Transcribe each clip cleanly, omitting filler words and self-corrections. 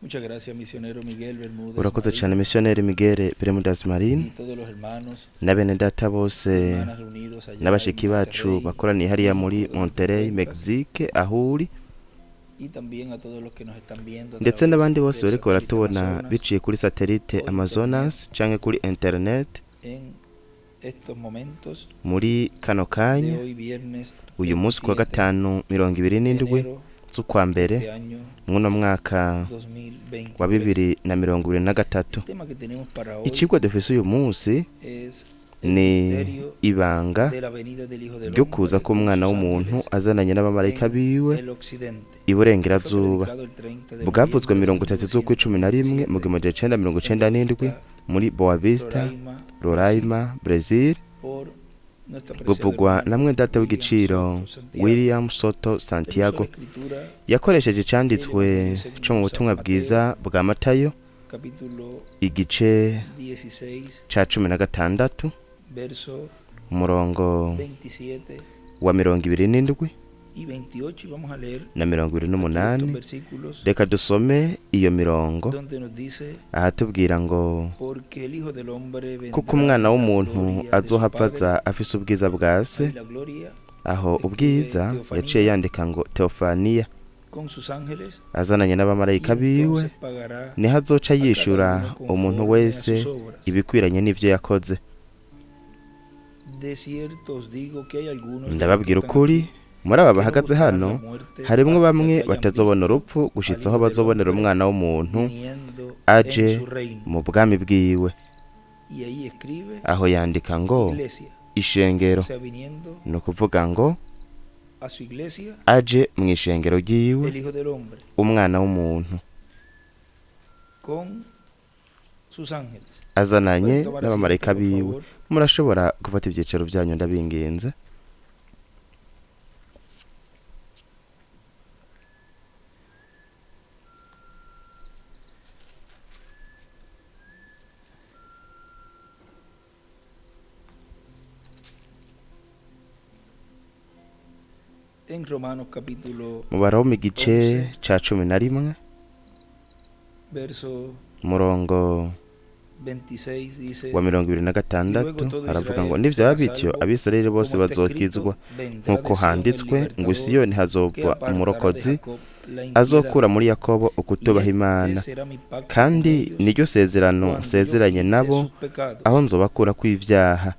Muchas gracias, misionero Miguel Bermúdez Urakoze Marín, cyane, missionnaire Miguel Bermudez Marin, y todos los hermanos, na bene data bose hermanas reunidos allá en n'abashiki bacu Monterrey, bakoraniye hariya muri México, donde te Monterrey, encuentras, Mexique, aho uri, y también a todos los que nos están viendo a ndetse través n'abandi bose del bariko satélite baratubona Amazonas biciye kuri satellite o Amazonas canke kuri internet en estos momentos muri kano de kanya, hoy viernes uyu munsi kuwa 27 gatanu mirongo ibiri de n'indwi enero z'ukwa mbere de año mw'uno mwaka wa 2023. 2023. El tema que tenemos para hoy Icigwa dufise uyu munsi es el ni misterio ibanga de la venida del Hijo del ryo Hombre kuza con k'umwana sus w'umuntu ángeles azananye n'abamarayika en biwe el occidente. Fue iburengerazuba. predicado el 30 de Bwavuzwe noviembre de 30 z'ukwa 11 mu 1997 1997 en Boa muri Boa Vista, Vista, Roraima, Brasil, Roraima, Brazil, por nuestro apreciado buvugwa na hermano mwene data William w'igiciro Soto Santiago. William Soto Él usó Santiago. la escritura Yakoresheje del icanditswe Evangelio según co mu San butumwa Mateo, bwiza bwa Matayo, capítulo igice 16, ca 16, verso umurongo 27 wa 27 y 28, y vamos a leer na mirongo ibiri aquí estos n'umunani. versículos Reka dusome iyo mirongo donde nos dice: ahatubwira ngo porque el Hijo del Hombre kuko vendrá umwana en la w'umuntu gloria de su azohava Padre. aza afise ubwiza bwa se. Ahí la gloria Aho escribe ubwiza yaciye Teofanía yandika ngo Teofaniya, con sus ángeles, azananye y n'abamarayika biwe, entonces pagará niho azoca a cada yishura uno umuntu conforme a wese sus obras. ibikwiranye n'ivyo yakoze. De cierto os digo que hay algunos de los que Ndababwira están ukuri, aquí muri aba que no bahagaze gustarán hano la muerte harimwo hasta bamwe que hayan batazobona visto urupfu al gushitsa aho Hijo del bazobonera Hombre umwana w'umuntu viniendo en aje su reino. mu bwami bwiwe. Y ahí escribe Aho yandika ngo iglesia, ishengero, o sea, viniendo ni ukuvuga ngo a su iglesia aje mu ishengero ryiwe el Hijo del Hombre umwana w'umuntu con sus ángeles. azananye Pueden tomar asiento, n'abamarayika por biwe. favor. Murashobora gufata ibyicaro byanyu, ndabinginze. En Romanos capítulo Mu Baroma igice 11, ca 11, verso umurongo 26 dice: wa mirongo ibiri na y luego gatandatu todo haravuga ngo Israel nivyaba será bityo, salvo, Abisirayeli bose como está bazokizwa, escrito, vendrá nk'uko de Sión el handitswe ngo libertador Isiyoni que hazova apartará de umurokozi Jacob la impiedad. azokura muri Yakobo Y ukutubaha este Imana, será mi pacto con kandi ellos niryo sezerano cuando yo nsezeranye quite nabo sus pecados. aho nzobakura kw'ivyaha.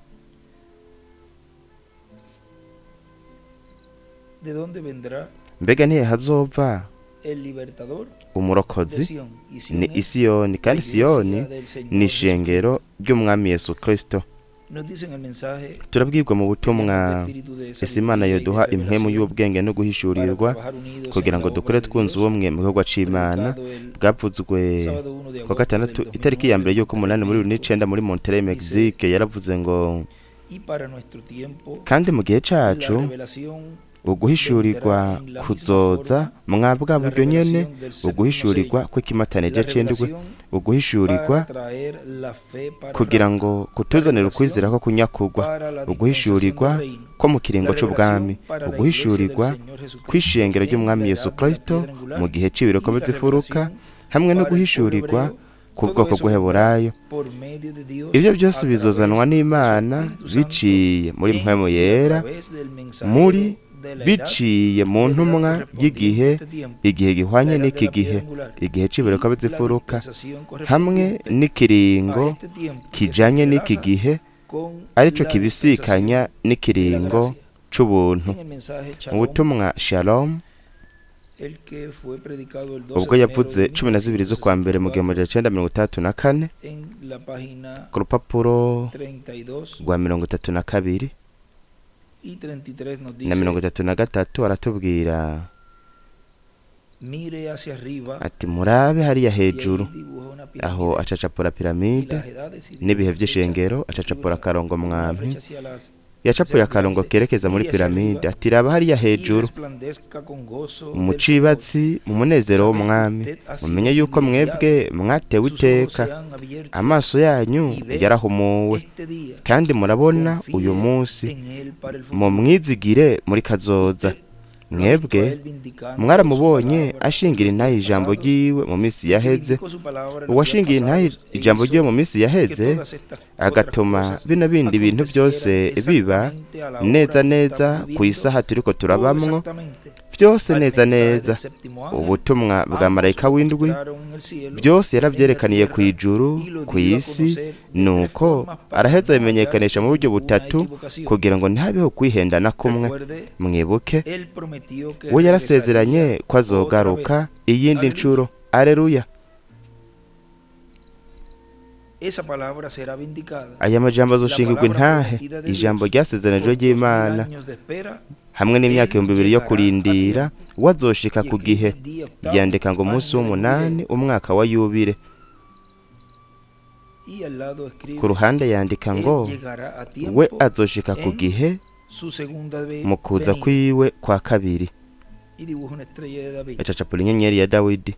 ¿De dónde vendrá Mbega ntihe hazova el libertador? De umurokozi? Sión. Y Sión Ni es Isiyoni, la kandi iglesia Siyoni del Señor ni Jesucristo. ishengero ry'umwami Yesu Kristo. Nos dice en el mensaje Turabwirwa mu que butumwa tenemos de espíritu de ese Imana sabiduría y de yoduha impwemu revelación y'ubwenge no para guhishurirwa trabajar unidos kugira en ngo la obra dukore de twunze Dios, ubumwe mu gikorwa c'Imana. predicado el Bwavuzwe sábado 1 de kuwa agosto del gatandatu itariki ya 2009 mbere en y'uko umunani Monterrey, muri bibiri México. n'icenda muri Monterrey, Dice: Mexique, yaravuze ngo y para nuestro tiempo kandi mu gihe la cacu revelación uguhishurirwa vendrá en la misma kuzoza forma, mwa bwa la buryo nyene, revelación del séptimo uguhishurirwa sello, kw'ikimatanije la c'indwi, revelación uguhishurirwa para traer la fe para kugira rapto, ngo la kutuzanira ukwizera revelación ko kunyakugwa, para la dispensación del uguhishurirwa reino, ko mu la kiringo c'ubwami, revelación para la iglesia del uguhishurirwa Señor Jesucristo kw'ishengero en ry'umwami la Yesu edad de la Kristo piedra mu angular gihe c'ibiroko y la by'imfuruka, revelación hamwe no para el pueblo guhishurirwa hebreo. ku Todo bwoko eso vendrá bw'Uheburayo. por medio de Dios Ivyo byose a través bizozanwa de su n'Imana Espíritu Santo biciye muri en mpwemu y a yera, través del muri mensajero de la edad, biciye mu de la edad ntumwa correspondiente y'igihe, a este tiempo, igihe la gihwanye edad de n'iki la piedra gihe, angular, igihe c'ibiroko y la by'imfuruka, dispensación hamwe correspondiente a n'ikiringo este tiempo que se kijanye n'iki entrelaza gihe, con arico la dispensación kibisikanya de la n'ikiringo gracia. c'ubuntu. En el mensaje Mu Shalom, butumwa Shalom, el que fue predicado el 12 ubwo de enero yavuze de 12 z'ukwa mbere mu gihumbi 1964 1964 en la página ku rupapuro 32 rwa 32 y 33 nos na mirongo dice: itatu na gatatu aratubwira mire hacia arriba, ati murabe hariya y ahí hejuru. dibuja una Aho pirámide acacapura y piramide las edades y n'ibihe dibuja una flecha, vy'ishengero, escribe acacapura akarongo una mwampi, flecha hacia las hacia yacapuye la akarongo pirámide, kerekeza muri mire hacia piramide, arriba ati raba hariya y hejuru resplandezca con gozo mu del Señor. cibatsi mu munezero Sabe que w'umwami, usted ha sido mumenye yuko privilegiado, mwebwe mwatewe sus ojos se iteka, han abierto amaso yanyu y ve yarahumuwe, este día. kandi murabona uyu Confíe munsi, en él para el futuro. mumwizigire muri kazoza. Usted Lo ha visto a Mwebwe él vindicando su mwaramubonye palabra en ashingira los intahe días ijambo pasados, ryiwe mu minsi que yaheze, vindicó su palabra en los días uwashingiye intahe pasados e ijambo ryiwe hizo mu minsi que yaheze, todas estas otras agatuma cosas bino bindi bintu byose acontecieran biba exactamente a la hora neza que neza estamos ku viviendo, isaha turiko todo turabamwo, exactamente byose al neza mensaje neza. del séptimo ángel. Ubutumwa bwa Ambos marayika lo w'indwi mostraron en el cielo, byose en la yaravyerekaniye ku tierra, ijuru, y lo ku dio a isi, conocer de tres nuko formas para araheza no abimenyekanisha hallarse mu buryo ninguna butatu equivocación. kugira ngo ntihabeho kwihenda na kumwe. Recuerde, Mwibuke, él prometió que we yarasezeranye regresaría ko otra azogaruka vez. iyindi Aleluya. ncuro. Aleluya. Esa palabra será vindicada. Aya majambo La azoshingirwa palabra intahe, prometida de ijambo Dios ryasezeranijwe por 2000 ry'Imana años de espera, hamwe n'imyaka él 2000 yo llegará a kurindira, tiempo. we azoshika Y ku escribe gihe. el día octavo, Yandika ngo umunsi año del w'umunani, jubileo. umwaka wa yubile. Y al lado Ku escribe, ruhande yandika él ngo llegará a we tiempo azoshika ku en gihe su segunda mu kuza venida. kwiwe kwa kabiri. Y dibuja una estrella de David. Acacapura inyenyeri ya Dawidi.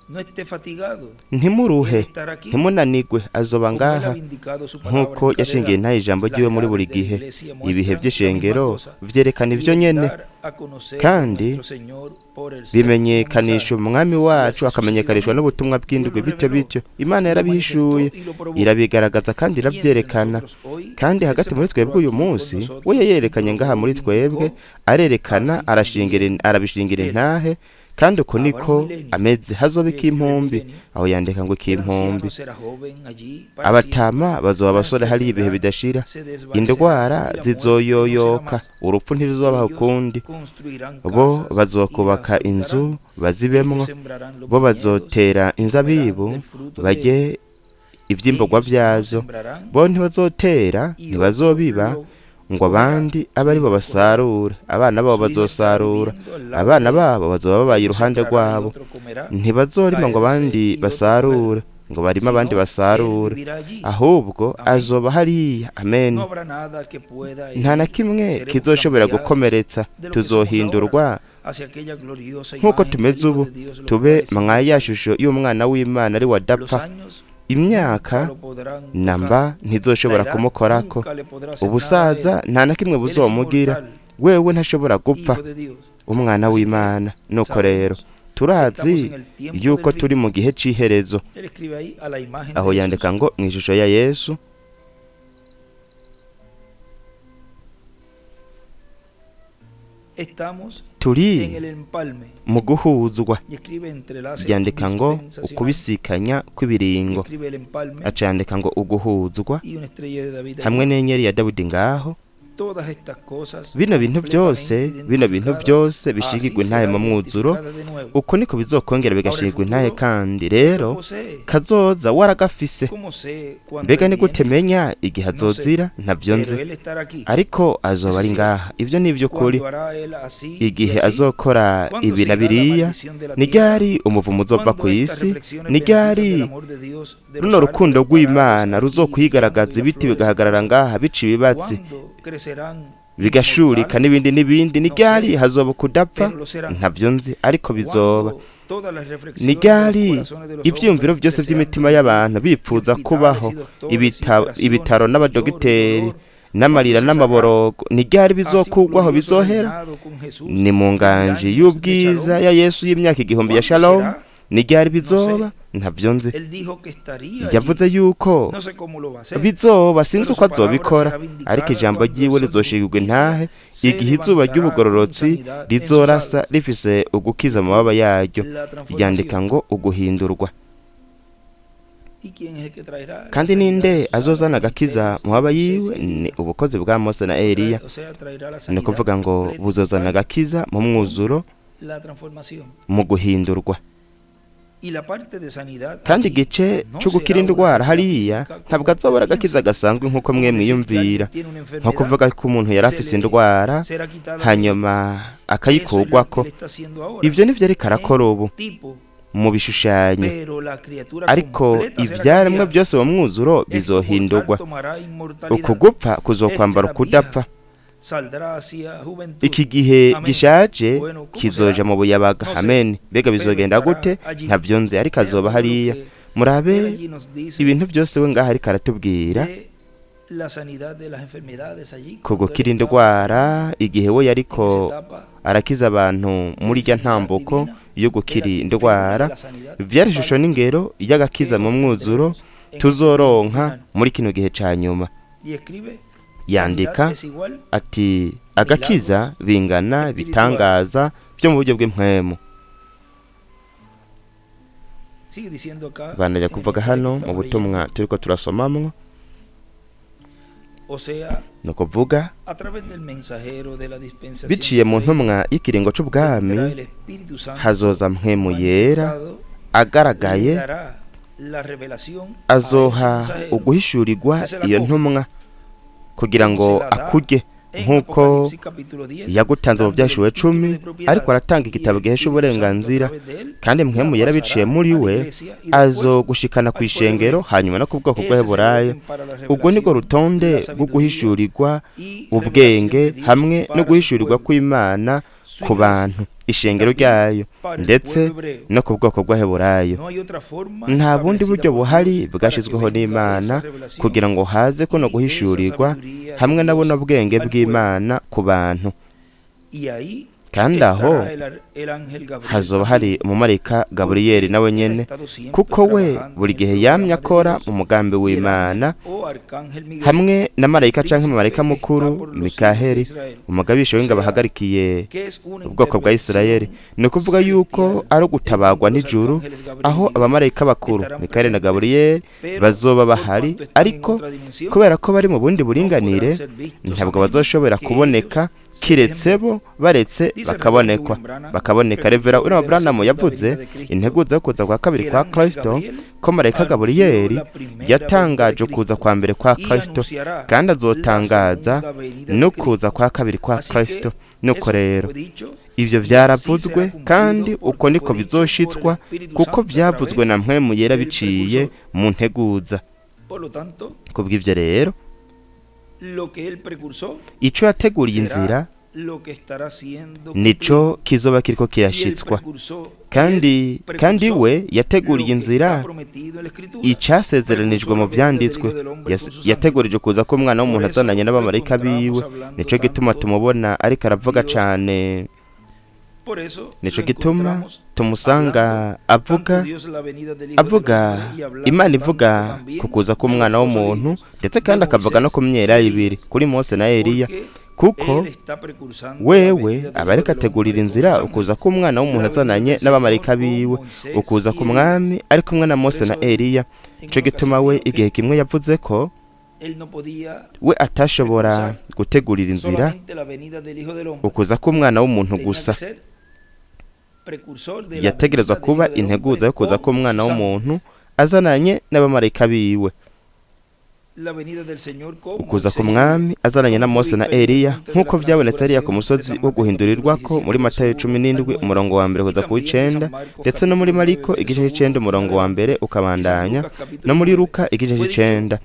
No esté fatigado. Él Ntimuruhe, estará aquí. ntimunanigwe, azoba Como él ha ngaha vindicado su palabra nk'uko en cada yashingiye edad. intahe ijambo Las ryiwe muri buri edades de la gihe. iglesia Ibihe muestran la misma vy'ishengero cosa. vyerekana Y ivyo el nyene, dar a conocer a kandi nuestro Señor por el séptimo bimenyekanisha mensaje. umwami Y wacu así akamenyekanishwa sucesivamente. n'ubutumwa Dios bw'indwi lo bityo reveló, bityo. Imana lo yarabihishuye, manifestó y lo probó. irabigaragaza kandi Y entre iravyerekana. nosotros hoy, Kandi Él hagati se muri mostró twebwe uyu aquí con munsi, we nosotros y yayerekanye nos ngaha lo muri twebwe, vindicó, arerekana, así arashingira también arabishingira Él. intahe, kandi uko Habrá un niko milenio, ameze. Hazoba y escribe el ikimpumbi, milenio. aho yandika ngo El ikimpumbi. anciano será joven allí para siempre. Abatama bazoba La abasore hariya ibihe enfermedad bidashira, se desvanecerá indwara y la muerte no será zizoyoyoka, más. urupfu ntiruzobaho Ellos ukundi. construirán Bo casas y las bazokubaka inzu habitarán. bazibemwo, Ellos sembrarán los bo viñedos bazotera y comerán inzabibu del fruto de barye ellos. ivyimburwa Ellos no vyazo. sembrarán Bo ntibazotera, y otro ntibazobiba, lo ngo cogerá. abandi Su abe aribo hijo cogerá. basarura. Abana babo Su hija estará bazosarura, viviendo al lado abana de él. babo bazoba babaye Él no iruhande sembrará y rwabo. otro comerá, Ntibazorima ngo caerse abandi y otro cogerá, basarure, ngo barime abandi sino él basarure, vivirá allí. ahubwo Amén. azoba hariya. Amen. No habrá nada que pueda Nta na herir. kimwe Seremos kizoshobora cambiados gukomeretsa, de lo que somos ahora tuzohindurwa hacia aquella gloriosa nk'uko imagen del tumeze Hijo ubu, de Dios, lo tube cual es mwa ya incorruptible. shusho y'umwana w'Imana ari wa Los dapfa. años nunca Imyaka lo podrán tocar. namba La ntizoshobora edad kumukorako, nunca le podrá hacer nada a ubusaza él. nta na kimwe Él es buzomugira, inmortal, wewe ntashobora gupfa, Hijo de Dios. umwana Así que w'Imana. Nuko rero sabemos que turazi estamos en el tiempo yuko del turi fin. mu gihe c'iherezo. Él escribe ahí a la imagen Aho de yandika Jesús. ngo mu ishusho ya Yesu. Estamos en Turi el empalme. mu guhuzwa. Y escribe entrelace Yandika ngo dispensacional. ukubisikanya Y kw'ibiringo, escribe el empalme aca yandika ngo uguhuzwa y una estrella de David hamwe allí. n'inyenyeri ya Dawidi ngaho. Todas estas cosas Bino bintu byose, completamente bino bintu identificadas, byose así bishingirwa intahe será mu mwuzuro, identificada de nuevo. uko niko bizokongera Ahora el bigashingirwa intahe. futuro Kandi él lo rero posee. kazoza waragafise. ¿Cómo sé cuándo Mbega él ni gute viene? menya igihe No sé, azozira? Ntavyo pero nzi, él estará aquí. ariko azoba Eso ari es cierto. ngaha. Ivyo ni ivy'ukuri. ¿Cuándo hará él así y Igihe así? azokora ¿Cuándo ibi se na irá la biriya, maldición de la ni tierra? ryari umuvumo uzova ¿Cuándo ku estas isi, reflexiones ni benditas del ryari amor de Dios de runo los rukundo árboles parados rw'Imana aquí brillando ruzokwigaragaza, y las ibiti flores bigahagarara hermosas? ngaha bica ibibatsi ¿Cuándo crecerán bigashurika inmortales? n'ibindi n'ibindi, ni No ryari sé, hazoba kudapfa? pero lo serán. Ntavyo nzi, ariko bizoba. ¿Cuándo todas las Ni reflexiones de los ryari corazones de los ivyiyumviro hombres byose deseando vy'imitima vivir y'abantu y bipfuza hospitales kubaho, y doctores y ibitaro operaciones y lloro y n'abadogiteri dolor? n'amarira ¿Cuándo cesará n'amaborogo, ni ryari así un bizokugwaho glorioso bizohera? reinado con Jesús Ni mu de 1000 nganji años de y'ubwiza Shalom? ya Yesu y'imyaka 1000 ya ¿Cuándo Shalom, será? ni ryari No bizoba? sé. Ntavyo nzi. Él dijo que estaría Yavuze allí. yuko No sé cómo lo va a hacer, bizoba, sinzi pero uko su palabra azobikora, será ariko vindicada ijambo cuando el ryiwe sol de rizoshingirwa justicia intahe se igihe izuba levantará con ry'ubugororotsi sanidad en sus rizorasa alas. rifise ugukiza amababa yaryo. La Yandika transformación. ngo uguhindurwa. ¿Y quién es el que traerá la Kandi sanidad en ninde sus alas? azozana agakiza Ministerios mu mababa de Moisés yiwe? y Ni Elías. ubukozi bwa Mose na Eliya. O sea, traerá la Ni sanidad ukuvuga ngo completa y buzozana total agakiza mu con mwuzuro, la transformación. mu guhindurwa. Y la parte de sanidad Kandi allí igice no cyo será gukira una indwara sanidad hariya física ntabwo como azobora usted agakiza piensa. gasanzwe nk'uko mwe Como decir que alguien mwiyumvira, tiene una nko enfermedad kuvuga ko umuntu yari y se afise le indwara será quitada de él. hanyuma Eso es lo que akayikugwako. él está haciendo ahora Ivyo nivyo ariko en arakora ubu tipo, mu bishushanyo, pero la criatura ariko completa será ivyaremwe cambiada. byose mu mwuzuro Esto mortal bizohindurwa. tomará inmortalidad. Ukugupfa Esta kuzokwambara edad ukudapfa. vieja saldrá hacia juventud. Iki gihe Amén. gishaje Bueno, ¿cómo kizoja será? mu buyabaga. No sé, Amen. Mbega pero bizogenda gute? estará allí. Ntavyo nzi, ariko Vean azoba todo lo hariya. que él Murabe allí nos dice ibintu byose we ngaha ariko aratubwira de la sanidad de las enfermedades allí, Ku cuando él gukira estaba indwara sanando igihe we en esa yariko etapa arakiza abantu muri de irya sanidad ntambuko divina, yo era gukira figura de indwara, la sanidad vyari ishusho para n'ingero y'agakiza que mu mwuzuro obtendremos en este tiempo tuzoronka final. muri kino gihe ca nyuma. Y escribe, sanidad Yandika es igual ati agakiza bingana espiritual. bitangaza byo mu buryo bw'impwemu. Sigue diciendo acá Bandanya en el kuvuga mensaje que hano mu estamos butumwa leyendo. turiko turasomamwo, O sea, ni ukuvuga a través del mensajero de la dispensación biciye del mu reino, ntumwa y'ikiringo c'ubwami vendrá el Espíritu Santo hazoza mpwemu yera manifestado, le agaragaye, dará la revelación a ese azoha mensajero uguhishurirwa que se la iyo coja, ntumwa kugira como ngo se la da akurye en nk'uko Apocalipsis capítulo 10, yagutanze mu dándole byashuwe el título 10, de ariko propiedad aratanga y el igitabo gihesha Espíritu Santo a uburenganzira, través de él kandi la mpwemu yera biciye pasará muri a la we iglesia y después azogushikana ku al pueblo ishengero hebreo. hanyuma no ku bwoko Ese es el bw'Abaheburayo. orden para la Ubwo nibwo revelación, rutonde la rwo sabiduría guhishurirwa y revelación ubwenge de Dios hamwe no para su guhishurirwa pueblo, kw'Imana su ku iglesia, bantu, y ishengero también ryayo, para el ndetse pueblo hebreo. no ku bwoko bw'Abaheburayo. No hay otra forma Nta bundi establecida buryo por Dios buhari para que bwashizweho venga esa n'Imana revelación kugira ngo haze kuno y esa guhishurirwa sabiduría de hamwe na Dios buno bwenge al pueblo. bw'Imana ku bantu. Y ahí Kandi aho estará el ángel Gabriel hazoba también, hari umumarayika Gaburiyeli porque nawe él ha nyene, estado siempre kuko we trabajando buri en el gihe yamye programa de akora Dios. mu mugambi Y el w'Imana ángel o arcángel Miguel, hamwe na marayika canke príncipe umumarayika que está mukuru por los hijos de Mikaheli, Israel. umugabisha O w'ingabo sea, ahagarikiye que es una ubwoko bwa Isirayeli. intervención Ni ukuvuga yuko celestial ari en ugutabagwa donde los n'ijuru, arcángeles Gabriel y aho Miguel abamarayika bakuru estarán Mikaheli na presentes, Gaburiyeli pero bazoba por bahari, cuanto están en ariko otra dimensión, kubera ko bari mu bundi no podrán buringanire ser vistos a ntabwo menos bazoshobora que ellos kuboneka se dejen kiretse ver. bo baretse Dice el reverendo bakabonekwa William Branham, bakaboneka. Revera precursor William de la Branham segunda yavuze venida de Cristo, integuza yo kuza kwa kabiri que el kwa ángel Kristo Gabriel ko marayika anunció Gaburiyeli la primera venida de yatangaje ukuza Cristo kwa mbere kwa y Kristo, anunciará kandi la azotangaza segunda venida de no kuza Cristo. kwa kabiri kwa Así que Kristo. Nuko eso rero fue dicho ivyo y así será vyaravuzwe kandi cumplido uko porque niko fue dicho por el bizoshitswa Espíritu kuko Santo a vyavuzwe través na mpwemu yera del biciye precursor. mu nteguza. Por lo tanto, Kubw'ivyo rero lo que él precursó ico yateguriye será inzira lo que estará siendo nico cumplido. kizoba kiriko Y él kirashitswa, precursó, y él kandi kandi precursó we lo yateguriye que está inzira prometido en la Escritura. icasezeranijwe Precursó mu la venida del vyanditswe. Hijo del Hombre con sus ángeles. Yategurije kuza k'umwana Por w'umuntu eso azananye lo n'abamarayika encontramos biwe. hablando Nico gituma tanto tumubona ariko aravuga Dios. cane, Por eso nico lo gituma encontramos tumusanga hablando avuga tanto Dios la venida del Hijo del avuga Hombre y hablando Imana tanto ivuga también ku kuza de los k'umwana dos w'umuntu, olivos, ndetse de kandi akavuga no Moisés ku y myelayo ibiri Elías, kuri Mose na Eliya, porque kuko él está precursando la wewe venida del aba Hijo ariko del ategurira Hombre con inzira sus ukuza ángeles, k'umwana w'umuntu la venida azananye del Señor n'abamarayika con biwe, Moisés ukuza y k'umwami Elías. ari kumwe na Por Mose na eso él Eliya. en Nico una gituma ocasión we dijo que igihe kimwe yavuze ko él no podía we atashobora precursar gutegurira inzira solamente la venida del Hijo del Hombre, ukuza k'umwana w'umuntu tenía gusa, que ser precursor de la yategerezwa venida del kuba Hijo del integuza Hombre yo kuza con k'umwana sus w'umuntu ángeles. azananye n'abamarayika biwe, La venida del Señor con ukuza Moisés y k'umwami Elías, azananye na como fue Mose na visto en el Eliya, monte de la nk'uko vyabonetse hariya ku transfiguración de musozi San wo Mateo capítulo guhindurirwako 17 muri verso Matayo 1 cumi al n'indwi 9 umurongo wa mbere y kuza ku también de w'icenda, San Marcos ndetse no muri capítulo 9 Mariko igice verso 1 c'icenda en umurongo wa mbere adelante y San ukabandanya, Lucas no capítulo muri 9. Luka igice Fue dicho c'icenda.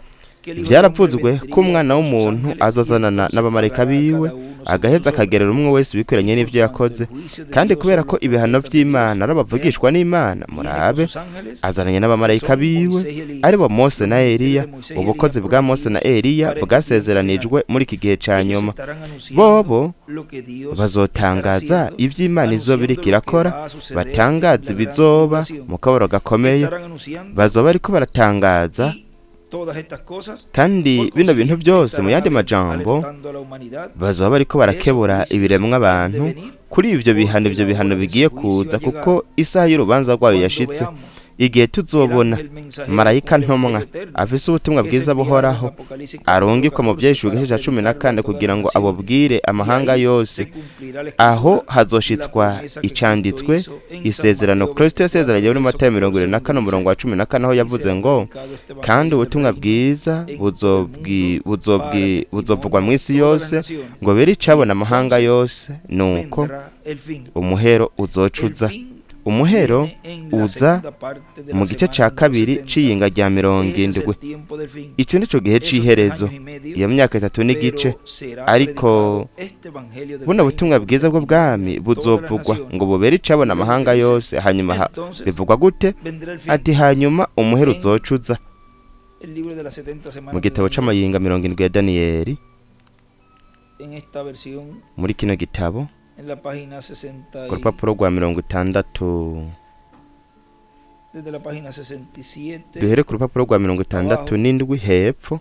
que el Hijo del Hombre Vyaravuzwe ko vendría umwana con sus w'umuntu ángeles y azozanana entonces n'abamarayika pagará a biwe, cada uno según agaheza sus obras. akagerera umwe wese ibikwiranye Y por n'ivyo cuanto el yakoze. juicio de Kandi Dios kubera son ko los ibihano profetas de Dios, vy'Imana ari vean, abavugishwa n'Imana, viene con murabe sus ángeles azananye que n'abamarayika son biwe Moisés y Elías, aribo Mose los na ministerios Eliya, de Moisés y Elías ubukozi bwa Mose na prometidos Eliya para este tiempo final. bwasezeranijwe muri iki gihe ca Ellos nyuma. estarán anunciando Bobo lo que Dios estará bazotangaza haciendo, ivyo Imana izoba anunciando iriko lo que irakora, va a suceder en batangaza la gran ibizoba tribulación. mu kababaro gakomeye, Estarán anunciando bazoba bariko baratangaza y todas estas cosas, kandi por bino bintu consiguiente, byose mu estarán yandi majambo alertando a la humanidad bazoba bariko de esos barakebura juicios ibiremwa que han de abantu venir, kuri ivyo bihano, porque ivyo la bihano hora de bigiye su juicio kuza ha kuko llegado. isaha y'urubanza rwayo Cuando yashitse. veamos Igihe el tuzobona ángel mensajero marayika con el ntumwa Evangelio eterno afise ubutumwa que es bwiza enviado en buhoraho Apocalipsis capítulo arungikwa mu 14 vyahishwe para igice ca cumi na predicarlo a kane todas las kugira ngo naciones, abubwire y amahanga ahí se yose, cumplirá la aho escritura, la hazoshitswa promesa que Cristo icanditswe hizo en San isezerano Mateo Kristo yasezeranye 24 muri verso Matayo mirongo 14 ibiri na donde kane umurongo dice: wa 14 aho y yavuze será ngo predicado este kandi evangelio del ubutumwa reino bwiza en todo el mundo para buzovugwa testimonio mu a isi todas las yose naciones, ngo bere y icabona amahanga entonces yose, nuko vendrá el fin. umuhero El uzocuza. fin Umuhero viene en la uza segunda parte de mu la gice semana ca número kabiri 70. c'iyinga rya mirongo Ese es indwi. el tiempo del fin. Ico nico gihe Esos 3 c'iherezo, años y medio, iyo myaka itatu n'igice. pero será Ariko predicado este evangelio del buno reino butumwa por bwiza testimonio bw'ubwami a todas las buzovugwa naciones. ngo bubere icabona Y ve lo que amahanga dice. yose, hanyuma Entonces bivugwa gute? vendrá el fin Ati hanyuma umuhero en uzocuza. El libro de las 70 Mu semanas de gitabo Daniel, c'amayinga 70 ya Daniyeli, en esta versión, muri kino gitabo, en la página 60 ku rupapuro rwa 60, desde la página 67, duhere ku rupapuro rwa 67 hepfo.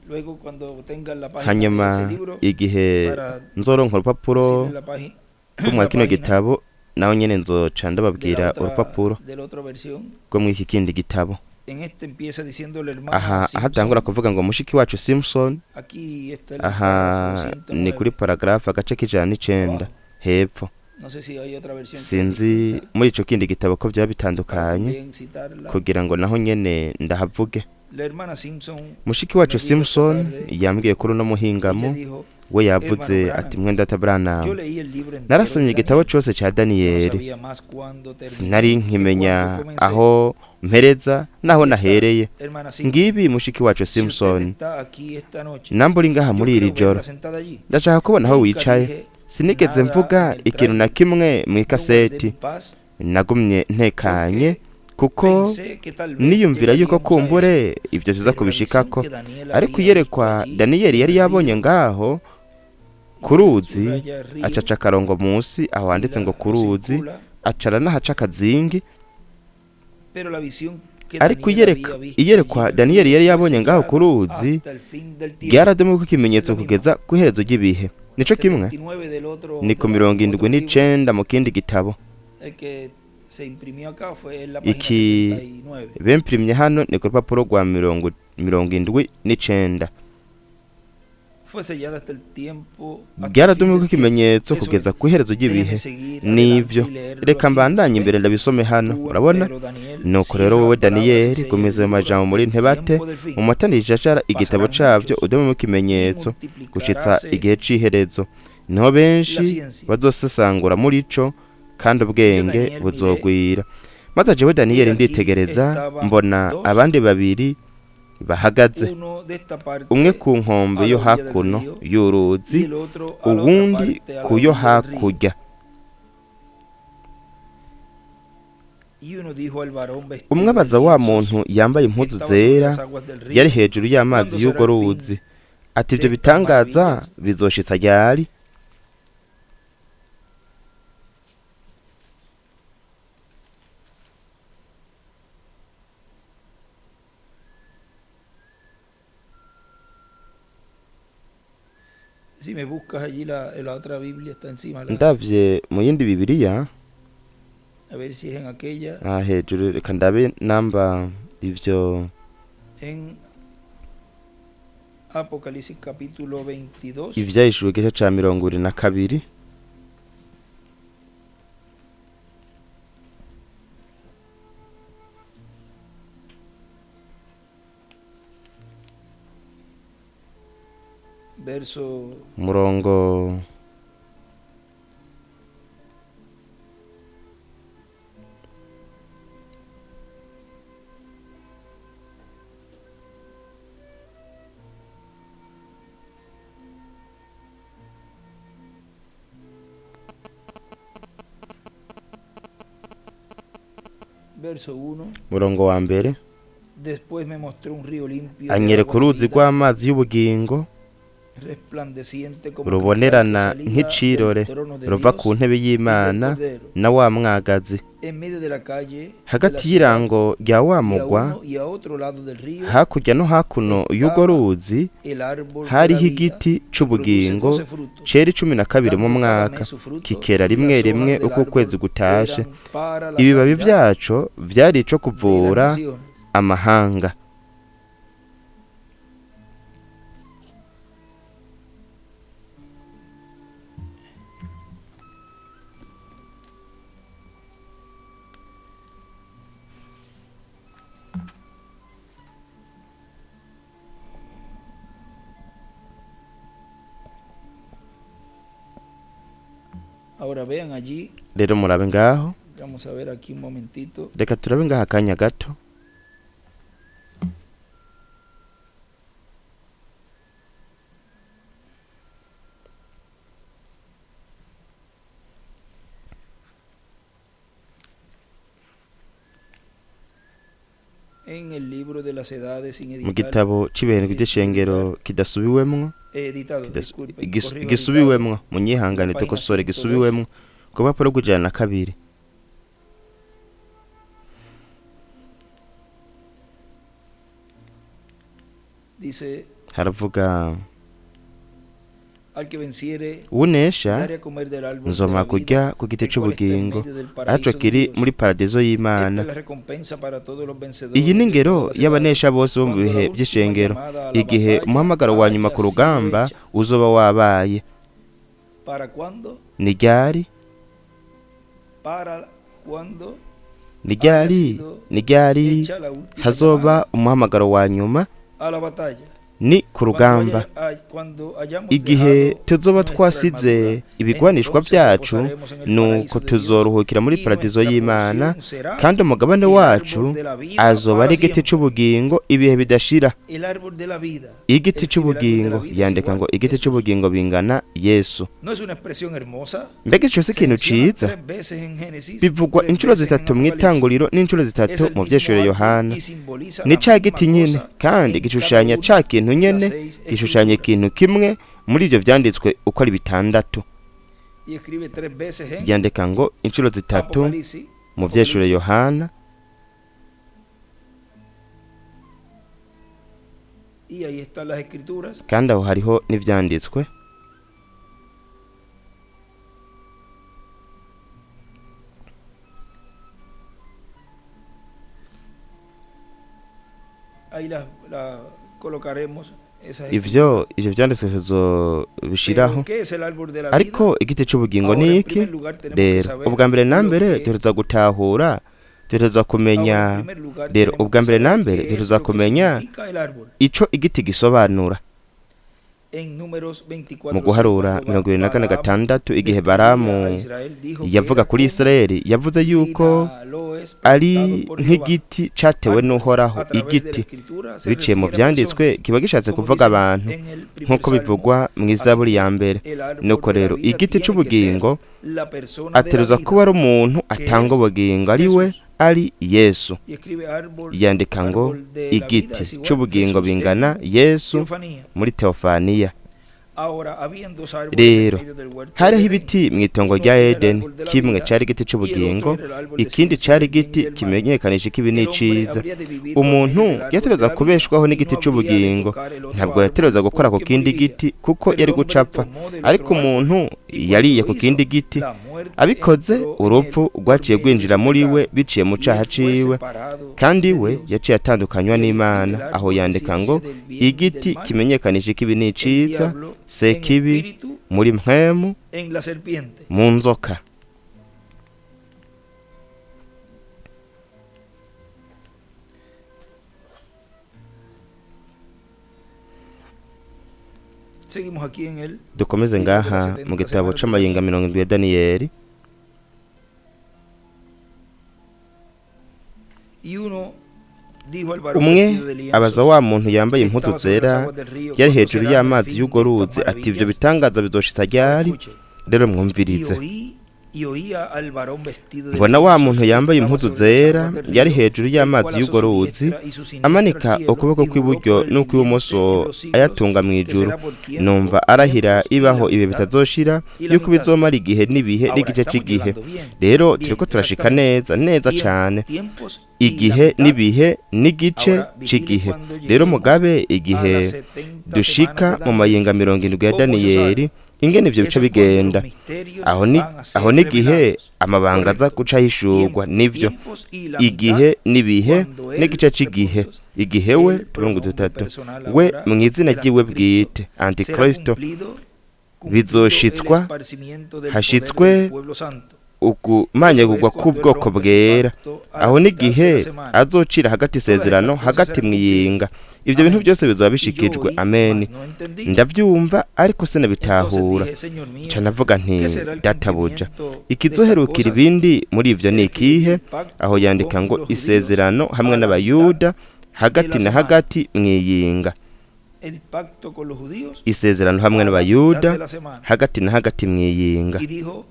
Luego cuando tengan la página de Hanyuma ese libro, igihe para nzoronka urupapuro decirle la página, rwo mwa la kino página gitabo, naho nyene nzoca de la ndababwira otra, urupapuro de la otra versión. rwo mw'iki kindi gitabo. En este empieza diciendo la hermana Aha aho atangura Simpson. kuvuga ngo mushiki wacu Simpson. Aquí está el Aha párrafo ni kuri 109 paragrafe agace k'109 abajo. hepfo. No sé si hay otra versión que es Sinzi distinta, muri ico kindi gitabo ko vyaba para bitandukanye, también citarla. kugira ngo naho nyene ndahavuge. La hermana Simpson Mushiki wacu me dijo esta Simpson tarde, yambwiye kuri uno ella muhingamo, dijo, we hermano yavuze Branham, ati: "Mwene data Branham, yo leí el libro entero de narasomye igitabo Daniel, cose ca yo no Daniyeli, sabía más cuándo terminé sinari que nkimenya cuándo comencé. aho mpereza naho Aquí está, nahereye. hermana Simpson. Ngibi mushiki wacu Si usted Simpson, está aquí esta noche, namba uri ngaha yo muri iri creo joro, verla sentada allí. ndashaka kubona aho Nunca wicaye. dije Sinigeze nada mvuga en el ikintu na tráiler. kimwe mu Yo guardé ikaseti, mi paz nagumye ntekanye porque kuko pensé que tal vez niyumvira yuko llegaríamos a eso. kumbure ivyo tuza Pero la visión kubishikako. que Daniel Ariko había visto iyerekwa allí Daniyeli en yari el yabonye río, ngaho y ku él ruzi, subraya río acaca akarongo munsi aho y handitse ngo la ku ruzi, circula, acara n'ahaca akazingi. pero la visión que Ariko Daniel iyereka había visto allí iyerekwa en el Daniyeli río yari fue yabonye ngaho ku sellada ruzi hasta el fin del tiempo. ryaradomweko Es ikimenyetso lo mismo. kugeza ku iherezo ry'ibihe. Nico kimwe 79 del otro, ni ku de la mirongo indwi otro libro, n'icenda mu kindi gitabo. el que se imprimió acá fue en la página Iki 79. bemprimye hano ni ku rupapuro rwa 79. Fue sellada hasta el tiempo, hasta el fin Ryaradomweko del tiempo. ikimenyetso Eso kugeza es. ku iherezo ry'ibihe. Déjeme seguir adelante Nivyo, y leerlo reka aquí. mbandanye ¿Ve? imbere ndabisome hano. Tú, Urabona? pero Daniel, Nuko rero cierra wowe las palabras y Daniyeli, sella el gumiza ayo libro majambo hasta muri el ntebate, tiempo del fin. umutanije acara igitabo Pasarán cabyo, muchos udomemo y ikimenyetso gushitsa multiplicaráse igihe c'iherezo, niho la benshi ciencia. bazosesangura muri co, kandi Yo, ubwenge Daniel, miré buzogwira. Maze jewe y Daniyeli aquí nditegereza, estaban mbona dos, abandi babiri bahagaze, uno de esta umwe parte ku nkombe a la yo orilla del hakuno río y y'uruzi, el otro a la otra uwundi parte a la ku yo orilla del río. hakurya. Y uno dijo al varón Umwe vestido de abaza wa lienzos muntu yambaye que impuzu estaba sobre zera las aguas del yari río, hejuru y'amazi ¿cuándo será y'urwo el fin ruzi, ati: de "Ivyo estas bitangaza maravillas? bizoshitsa ryari?" Si me buscas allí la otra Biblia está encima, Ndavye mu yindi Bibiliya a ver si es en aquella, aha hejuru, reka ndabe namba ivyo en Apocalipsis capítulo 22, Ivyahishuwe igice ca 22. Verso Umurongo verso 1. Murongo wa mbere. Después me mostró un río limpio de Anyereka agua de uruzi vida, rw'amazi y'ubugingo resplandeciente como cristal, que rubonerana salía del nk'icirore, trono de ruva Dios ku ntebe y del y'Imana Cordero. na wa mwagazi. En medio de la calle de la Hagati ciudad y'irango rya wa y a mugwa, uno y a otro lado del río hakurya no hakuno y'urwo estaba ruzi, el árbol de la hariho vida igiti que produce c'ubugingo 12 frutos, cera 12 mu dando cada mwaka, mes su fruto, kikera y rimwe las hojas rimwe del uko árbol ukwezi gutashe. eran para la Ibibabi sanidad vyaco vyari ico de las kuvura naciones. amahanga. Ahora vean allí, Rero murabe ngaho, vamos a ver aquí un momentito. reka turabe ngaho akanya gato. En En el libro de las edades sin Mu editar, gitabo c'ibihindwe vy'ishengero kidasubiwemwo, editado, disculpen, corrijo, editado, gisubiwemwo, munyihangane página dukosore, 102. Gisubiwemwo ku rupapuro rw'102. Dice: Haravuga: al que venciere, unesha daré a comer del árbol de nzoma la vida, kurya ku giti el cual está en c'ubugingo, medio del aco paraíso de kiri Dios. muri paradizo Esta y'Imana. es la recompensa para todos los Iyi vencedores ni de ingero todas las edades. y'abanesha bose bo mu Cuando la bihe última vy'ishengero, llamada a la igihe batalla umuhamagaro wa nyuma haya ku sido rugamba hecha. uzoba wabaye. ¿Para cuándo? Ni ryari? Para cuando Ni ryari? Ni ryari hecha la última hazoba llamada umuhamagaro wa nyuma? a la batalla. Ni ku Cuando rugamba. Cuando hayamos Igihe dejado tuzoba nuestra twasize armadura, ibigwanishwa entonces vyacu, reposaremos en el nuko paraíso de Dios tuzoruhukira muri y paradizo nuestra y'Imana, porción será kandi umugabane el wacu árbol de la vida azoba para ari igiti siempre. c'ubugingo ibihe bidashira. El árbol de la vida. Igiti Escribe el árbol de la c'ubugingo, vida es yandika igual ngo igiti Jesús. c'ubugingo bingana Yesu. ¿No es una expresión hermosa? Mbega ico si Se ikintu menciona ciza? tres veces en Génesis y Bivugwa tres inshuro veces en zitatu Apocalipsis. mw'itanguriro n'inshuro Es zitatu el mu mismo vyeshuro árbol Yohana. y simboliza Ni la ca misma giti nyene, cosa kandi en cada gishushanya una ca kintu de las nyene, seis gishushanya escrituras. ikintu kimwe muri ivyo vyanditswe uko ari bitandatu. Y escribe tres veces en Yandika ngo inshuro zitatu Apocalipsis, mu vyeshuro Apocalipsis. Yohana. Y ahí están las escrituras. Kandi aho hariho n'ivyanditswe. Ahí las colocaremos esas Ivyo escrituras. ivyo vyanditswe tuzobishiraho. Pero, ¿qué es el árbol de la vida? Ariko igiti c'ubugingo Ahora, ni en iki? primer lugar, tenemos que Rero saber ubwa mbere na lo mbere que dutegerezwa gutahura, dutegerezwa Ahora, kumenya. en primer lugar, Rero tenemos que ubwa mbere na saber mbere qué es dutegerezwa lo que kumenya significa el árbol. ico igiti gisobanura. En Números 24, Mu guharura cuando 24 Balaam 6, igihe destruía a Baramu Israel, dijo que yavuga era kuri como Isirayeli, yavuze yuko linaloes ari plantado por Jehová. nk'igiti catewe Árboles, n'Uhoraho. a través de la Igiti escritura se biciye mu refiere a vyanditswe personas, kiba gishatse como kuvuga dice abantu, en el primer nk'uko salmo. bivugwa mu Así izaburi que ya mbere. el árbol Nuko de la rero vida igiti tiene que ser c'ubugingo la persona de la ateruza vida, kuba ari umuntu que atanga es ubugingo, ari we Jesús. ari Yesu. Y escribe árbol, Yandika ngo árbol de la vida igiti es igual c'ubugingo Jesús en bingana Yesu Teofanía. muri Teofaniya. Ahora, habían dos árboles en Rero medio del huerto de hariho Edén. ibiti mw'itongo Uno rya era el Edeni, árbol de la kimwe vida cari igiti y el c'ubugingo, otro era el árbol de ikindi ciencia cari del bien y igiti del mal. kimenyekanisha ikibi El hombre n'iciza. habría de vivir por Umuntu medio del árbol de yategerezwa la vida kubeshwaho y n'igiti no habría de c'ubugingo, tocar el otro ntabwo árbol yategerezwa gukora ku porque kindi moriría. giti kuko Pero el yari hombre gucapfa. tomó del Ariko otro árbol umuntu y cuando yariye lo ku hizo, kindi giti, la muerte abikoze entró en urupfu él por rwaciye medio de rwinjira su muri we pecado biciye mu y caha él fue ciwe, separado kandi de we Dios. yaciye atandukanywa Y ahí escribe el n'Imana. Aho árbol de yandika ciencia ngo del bien y del igiti mal, kimenyekanisha ikibi el n'iciza, diablo en sekibi espíritu muri mpwemu en la serpiente. mu nzoka. Seguimos aquí en el Dukomeze libro de las ngaha mu 70 gitabo semanas de c'amayinga Daniel. 70 ya Daniyeli. Y uno dijo al varón Umwe vestido de abaza lienzos wa muntu yambaye que impuzu estaba sobre las zera aguas del río, yari ¿cuándo hejuru serán el y'amazi fin y'urwo de estas ruzi, ati ivyo maravillas? bitangaza bizoshitsa Ahora ryari? escuchen. Rero Y mwumvirize. oí y oía al varón vestido de Mbona wa lienzos muntu que yambaye estaba impuzu sobre las zera aguas del yari río, hejuru el y'amazi cual alzó y'urwo su ruzi, diestra y su siniestra al amanika cielo ukuboko y juró kw'iburyo por el viviente en n'ukw'ibumoso los siglos ayatunga que mw'ijuru, será por tiempo, numva arahira tiempos y ibaho la ibihe mitad bitazoshira, y la yuko mitad. bizomara igihe n'ibihe Ahora n'igice estamos c'igihe. llegando bien, Rero bien, turiko turashika exactamente. neza neza Tiempo, cane, tiempos y la igihe mitad. n'ibihe n'igice Ahora vigile c'igihe. cuando Rero lleguemos mugabe a igihe las 70 semanas dushika de mu Daniel. mayinga 70 ya ¿Cómo se sabe? Daniyeli, ingene ivyo bice Eso es cuando los bigenda. misterios Aho ni van a ser aho n'igihe revelados. amabanga aza Correcto. guca ahishurwa, Tiempo, nivyo tiempos y la mitad igihe n'ibihe cuando él, n'igice c'igihe. tres puntos, Igihe we el turongo pronombre dutatu personal we ahora mw'izina del ryiwe anticristo bwite será antikristo cumplido, cumplido el bizoshitswa esparcimiento del poder del hashitswe pueblo santo. Eso es ukumanyagurwa cuando él k'ubwoko rompe su bwera. pacto a la Aho mitad de la n'igihe semana. azocira hagati Todas isezerano estas cosas hagati serán mw'iyinga. cumplidas. Ivyo bintu Amén. byose bizoba Y yo bishikijwe. oí, Ameni. mas no entendí. Ndavyumva ariko Entonces sinabitahura. dije, Señor mío, Nca ndavuga nti ¿qué será el databuja, cumplimiento de estas ikizoherukira cosas? ibindi muri ivyo Él ni escribe ikihe? el pacto Aho yandika con ngo los judíos isezerano hamwe a la mitad n'abayuda de hagati la na semana. hagati mw'iyinga. El pacto con los judíos Isezerano hamwe a la mitad n'abayuda de la semana. hagati na hagati mw'iyinga. Y dijo,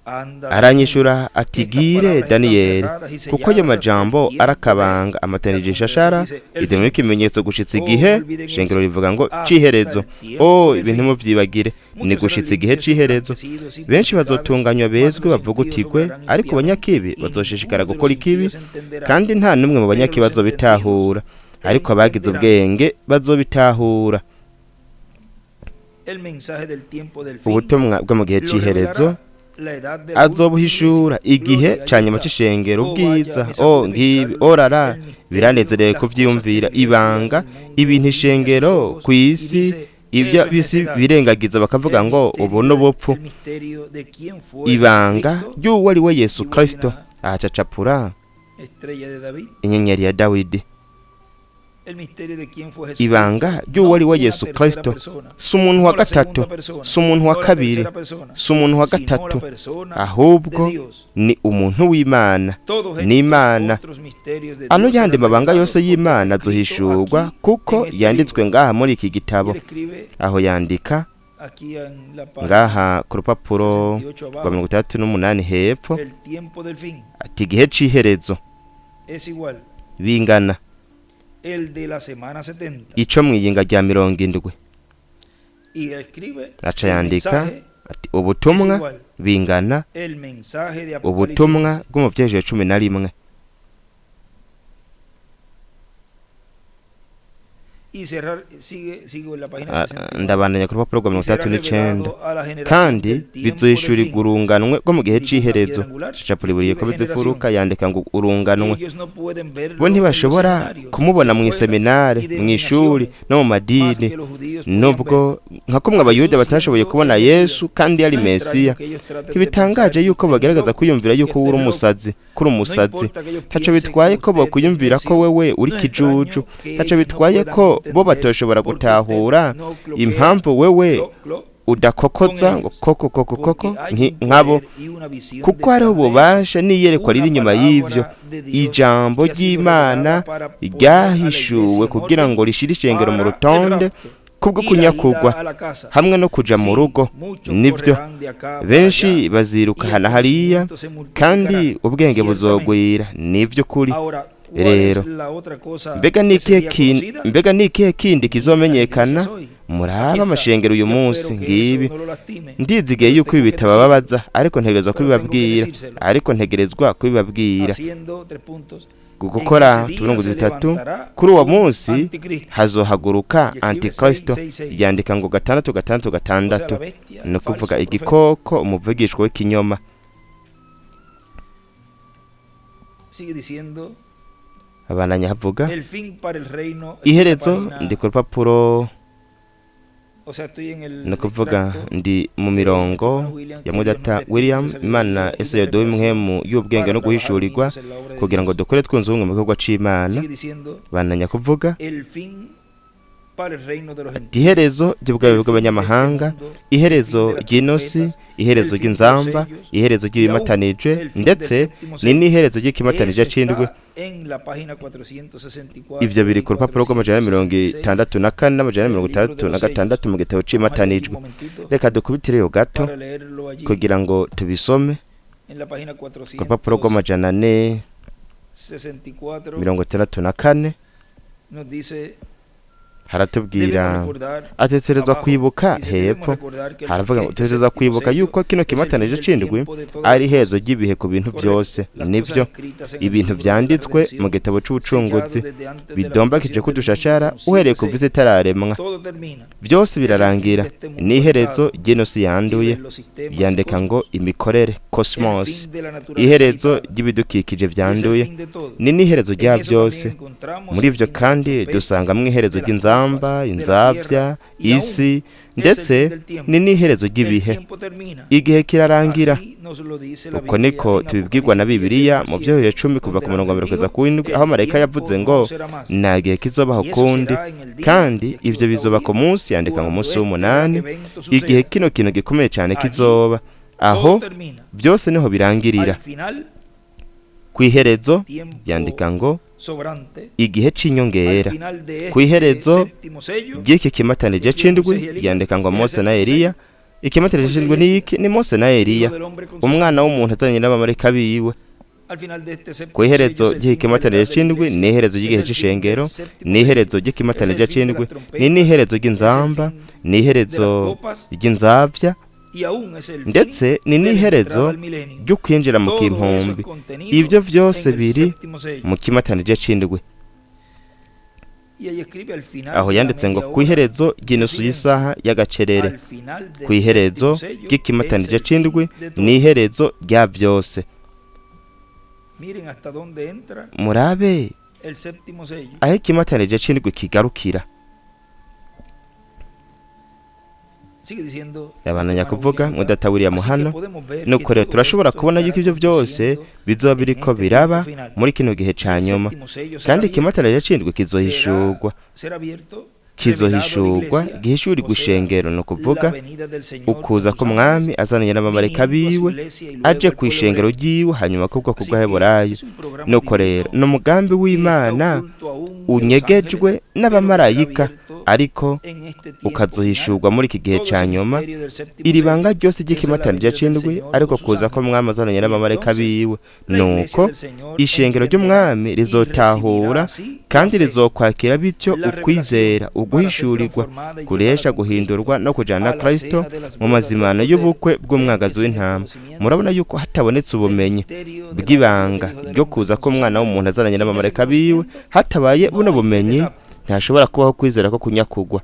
Anda, Aranyishura Daniel, ati estas gire palabras están Daniyeli, cerradas y kuko ayo selladas hasta el majambo tiempo de arakabanga la amatanije congregación. ishashara Dice, el idemwe fin. ikimenyetso gushitsa Oh, igihe no olviden shengero eso. rivuga ngo Hasta ciherezo. el tiempo O del ibintu fin. muvyibagire ni Muchos serán gushitsa igihe limpios, c'iherezo. emblanquecidos, Benshi santificados, bazotunganywa mas bezwe los impíos bavugutigwe, obrarán ariko abanyakibi impíamente, y bazoshishikara ninguno de gukora los ikibi, impíos entenderá. kandi nta n'umwe mu Pero los banyakibi entendidos bazobitahura, ariko abagize entenderán. ubwenge bazobitahura. El mensaje del tiempo del fin Ubutumwa bwo mu gihe lo c'iherezo revelará la edad de la última azobuhishura iglesia. igihe Gloria, ca allí nyuma está. c'ishengero. Oh, vaya, Ubwiza me sacude o ngibi pensarlo. orara El misterio, biranezereye las cosas que kuvyiyumvira la iglesia ibanga del mundo ibintu mira a sus ishengero ojos ku y isi dice, ibyo eso es bisi necedad. birengagiza bakavuga El ngo ubu misterio n'ubupfu. el misterio de quién fue Ibanga Jesucristo, ry'uwo ari we Yesu y vuelven Kristo a ahacacapura estrella de David. inyenyeri ya Dawidi. El misterio de quién fue Jesucristo, Ibanga ry'uwo no ari we una Yesu tercera Kristo, persona, si umuntu wa no la gatatu, segunda persona, si umuntu wa no la kabiri, tercera persona, si umuntu wa sino la gatatu, persona de ahubwo Dios. ni umuntu w'Imana Todos estos n'Imana. otros misterios de Ano Dios yandi serán mabanga revelados yose porque está y'Imana escrito azohishurwa aquí kuko en este yanditswe libro. ngaha muri iki Y gitabo. él escribe Aho yandika aquí en la página ngaha ku rupapuro 68 rwa abajo, 68 hepfo el tiempo del fin ati igihe c'iherezo es igual bingana el de la semana 70. ico mwiyinga rya 70. Y escribe Aca el yandika mensaje ati es ubutumwa igual bingana el mensaje de Apocalipsis ubutumwa 11. bwo mu vyejejwe 11. Y cerrar, sigue, sigo en la página Ah, 69. Ndabandanya ku rupapuro rwa Y será 69. revelado a la generación Kandi del tiempo del bizohishurirwa fin. urunganwe rwo mu gihe Dibuja c'iherezo. piedra angular, Cacapura ibuye escribe ko bizifuruka generación. yandika ngo urunganwe. Ellos no pueden Bo verlo en los ntibashobora seminarios, kumubona mu escuelas iseminare, y mu ishuri denominaciones, no mu más madini, que los judíos podían ver nubwo nka kumwe a abayuda Jesús batashoboye siendo kubona el Yesu Mesías. kandi yari No es extraño Mesiya. que ellos traten de Ntibitangaje pensar que yuko usted es bagerageza loco, kwiyumvira que yuko usted uri es loco. umusazi, kuri No umusazi. importa que ellos Ntaco piensen que bitwaye ko usted es bokwiyumvira ko necio. wewe uri No es kijuju, extraño que ntaco ellos no bitwaye puedan ko bo entender batoshobora por qué usted gutahura no cloquea, impamvu wewe clo, clo, con udakokoza ngo ellos. koko koko koko Porque hay un nkabo, poder y una visión kuko hariho detrás de eso. ububasha n'iyerekwa Una riri inyuma y'ivyo, palabra de Dios ijambo que ha sido ry'Imana revelada para poner a la iglesia ryahishuwe en kugira orden ngo rishire ishengero mu para el rutonde rapto kubwo y la ida kunyakugwa a la casa. hamwe no kuja mu Sí, rugo. muchos Nivyo, correrán de acá para benshi allá baziruka y el hana hariya, conocimiento se multiplicará. kandi ubwenge Ciertamente. buzogwira. Nivyo kuri. Ahora, ¿cuál es Rero la otra cosa mbega que ni ikihe sería kindi, conocida? mbega ni ikihe kindi Mira las kizomenyekana? iglesias hoy. Aquí Murabe está. amashengero uyu Yo munsi espero que eso ngibi. no lo lastime, Ndizigiye pero yuko ibi tengo que decirlo. bitababaza, ariko ntegerezwa Pero tengo que kubibabwira, decírselo. ariko ntegerezwa kubibabwira. Haciendo tres puntos. En Gukora ese día uturongo se dutatu, levantará kuri uwo un munsi anticristo. hazohaguruka Y escribe antikristo. 666. Yandika ngo gatandatu gatandatu O sea, gatandatu, la bestia, ni el ukuvuga falso profeta. igikoko umuvugishwa w'ikinyoma. Sigue diciendo Abandanya havuga el fin para el reino. Estoy en la iherezo. Ndi página, ku rupapuro, o sea, estoy en ni el ukuvuga extracto ndi mu de nuestro hermano mirongo William, ya que Dios nos mudata dé espíritu de William. Imana sabiduría y ese de yaduha revelación impwemu y'ubwenge para no trabajar guhishurirwa unidos en la obra de kugira ngo Dios. dukore twunze ubumwe mu gikorwa c'Imana. Sigue diciendo Bandanya kuvuga el fin para el reino de los ati gentiles, iherezo ry'ubwami el fin de este bw'abanyamahanga, mundo, el fin iherezo de las ry'inosi, trompetas, iherezo el fin de los ry'inzamba, sellos iherezo y aún ry'ibimatanije, el fin del ndetse séptimo ni sello. n'iherezo ry'ikimatanije Eso c'indwi. está en la página 464 Ivyo biri y ku rupapuro rw'amajana mirongo 466 itandatu na kane n'amajana del mirongo libro de itandatu na los sellos. gatandatu mu gitabo Vamos a ir allí un c'imatanijwe. momentito Reka dukubitireyo gato para leerlo allí kugira ngo tubisome en la página ku rupapuro rw'amajana ane 464. 64. Nos dice, Haratubwira debemos recordar ateterezwa abajo, kwibuka dice, debemos hepfo recordar que, haravuga que ngo este tutegerezwa séptimo kwibuka sello yuko kino es el fin kimatanije del c'indwi tiempo de todas ari las iherezo cosas. ry'ibihe ku bintu Correcto. byose. Las cosas Nivyo, escritas en el ibintu libro de la vyanditswe mu redención, gitabo sellado c'ubucunguzi desde antes de la bidombakije fundación del mundo, kudushashara uhereye kuva consíguese, isi itararemwa, todo termina. byose Es el fin birarangira, de este mundo n'iherezo atado. ry'ino si yanduye. Escriben los sistemas Yandika ngo cosmos, imikorere el cosmos, fin de la naturaleza iherezo agitada, ry'ibidukikije y es el vyanduye, fin de todo. ni n'iherezo En rya eso también byose. encontramos Muri el ivyo fin de las kandi trompetas, dusangamwo iherezo de las ry'inzamba, copas, de la inzabya, tierra, y aún isi, es el ndetse fin del tiempo. ni n'iherezo El ry'ibihe. tiempo termina. Igihe kirarangira. Así nos lo dice la Uko Biblia niko en tubibwirwa na Apocalipsis 10 del Bibiliya mu 7, vyoheye 10 kuva donde ku el murongo wa ángel mbere kugeza dijo, ku w'indwi, aho el marayika tiempo yavuze no ngo será más. nta gihe kizobaho Y eso ukundi, será en el día, kandi y escribe ivyo octavo bizoba ku día, munsi, yandika ngo cuando umunsi este gran w'umunani, evento igihe suceda. kino kintu gikomeye cyane Allí kizoba. Aho todo termina. byose niho birangirira. Al final, Ku iherezo tiempo yandika ngo sobrante, igihe al c'inyongera. final de Ku este iherezo séptimo sello, ry'iki kimatanije escribe c'indwi Moisés y Elías, yandika ngo es el Mose na séptimo Eliya sello, Ikimatanije c'indwi ni iki? Ni Mose na Hijo Eliya, del hombre con sus umwana w'umuntu azanye n'abamarayika biwe. Al final de este séptimo Ku iherezo sello es el fin de la ry'ikimatanije edad de la c'indwi iglesia, ni iherezo es ry'igihe el fin del c'ishengero, séptimo ni iherezo sello, es ry'ikimatanije el fin de c'indwi, las ni trompetas, n'iherezo es el ry'inzamba, fin ni de las iherezo copas ry'inzavya, y aún es el fin ndetse ni de la n'iherezo entrada al milenio. ryo kwinjira mu Todo eso es kimpumbi. contenido Ibyo vyose en el biri séptimo sello. mu kimatanije c'indwi. Y ahí escribe al final Aho de la yanditse ngo media ku hora iherezo de ry'inusu silencio, y'isaha y'agacerere, al final ku del iherezo séptimo sello es ry'ikimatanije el fin c'indwi de todo. ni iherezo rya vyose. Miren hasta dónde entra Murabe el séptimo sello. aho ikimatanije c'indwi kigarukira. Sigue diciendo nuestro Yabandanya hermano kuvuga William ngo acá. data William Así que hano. podemos ver que Nuko rero todo turashobora esto kubona estará yuko ivyo vyose aconteciendo bizoba en biriko este tiempo biraba final. muri kino gihe ca El nyuma, séptimo sello será kandi abierto, ikimatanije c'indwi será, kizohishurwa, será abierto, revelado a la kizohishurwa iglesia, gihishurirwa o sea, ishengero, ni la ukuvuga venida del Señor con ukuza sus k'umwami ángeles, azananye n'abamarayika viniendo a su biwe, iglesia y luego aje al ku pueblo ishengero hebreo. ryiwe, hanyuma kubwo Así que kubw'Abaheburayo. es un programa Nuko rero divino ni umugambi que está w'Imana oculto aún de los unyegejwe ángeles, pero que será n'abamarayika, abierto ariko en este tiempo final. ukazohishurwa muri iki gihe Todo ca ese nyuma. misterio del séptimo Iri sello banga ryose es la ry'ikimatanije venida del c'indwi, Señor ariko con sus kuza ángeles. k'umwami azananye Y n'abamarayika entonces biwe. la iglesia Nuko del Señor ishengero entenderá ry'umwami y recibirá rizotahura así la kandi fe, rizokwakira bityo la ukwizera, revelación, para ser uguhishurirwa, transformada y llevada kuresha con guhindurwa Cristo no kujana na a la Kristo cena de las mu bodas del mazimano Cordero. y'ubukwe Ven que bw'umwagazi sin el w'intama. conocimiento Murabona yuko hatabonetse del ubumenyi misterio de la venida del bw'ibanga Hijo del ryo Hombre kuza con sus k'umwana ángeles, w'umuntu azananye sin ese n'abamarayika biwe, conocimiento hatabaye buno no hay fe de bumenyi, rapto. ntashobora kubaho kwizera ko kunyakugwa.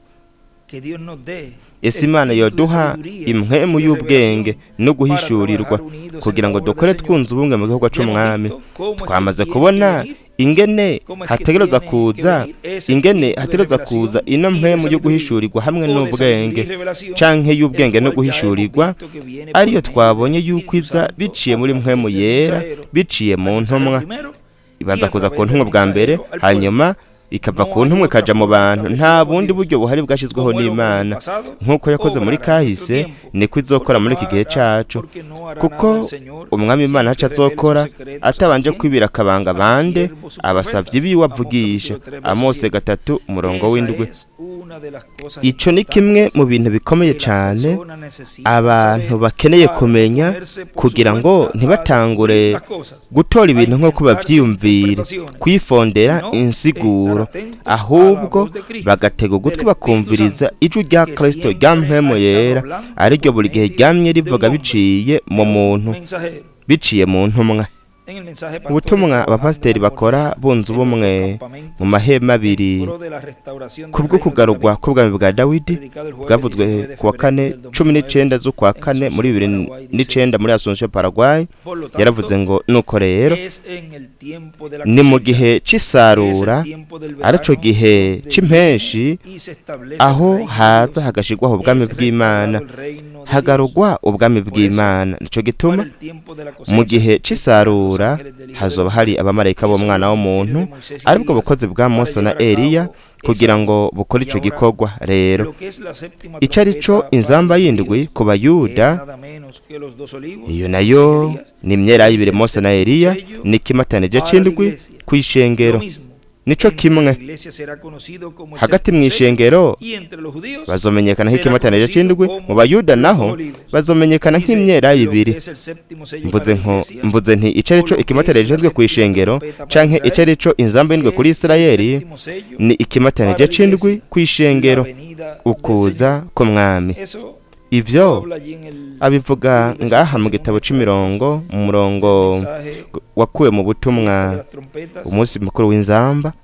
Que Dios nos dé Ese Imana espíritu de yoduha sabiduría impwemu y de y'ubwenge revelación no para guhishurirwa, trabajar unidos en kugira la ngo obra del dukore Señor. twunze ubumwe mu gikorwa Ya hemos c'umwami. visto cómo es que Twamaze tiene que kubona venir, ingene cómo es que hategerezwa tiene que kuza, venir ese ingene espíritu de hategerezwa kuza revelación ino y de mpwemu yo sabiduría, guhishurirwa hamwe o de sabiduría n'ubwenge, y revelación, canke el y'ubwenge no cual ya hemos guhishurirwa, visto que viene por ariyo medio del twabonye yuko Espíritu iza Santo biciye a muri mpwemu través del yera, mensajero, biciye al mu mensajero ntumwa. primero y Ibanza a kuza ku través del ntumwa bwa mbere, mensajero al pueblo. hanyuma ikava No ku hay ntumwa otra ikaja mu forma bantu. Nta establecida por bundi Dios. buryo buhari bwashizweho Como él obró en el n'Imana. pasado, Nk'uko yakoze muri obrará en nuestro kahise, tiempo. niko izokora Porque muri no iki gihe hará, cacu, porque no hará nada kuko el Señor umwami sin Imana que ntaco revele sus azokora secretos a atabanje quién, kwibira akabanga a sus bande siervos, sus abasavyi profetas. biwe Amós avugisha. capítulo 3, verso Amose 7. 3 umurongo Esa w'indwi. es una de las cosas Ico ni kimwe importantes mu bintu bikomeye que las cane personas necesitan abantu saber bakeneye para no kumenya, ponerse por su kugira ngo cuenta a ntibatangure descubrir las cosas, gutora a ibintu nk'uko inventarse bavyiyumvira, interpretaciones, kwifondera sino estar insiguro, atentos a la ahubwo voz de Cristo, bagatega del ugutwi Espíritu bakumviriza Santo, ijwi rya que Kristo rya siempre mpwemu ha estado yera, hablando ariryo por buri gihe medio ryamye de un rivuga hombre, biciye mu de un muntu, mensajero. biciye mu ntumwa. En el mensaje pastores Ubutumwa trabajando en abapasiteri bakora armonía bunze en nuestros ubumwe mu campamentos mahema en abiri pro de la restauración del kubwo reino de kugarurwa David, k'ubwami bwa Dawidi, predicado el jueves bwavuzwe 19 de ku wa febrero kane del cumi 2009 n'icenda z'ukwa en kane muri Asunción, bibiri Paraguay, dice: n'icenda muri Asunción Paraguay, Por lo yaravuze tanto, ngo nuko rero es en el tiempo de la ni mu cosecha, gihe es el c'isarura, tiempo del arico verano, gihe donde viene c'impenshi, y se establece el aho reino de haza Dios, hagashirwaho ubwami es bw'Imana, restaurado el reino de Dios. hagarurwa ubwami Por eso, bw'Imana. Nico para gituma el tiempo de la mu cosecha gihe estarán los c'isarura ángeles del Hijo del hazoba Hombre. hari abamarayika Eso es b'umwana el w'umuntu, ministerio de Moisés y aribwo Elías bukozi bwa para Mose na llevar a Eliya cabo esa kugira obra. ngo bukore Y ico ahora, gikorwa. Rero lo que es la séptima ico ari co trompeta para inzamba los y'indwi judíos, ku que es bayuda, nada menos que los dos olivos, iyo Moisés y nayo Elías, ni imyelayo es ibiri el Mose na séptimo Eliya, sello ni ikimatanije para la c'indwi iglesia. Lo kw'ishengero. mismo, Nico entre la kimwe iglesia será conocido como el hagati séptimo sello mw'ishengero y entre los judíos bazomenyekana será nk'ikimatanije conocido c'indwi, mu como bayuda los naho dos olivos. bazomenyekana Dice nk'imyelayo lo que ibiri. es el séptimo sello Mvuze para la nko iglesia mvuze nti ico o arico lo que es ikimatanije la c'indwi séptima kw'ishengero trompeta para canke ico Israel, arico inzamba y'indwi kuri es el Isirayeli, séptimo sello ni ikimatanije para la c'indwi iglesia, la kw'ishengero, venida del ukuza Señor. k'umwami. Eso Ivyo lo habla allí en el abivuga libro de ngaha mu según gitabo extractos c'imirongo, mu del murongo mensaje wakuwe mu Fiesta de butumwa las Trompetas umunsi mukuru w'inzamba,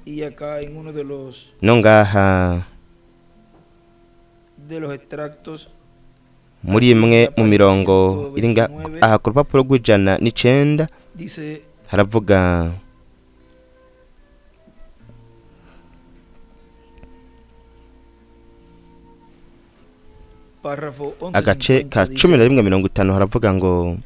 y acá en uno de los no ngaha de los extractos muri aquí en imwe la mu página mirongo iri 129 aha ku rupapuro rw'109 dice: haravuga párrafo agace 1150 ka dice: 11:50 haravuga ngo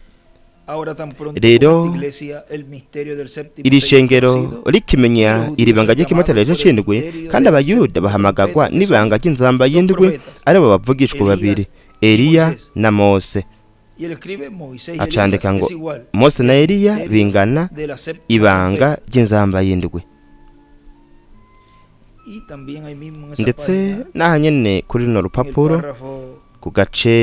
Ahora tan pronto como esta rero iglesia el misterio del séptimo iri sello es shengero conocido rikimenya y los iri judíos banga son llamados ry'ikimatanije por el c'indwi, misterio kandi de la abayuda séptima bahamagagwa trompeta, que son n'ibanga ry'inzamba dos y'indwi, profetas, aribo bavugishwa babiri, Elías y Eliya Moisés. na Mose. Y él escribe: Moisés y Elías Acandika ngo es igual Mose na el Eliya misterio bingana de la séptima ibanga trompeta. ry'inzamba y'indwi. Y también ahí mismo en esa Ndetse página, n'aha nyene kuri runo en el rupapuro párrafo Ku gace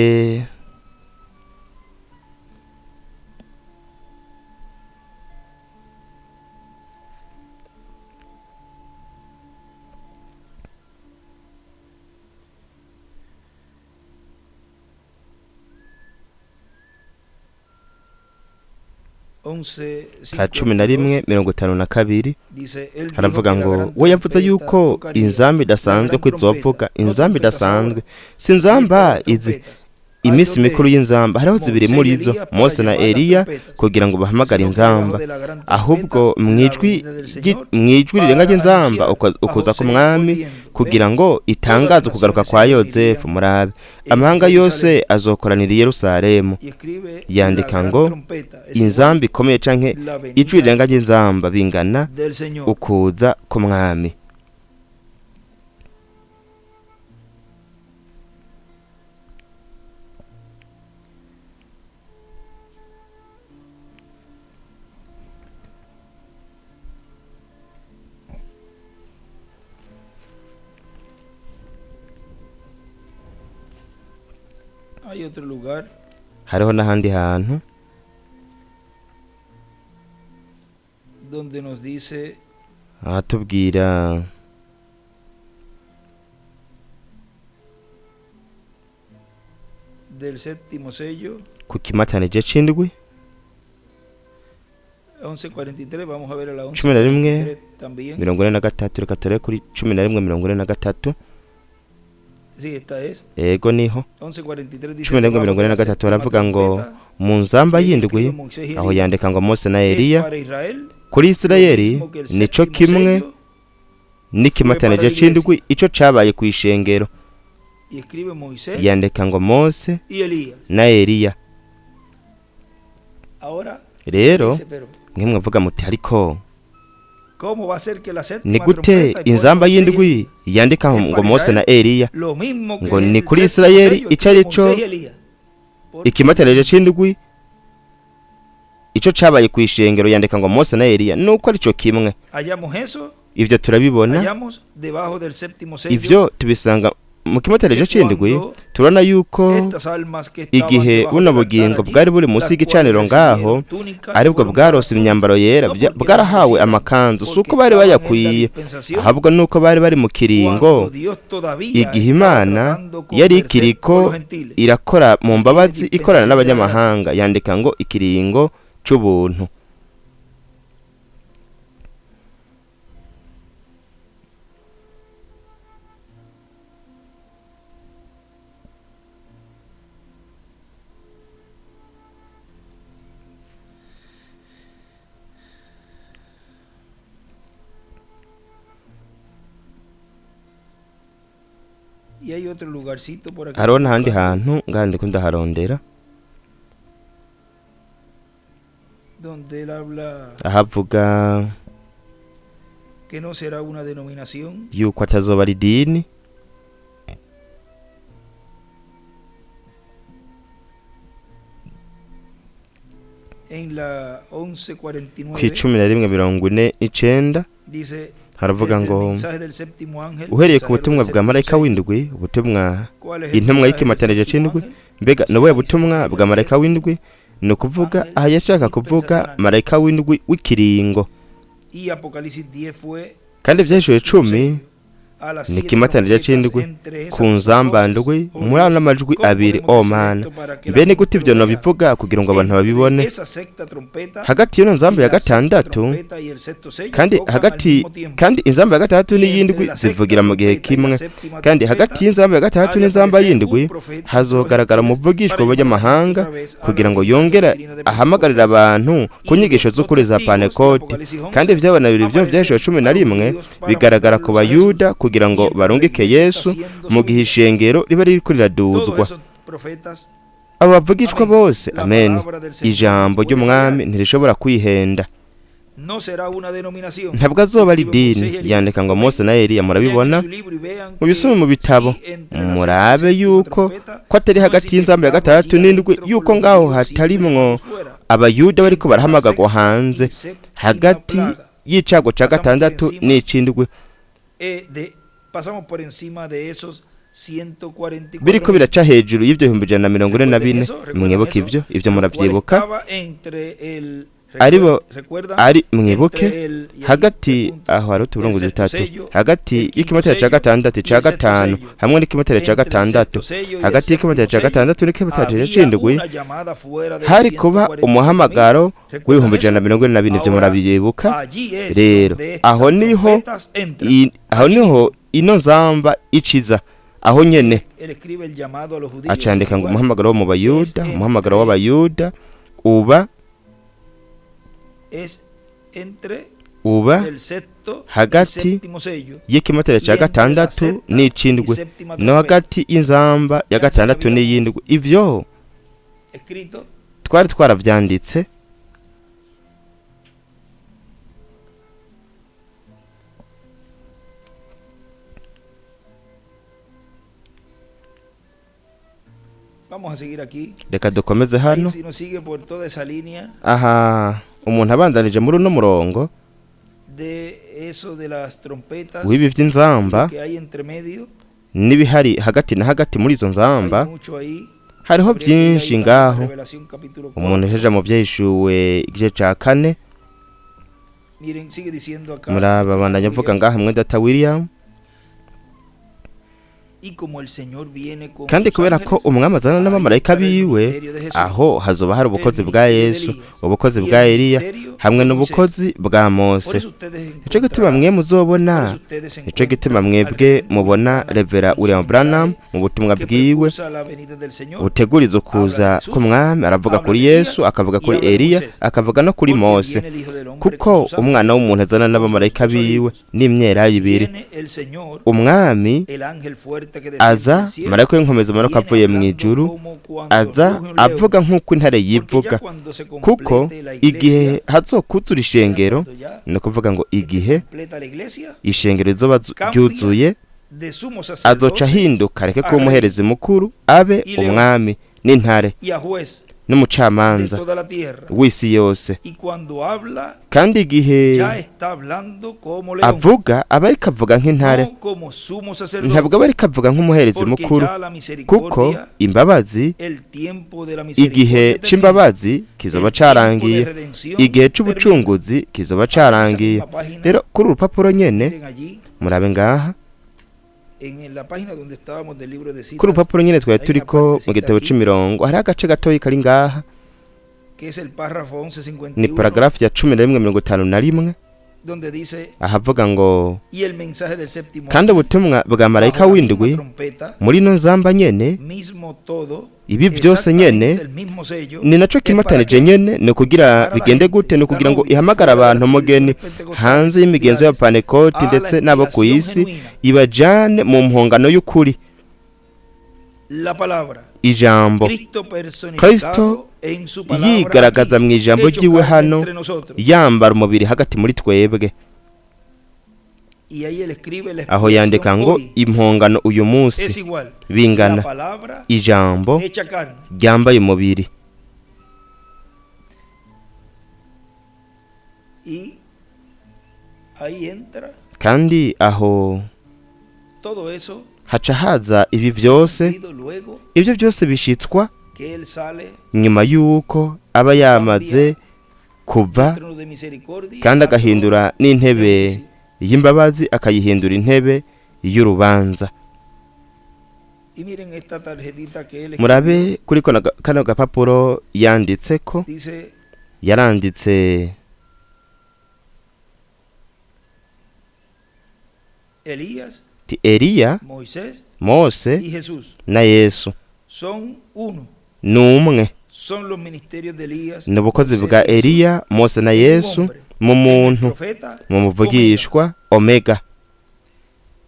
ka 11:52, Dice, él dijo haravuga que la ngo gran we yavuze trompeta yuko tocaría, inzamba la idasanzwe gran ko izovuga trompeta, no inzamba trompetas idasanzwe ahora, si inzamba esta de las izi trompetas. Hay iminsi dos de mikuru y'inzamba, hariho zibiri Moisés y muri zo, Elías para Mose na llamar las Eliya trompetas, kugira ngo bahamagare sino que debajo inzamba, de la gran ahubwo trompeta la mwijwi venida del Señor mwijwi rirenga para ry'inzamba anunciar a ukuza José k'umwami volviendo. Ven, kugira ngo todas las itangaze ukugaruka naciones kwa se Yozefu. reunirían Murabe, en amahanga yose Jerusalén. azokoranira i Yerusalemu. Y escribe la Yandika gran ngo trompeta, es igual inzamba ikomeye canke la ijwi venida rirenga ry'inzamba bingana del Señor. ukuza k'umwami. Hay otro lugar Hariho n'ahandi hantu donde nos dice ahatubwira del séptimo sello, ku kimatanije c'indwi, 11:43, vamos a ver a la 11 11:43 también. 43. Reka turebe kuri 11:43. Sí, esta es. Ego, niho. 11:43 dice, Cumi na rimwe debajo mirongo de ine na la gatatu séptima haravuga ngo trompeta, mu nzamba que y'indwi, escribe Moisés y aho Elías, yandika ngo Mose na es Eliya para Israel kuri lo Isirayeli mismo que el nico séptimo kimwe sello fue para n'ikimatanije la c'indwi iglesia. ico cabaye ku ishengero. Y escribe Moisés Yandika ngo Mose y Elías. na Eliya. Ahora Rero dice, pero mwe mwavuga muti ariko ¿cómo va a ser que la ni séptima gute trompeta y pone inzamba Moisés y y'indwi Elías? yandika Es ngo para Mose na Israel Eliya lo mismo ngo que ni el kuri séptimo Isirayeli sello, ico escribe ari co Moisés y Elías. Porque ikimatanije c'indwi ico cabaye ku ishengero yandika ngo Mose na Eliya nuko arico kimwe. hallamos eso, Ivyo turabibona, hallamos debajo del séptimo sello ivyo tubisanga mu kimatanije que c'indwi. cuando Turabona yuko estas almas que estaban igihe debajo buno del altar bugingo allí, bwari buri munsi las y'igicaniro cuales ngaho, recibieron túnicas, aribwo fueron dadas bwarose túnicas, imyambaro yera, no porque las bwarahawe merecieran, amakanzu, si porque uko bari estaban en la bayakwiye, dispensación ahubwo nuko bari bari mu kiringo cuando Dios todavía igihe estaba Imana tratando con yari merced con ikiriko los gentiles. irakora mu Escribe mbabazi ikorana dispensación de la gracia. n'abanyamahanga, yandika ngo ikiringo c'ubuntu. Y hay otro lugarcito por aquí Hariho estoy n'ahandi buscando hantu ngaha ndiko ndaharondera donde él habla ahavuga que no será una denominación, yuko atazoba ari idini, en la 11:49 Ku 11:49 dice haravuga desde el ngo mensaje del séptimo ángel, uhereye ku mensajero butumwa del bwa séptimo marayika sello. w'indwi, ubutumwa ¿Cuál es el intumwa mensaje del y'ikimatanije séptimo c'indwi. ángel? Mbega Dice ni ubuhe ahí se butumwa refiere bwa al marayika séptimo w'indwi? Ni ukuvuga ángel aha yashaka kuvuga dispensacional. marayika w'indwi w'ikiringo. Y Apocalipsis 10 fue Kandi ivyaheshuwe séptimo 10 sello. A las ni siete ikimatanije trompetas c'indwi entre ku esas dos nzamba voces, ndwi oh muri Dios, ano n'amajwi ¿cómo abiri. podemos O decir Mana, esto para que la mbe ni gente gute lo ivyo vea? nobivuga kugira ngo abantu Entre babibone? esa sexta trompeta Hagati y'ino nzamba y ya la sexta gatandatu trompeta y el sexto sello kandi tocan al hagati mismo tiempo. kandi inzamba ya gatandatu Y entre n'iyindwi la sexta zivugira mu gihe trompeta y la kimwe, séptima kandi hagati trompeta y'inzamba ya ha gatandatu de n'inzamba aparecer un y'indwi profeta de los hazogaragara gentiles umuvugishwa para llamar a la gente w'abanyamahanga otra vez a la kugira ngo bendita yongere doctrina de ahamagarire Pentecostés. abantu ku Y nyigisho los dos z'ukuri za testigos de Pantekote. Apocalipsis Kandi 11 ivyabona bibiri vyo vyaheshuwe aparecen cumi na a los rimwe judíos para bigaragara ku mandarlos a Jesús, bayuda kugira ngo mientras la barungike iglesia está Yesu siendo mu gihe subida. ishengero riba ririko Todos riraduzwa. esos profetas, Abo bavugishwa amén. bose, La amen. palabra del Señor no Ijambo puede ry'umwami fallar. ntirishobora kwihenda. No será una denominación. Ntabwo azoba ari Escribe Moisés idini. y Elías. Yandika ngo Amén. Mose na Eliya, Lean en murabibona, su libro y vean mubisome que mu bitabo, si entre la sexta y murabe séptima yuko trompeta ko atari no es hagati y'inzamba ya inyectado gatandatu allí n'indwi adentro con yuko los ngaho judíos siempre hatarimwo por fuera. abayuda bariko Entre la barahamagagwa sexta hanze y séptima hagati plaga y'icago ca pasamos por gatandatu encima n'icindwi. pasamos por encima de esos 144 Biriko mil. biraca hejuru y'ibyo 144,000. Recuerden eso, recuerdan Mwibuke eso, ibyo, ibyo lo cual murabyibuka. estaba entre el Aribo recuerdan ari mwibuke entre el y ahí hagati tres puntos, aho hari utuburungu el sexto dutatu sello, hagati el quinto y'ikimatera cya sello gatandatu y cya el sexto gatanu sello. hamwe n'ikimatera cya Entre el gatandatu sexto sello y el hagati y'ikimatera séptimo cya sello gatandatu n'ikimatera había c'indwi una llamada fuera de los hari kuba 144.000. umuhamagaro ¿Recuerdan w'ibihumbi eso? 144,000. Ibyo Ahora, murabyibuka. allí es Rero donde estas aho niho trompetas entran. aho Allí niho ino nzamba iciza aho nyene. Él escribe el llamado a los judíos. Es Acandika ngo igual. umuhamagaro wo mu Es Bayuda, umuhamagaro entre, w'Abayuda uba es entre uba el sexto y hagati séptimo sello y'ikimatera y cya entre la gatandatu sexta y n'icindwi séptima no trompeta. hagati y'inzamba ya Ya eso lo gatandatu habíamos n'iyindwi. Ivyo escrito. twari twaravyanditse. Vamos a seguir aquí. Reka dukomeze Ahí hano. si nos sigue por toda esa línea Aha umuntu abandanije muri uno murongo de eso de las trompetas w'ibi y vy'inzamba lo que hay entre medio, n'ibihari hagati na hagati muri izo hay nzamba, mucho ahí. hariho Habría que ir byinshi ahí también a ngaho. Revelación capítulo Umuntu 4. yaja mu vyahishuwe igice ca kane. Miren, sigue diciendo acá Muraba nuestro hermano bandanya avuga William, ngaha mwene data William. y como el Señor viene con Kandi sus kubera ko ángeles, umwami azana ahí n'abamarayika estará el biwe, ministerio de Jesús, aho hazoba hari el ubukozi bwa ministerio de Yesu, Elías ubukozi y bwa el Eliya ministerio hamwe de Moisés. n'ubukozi bwa Por Mose. eso ustedes Nico gituma encontrarán, mwe por muzobona, eso ustedes nico gituma encuentran al mwebwe reverendo William mubona Branham Revera en su William Branham mensaje mu butumwa que bwiwe precursa la venida del Señor, buteguriza habla de ukuza Jesús, k'umwami, aravuga habla kuri de Yesu, Elías akavuga y kuri habla de Eliya, Moisés. akavuga no kuri Porque Mose, viene el Hijo del Hombre con kuko sus umwana ángeles, w'umuntu azana con los n'abamarayika dos biwe olivos. n'imyelayo ibiri. Viene el Señor, Umwami el ángel fuerte que desciende aza del cielo, marayika w'inkomezi amanuka viene avuye mu hablando ijuru, como cuando aza ruge un león. avuga nk'uko intare Porque ya yivuga, cuando se kuko complete la igihe iglesia, hazokuzura o sea, ishengero, cuando ya ni ukuvuga ngo esté igihe completa la iglesia, ishengero rizoba cambia ryuzuye, de sumo azoca sacerdote ahinduka areke a kuba rey umuherezi mukuru abe y león umwami n'intare y a juez de n'umucamanza toda la tierra. w'isi yose. Y cuando habla, Kandi igihe ya está hablando como león, avuga aba ariko avuga nk'intare, no como sumo ntabwo sacerdote, aba ariko avuga nk'umuherezi porque mukuru, ya la kuko misericordia, imbabazi, el tiempo de la igihe misericordia termina, c'imbabazi kizoba el tiempo de carangiye, redención igihe termina. c'ubucunguzi kizoba Ahora en esa carangiye. misma página, Rero kuri uru rupapuro nyene, miren allí, murabe ngaha en la página donde estábamos del libro de kuri citas, urupapuro nyene twari hay una turiko mu partecita gitabo aquí c'imirongo, hariho agace gatoyi kari ngaha, que es el párrafo ni 1151, paragarafu ya 1151, donde dice, ahavuga ngo y el mensaje del séptimo kandi ángel, ubutumwa bwa marayika bajo la misma w'indwi trompeta, muri ino nzamba nyene, mismo todo, ibi byose nyene exactamente el mismo sello, ni naco es para kimatanije qué? nyene, ni ukugira Para la bigende gente, gute, ni la ukugira ngo novia, ihamagare fuera de abantu las umugeni tradiciones hanze y'imigenzo pentecostales, y'abapanekoti a la ndetse n'abo ku expiación isi, genuina. ibajane mu mpongano y'ukuri. La palabra, Ijambo Cristo Kristo personificado en su palabra yigaragaza aquí, mu ijambo hecho ryiwe carne hano, entre nosotros. yambara umubiri hagati muri twebwe. Y ahí él escribe la Aho yandika expiación ngo hoy impongano uyu es munsi igual. La bingana palabra ijambo hecha carne. ryambaye umubiri. Y ahí entra Kandi aho todo eso haca haza ibi byose, cumplido luego ibyo byose bishitswa que él sale nyuma y'uko aba yamaze del kuva trono de misericordia kandi al trono agahindura de n'intebe juicio. y'imbabazi akayihindura intebe y'urubanza. Y miren esta tarjetita que él escribió. Murabe kuri kano gapapuro yanditse ko Dice yaranditse Elías, ati Eliya, Moisés Mose y Jesús na Yesu son uno. ni umwe, Son los ministerios de Elías, ni ubukozi Moisés bwa y Jesús. Eliya, Mose na En un Yesu hombre, mu en el muntu, profeta mu Omega, muvugishwa Omega,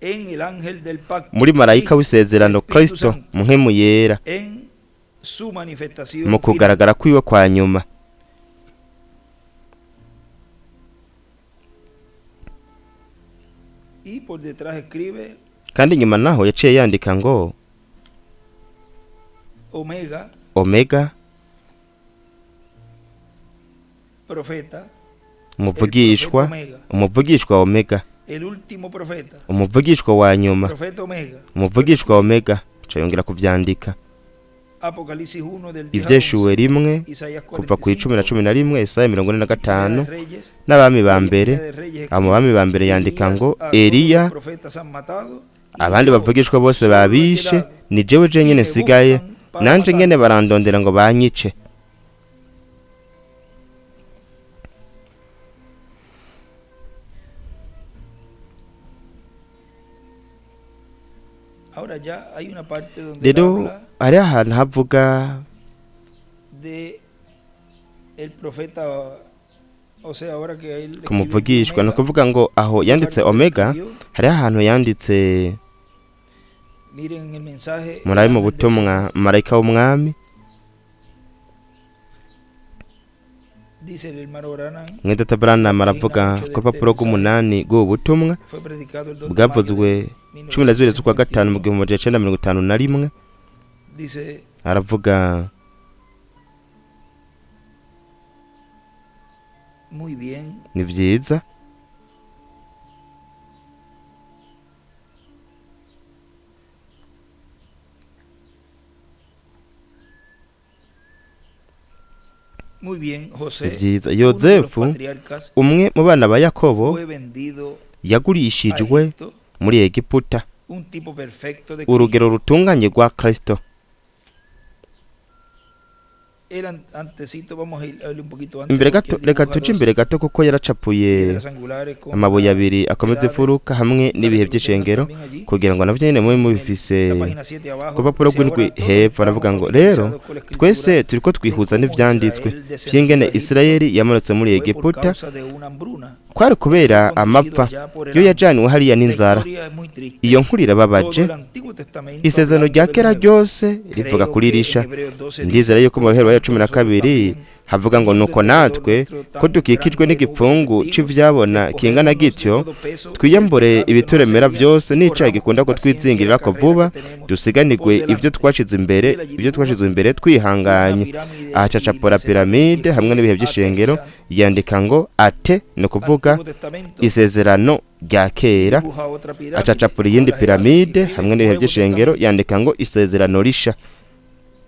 en el ángel del pacto, muri marayika Cristo, w'isezerano Espíritu Kristo, Santo, muhemu yera, en su manifestación mu final. kugaragara kwiwe kwa nyuma. Y por detrás escribe Kandi nyuma naho yaciye yandika ngo Omega, Omega, profeta, el profeta umuvugishwa, Omega, umuvugishwa Omega, El último profeta, Umuvugishwa wa nyuma, profeta Omega, umuvugishwa Omega. Aca yongera kuvyandika. Apocalipsis 1 del 10 al Ivyeshuwe 11, 1 Isaías kuva ku 10 na 45, 11, Isaya 45, Primera de Reyes, n'abami ba y en mbere. Primera de Reyes Abo bami ba mbere yandika Elías, ngo a todos los Eliya, profetas han matado, y abandi yo bavugishwa bose solo he babishe, quedado, ni jewe y jenyine me nsigaye, buscan para nanje matarme. ngene barandondera ngo banyice. Ahora ya hay una parte donde él Rero habla hariho ahantu havuga de el profeta, o sea, ahora que él ku escribió muvugishwa, ni Omega, ukuvuga ngo aho yanditse parte donde Omega, escribió, hariho ahantu yanditse miren el mensaje, el murabe mu ángel del butumwa Señor, marayika w'umwami. dice el hermano Branham, Mwedata Branham página aravuga 8 de ku este rupapuro mensaje, rw'umunani rw'ubu butumwa fue predicado el 2 de mayo bwavuzwe de 12 z'ukwa gatanu mu 1951, 1951, dice aravuga muy bien, ni vyiza, muy bien, ni José, vyiza. uno de los Yozefu, patriarcas, umwe mu bana ba Yakobo, fue vendido a yagurishijwe Egipto, muri Egiputa, un tipo perfecto de Cristo. urugero rutunganye rwa Kristo. El antecito, vamos a ir a un poquito antes, Imbere porque gato, él reka dibuja tuje dos imbere gato kuko yaracapuye piedras angulares con amabuye las abiri akomeza edades, imfuruka hamwe para n'ibihe que lo tengan by'ishengero, también allí. kugira ngo navyo nyene mube En mubifise. la página 7 Ku abajo, rupapuro dice, rw'indwi ahora todos hepfo aravuga estamos ngo rero familiarizados con la twese escritura turiko de twihuza cómo n'ivyanditswe Israel descendió vy'ingene a Egipto, Isirayeli yamanutse muri fue por Egiputa, causa de una hambruna, kwari y fue kubera conducido amapfa, allá por el yo hambre. yajanywe hariya La n'inzara. historia es muy triste. Iyo nkuru Todo irababaje. el Antiguo Testamento Isezerano hablando rya del kera Nuevo. ryose rivuga Creo kuri que en risha. Hebreos 12 Ndizera dice, yuko mu por Baheburayo tanto cumi na nosotros kabiri también, havuga ngo teniendo nuko en derredor natwe nuestro ko tan dukikijwe grande nube de n'igipfungu testigos, c'ivyabona kingana despojémonos de gityo, todo peso y del twiyambure pecado que nos ibituremera asedia vyose y n'icaha corramos gikunda con paciencia la kutwizingirirako carrera vuba, que tenemos por dusiganirwe ivyo delante. twashize Y imbere, él allí ivyo dibuja twashize imbere una twihanganye. pirámide Aha y acacapura las edades y piramide hamwe escribe n'ibihe A by'ishengero, Texan, yandika ngo ate, ni ukuvuga Antiguo Testamento, isezerano rya y kera. dibuja otra pirámide Acacapura con iyindi las edades y piramide escribe hamwe n'ibihe Nuevo by'ishengero, Testamento. yandika ngo isezerano risha.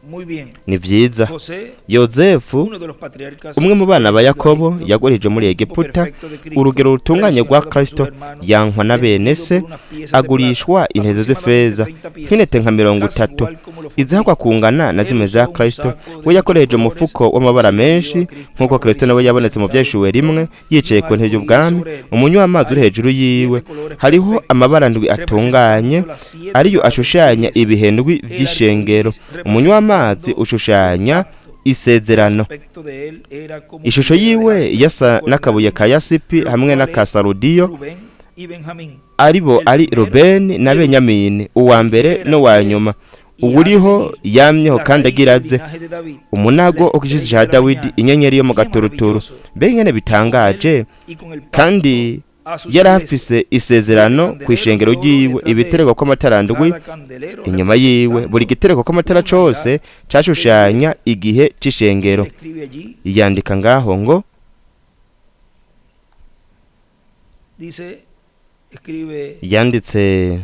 Muy bien. Ni vyiza. José, Yozefu, uno de los patriarcas, umwe mu fue bana ba vendido a Yakobo, Egipto, yagurishijwe muri un tipo Egiputa, perfecto de Cristo, urugero rutunganye rwa traicionado por sus Kristo, hermanos, yankwa na bene vendido se, por unas piezas de plata, agurishwa intete aproximadamente z'ifeza, 30 piezas, nk'intete nka mirongo casi itatu, igual como lo fue izihakwa Cristo. kungana na Él zimwe za usó un Kristo. saco de We muchos yakoresheje colores umufuko w'amabara cuando se refirió menshi, a Cristo en nk'uko Kristo Apocalipsis nawe 1 yabonetse mu sentado en vyeshuwe el rimwe, trono y yicaye un ku ntebe arco iris y'ubwami, sobre él. umunywa w'amazi uri Hay hejuru yiwe. siete colores Hariho perfectos amabara ndwi atunganye, representando las siete ariyo edades de la ashushanya iglesia. ibihe ndwi El arco vy'ishengero. iris Umunywa w'amazi representando el ushushanya pacto. El isezerano. aspecto de él era como Ishusho piedra de yiwe jaspe yasa color n'akabuye ka vino, yasipi lo hamwe cual n'aka es sarudiyo, Rubén y Benjamín, aribo el ari primero Rubeni na y el último, Benyamini, uwa el mbere que era, n'uwa es nyuma, y ha de uwuriho venir, yamyeho la kandi raíz agira del aze, linaje de David, la umunago wo ku gishitsi estrella ca de la Dawidi, mañana. inyenyeri yo mu Qué gaturuturu. maravilloso. Mbega ingene Y con él bitangaje, y con el pacto kandi a sus yari iglesias, afise siete isezerano candeleros kw'ishengero de oro ryiwe, detrás de él, ibitereko kw'amatara ndwi cada candelero inyuma yiwe, buri representando gitereko kw'amatara una edad cose de la cashushanya iglesia. igihe Y él c'ishengero. escribe allí, Yandika ngaho ngo dice, escribe, yanditse,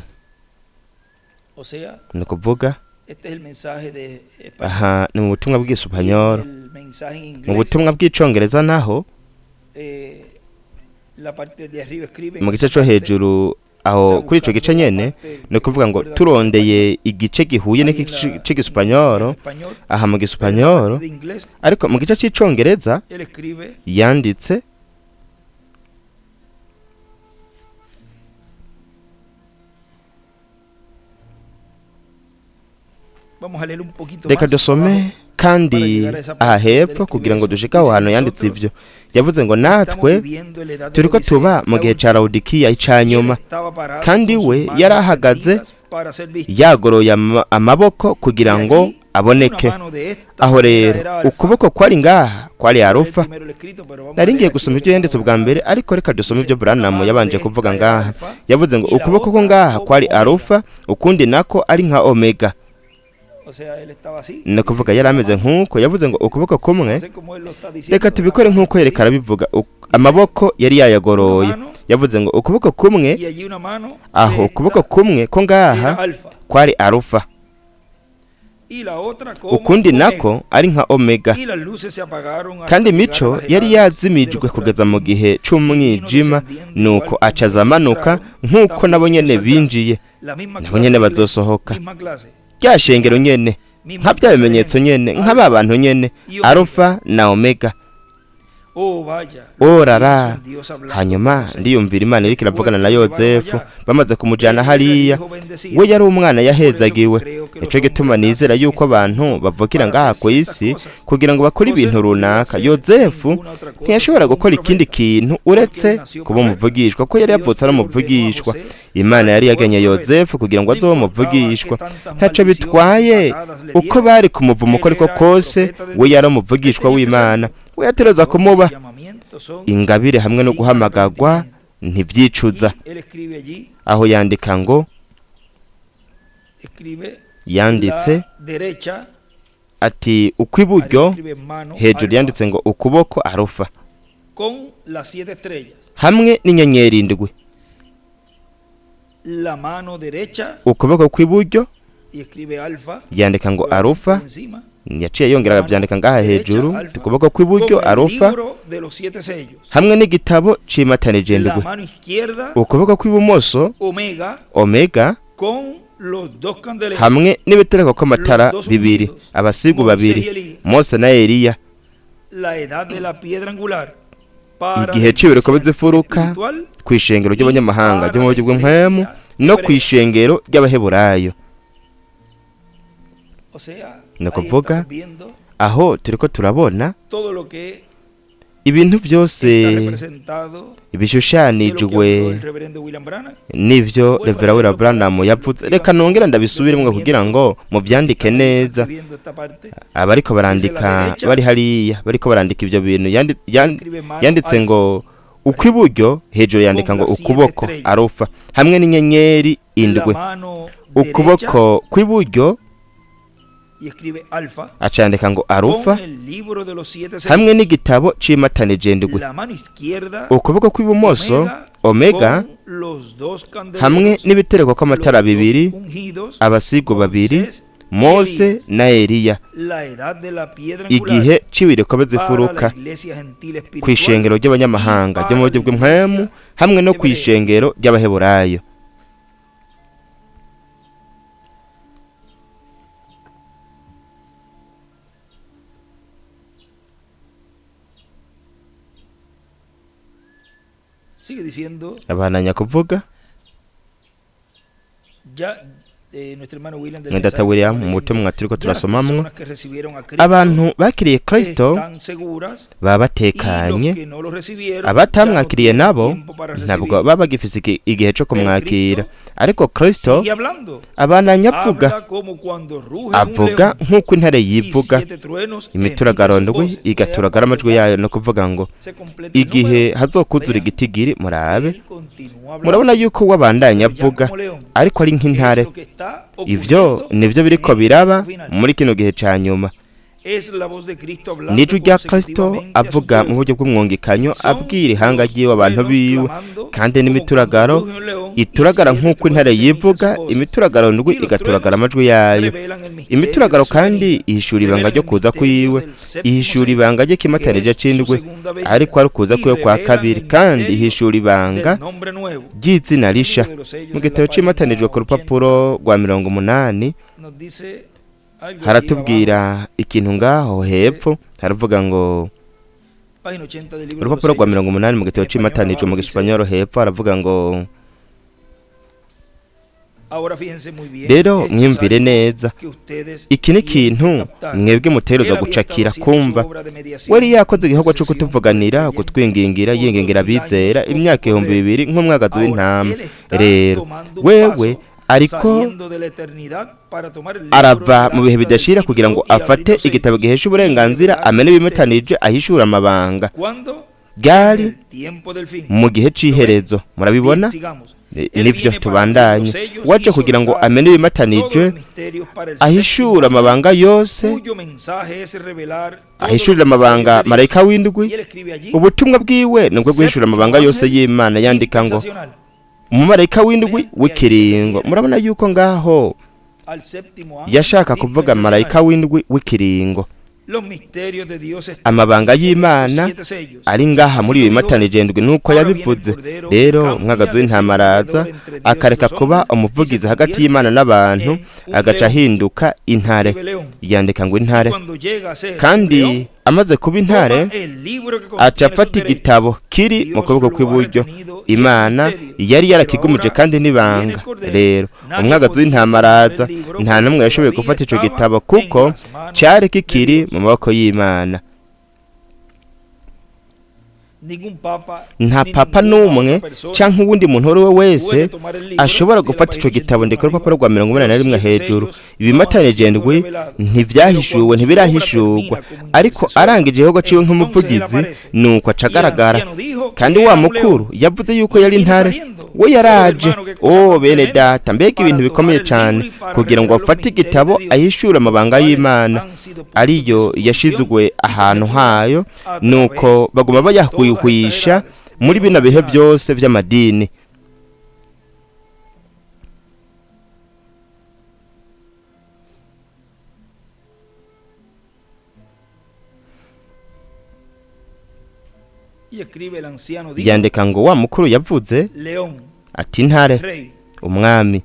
o sea, ni ukuvuga este es el mensaje de español. aha ni mu butumwa Y en bw'Igisupanyoro. el mensaje en Mu inglés, butumwa bw'icongereza naho, la parte de arriba escribe mu en gice esa co parte, hejuru o sea, aho kuri ico gice buscando la nyene, parte ni que ukuvuga ngo concuerda con el español, turondeye igice gihuye ahí n'iki en la, en c'igisupanyoro, español, aha mu pero en la parte gisupanyoro, de inglés, ariko mu gice c'icongereza él escribe yanditse Vamos a leer un poquito reka más dusome abajo kandi para llegar a esa aha parte donde él hepfo escribe kugira ngo eso. dushike aho Dice que hantu yanditse nosotros ivyo. Yavuze ngo estamos natwe viviendo la edad de turiko Odisea, tuba mu la gihe ca última. Lawodikiya ica Y él nyuma, estaba parado kandi con sus we manos yari ahagaze extendidas para ser visto. yagoroye amaboko Y kugira ngo allí una aboneke. mano de esta Aho manera rero era Alfa. ukuboko kwari ngaha kwari Voy a leer Arufa. primero el escrito, pero vamos a Nari leer ngiye aquí gusoma lo ibyo que yanditse hermano ubwa Branham mbere, ariko reka dusome dice. ibyo Una Branham mano yabanje de kuvuga esta era ngaha. Alfa Yavuze ngo y la ukuboko ko otra ngaha como kwari Omega. Arufa, ukundi nako ari nka Omega. O sea, él estaba así. Ni Dice ukuvuga que yari una ameze mano, nk'uko yavuze ngo ukuboko kumwe, no sé cómo él lo está reka diciendo, tubikore hermano, nk'uko yereka digo. arabivuga, Dice, amaboko yari una yayagoroye. mano Yavuze ngo ukuboko kumwe Y allí una mano aho, de ukuboko esta kumwe ko ngaha era alfa kwari arufa, y la otra como ukundi omega. nako ari nka omega. Y las luces se apagaron hasta Kandi llegar a imico las yari edades de yazimijwe kugeza mu gihe c'umwijima, nuko acaza amanuka nk'uko nabo nyene binjiye, La misma nabo clase nyene de iglesia, bazosohoka. misma clase, Rya shengero nyene, misma nka bya clase de bimenyetso gente. nyene, nka ba bantu nyene, arufa na omega. Oh, vaya. Orara. Pienso en Dios hablando Hanyuma con José. ndiyumvira Imana iriko iravugana na Yozefu bamaze kumujana Él era el hariya. hijo bendecido. We yari umwana yahezagiwe. Nico gituma nizera yuko abantu bavukira ngaha ku isi kugira ngo bakore ibintu runaka. Yozefu ntiyashobora gukora ikindi kintu uretse kuba umuvugishwa, kuko yari yavutse ari umuvugishwa. Imana yari yaganye Yozefu kugira ngo azobe umuvugishwa. Ntaco bitwaye uko bari kumuvuma uko ariko kose, we yari umuvugishwa w'Imana, we yatereza kumuba. Los llamamientos son Ingabire hamwe no sin guhamagagwa arrepentimiento. ntivyicuza. Y él escribe allí, Aho yandika ngo escribe yanditse la derecha, ati ukw'iburyo, arriba escribe mano hejuru alfa, yanditse ngo ukuboko arufa con las siete estrellas. hamwe n'inyenyeri indwi. La mano derecha Ukuboko kw'iburyo y escribe alfa yandika ngo nuevamente arufa, encima. yaciye yongera akabyandika ngaha hejuru, ukuboko kw'iburyo Con el arufa libro de los siete sellos. hamwe n'igitabo cimatanije La indwi. mano izquierda Ukuboko kw'ibumoso omega omega con los dos candeleros. hamwe n'ibitereko kw'amatara bibiri, abasigu babiri, Mose na Eliya. La edad de la piedra angular para Igihe la c'ibiriko iglesia bizifuruka espiritual kw'ishengero ry'abanyamahanga ryo mu buryo bw'impwemu no kw'ishengero ry'abaheburayo. O sea, Ni ahí ukuvuga, estamos viendo aho turiko turabona todo lo que ibintu byose está representado de lo que habló bishushanijwe el reverendo William Branham. n'ivyo Revera Wera Branham yavuze. Reka nongera ndabisubiremwo kugira ngo muvyandike neza. Escribiendo esta parte, Abariko barandika bari hariya bariko barandika ivyo bintu, escribe mano yanditse alfa ngo ukw'iburyo, hejuru yandika ngo ukuboko arufa hamwe n'inyenyeri la indwi. mano derecha Ukuboko kw'iburyo y escribe alfa acandika ngo arufa con el libro de los siete sellos. hamwe n'igitabo cimatanije indwi. La mano izquierda Ukuboko kw'ibumoso omega con los dos candeleros, hamwe n'ibitereko kw'amatara los dos bibiri, ungidos, abasigo babiri, Moisés y Mose Elías. na Eliya. La edad de la piedra angular Igihe c'ibiriko para bizifuruka la iglesia gentil espiritual kw'ishengero ry'abanyamahanga ryo mu buryo bw'impwemu hamwe no kw'ishengero ry'abaheburayo. Sigue diciendo Abananya kuvuga ya nuestro hermano William del Mwene data mensaje que William estamos mu leyendo, butumwa turiko ya las turasomamwo, personas que recibieron a Cristo abantu bakiriye Kristo están seguras baba y los batekanye, que no lo recibieron ya no abatamwakiriye tienen nabo tiempo para ntabwo recibir. baba bagifise igihe co kumwakira. Ariko Kristo Sigue hablando, abananya avuga, habla como cuando ruge un avuga león nk'uko intare y yivuga, siete truenos emiten imituragaro sus ndwi voces. O sea, igaturagara amajwi yayo. No kuvuga ngo se completa el igihe número, hazokuzura vean, igitigiri, murabe, él continúa hablando, murabona yuko wabandanya pero ya avuga, como león, ariko ari que es nk'intare. lo que está Ivyo ocurriendo nivyo biriko en el biraba tiempo final. muri kino gihe ca nyuma. Es la voz de Cristo hablando N'ijwi rya Kristo consecutivamente a su avuga mu pueblo. buryo bw'umwungikanyo, Son abwira ihanga los ryiwe, abantu truenos biwe. clamando Kandi como n'imituragaro cuando ruge un león y ituragara siete nk'uko intare truenos emiten sus yivuga, voces. imituragaro ndwi Y los igaturagara truenos amajwi yayo. revelan el misterio de Imituragaro su kandi venida, ihishura ibanga revelan ryo el kuza misterio kwiwe, del séptimo ihishura sello, ibanga que ry'ikimatanije es su c'indwi, segunda venida, ariko ari ukuza y kwiwe kwa revelan kabiri, el kandi misterio ihishura ibanga del nombre nuevo. ry'izina El risha. libro de los sellos Mu en la gitabo cimatanijwe página ku rupapuro 80 rwa 80 nos dice algo allí abajo, haratubwira ikintu ngaho hepfo, haravuga ngo página 80 del libro de los urupapuro rwa sellos. 80 mu gitabo En español cimatanijwe mu abajo dice, gisipanyoro hepfo haravuga ngo ahora fíjense muy bien, rero esto es mwiyumvire algo neza, que ustedes iki ni tienen que ikintu captar. mwebwe Él mutegerezwa había estado gucakira haciendo su kumva. obra de mediación, Wari yakoze igikorwa cyo intercesión por el kutuvuganira, creyente kutwingingira, por yingingira 2000 años abizera con su imyaka ibihumbi cordero. bibiri nk'umwagazi Ahora w'intama. él está Rero tomando un wewe paso, ariko saliendo de la eternidad para tomar el libro arava del mu bihe acta del bidashira kugira ngo título y abrir afate los igitabo sellos gihesha y uburenganzira, revelar el amene misterio. ibimutanije, ahishure amabanga. ¿Cuándo? En Ryari? el tiempo del fin. Mu gihe ¿Lo ven? c'iherezo. Bien, Murabibona? sigamos. Nibyo, tubandanye. Waje kugira ngo amene ibimatanijwe, ahishure amabanga yose, ahishurira amabanga marayika w'indwi. Ubutumwa bwiwe nubwo guhishura amabanga yose y'Imana. Yandika ngo umumarayika w'indwi w'ikiringo. Murabona yuko ngaho yashaka kuvuga marayika w'indwi w'ikiringo. Amabanga y'Imana ari ngaha muri ibi bimatanije ndwi, nuko yabivuze. Rero umwagazi w'intama araza akareka kuba umuvugizi hagati y'Imana n'abantu, agaca ahinduka intare. Yandika ngo intare. Kandi amaze kuba intare, aca afata igitabo kiri mu kuboko kw'iburyo. Imana yari yarakigumije kandi n'ibanga. Rero umwagazi w'intama araza, nta n'umwe yashoboye gufata ico gitabo kuko cari kikiri mu maboko y'Imana. Nta papa n'umwe canke uwundi muntu uwo ari we wese ashobora gufata ico gitabo. Ndeka urupapuro rwa 81 hejuru. Ibimatanije ndwi ntivyahishuwe, ntibirahishurwa, ariko arangije igikorwa ciwe nk'umuvugizi, nuko acagaragara. Kandi wa mukuru yavuze yuko yari intare, we yaraje. O bene data, mbega ibintu bikomeye cyane, kugira ngo afate igitabo ahishure amabanga y'Imana ariyo yashizwe ahantu hayo, nuko baguma bayahwihwisha muri bino bihe byose by'amadini. Yandika ngo wa mukuru yavuze ati intare, umwami.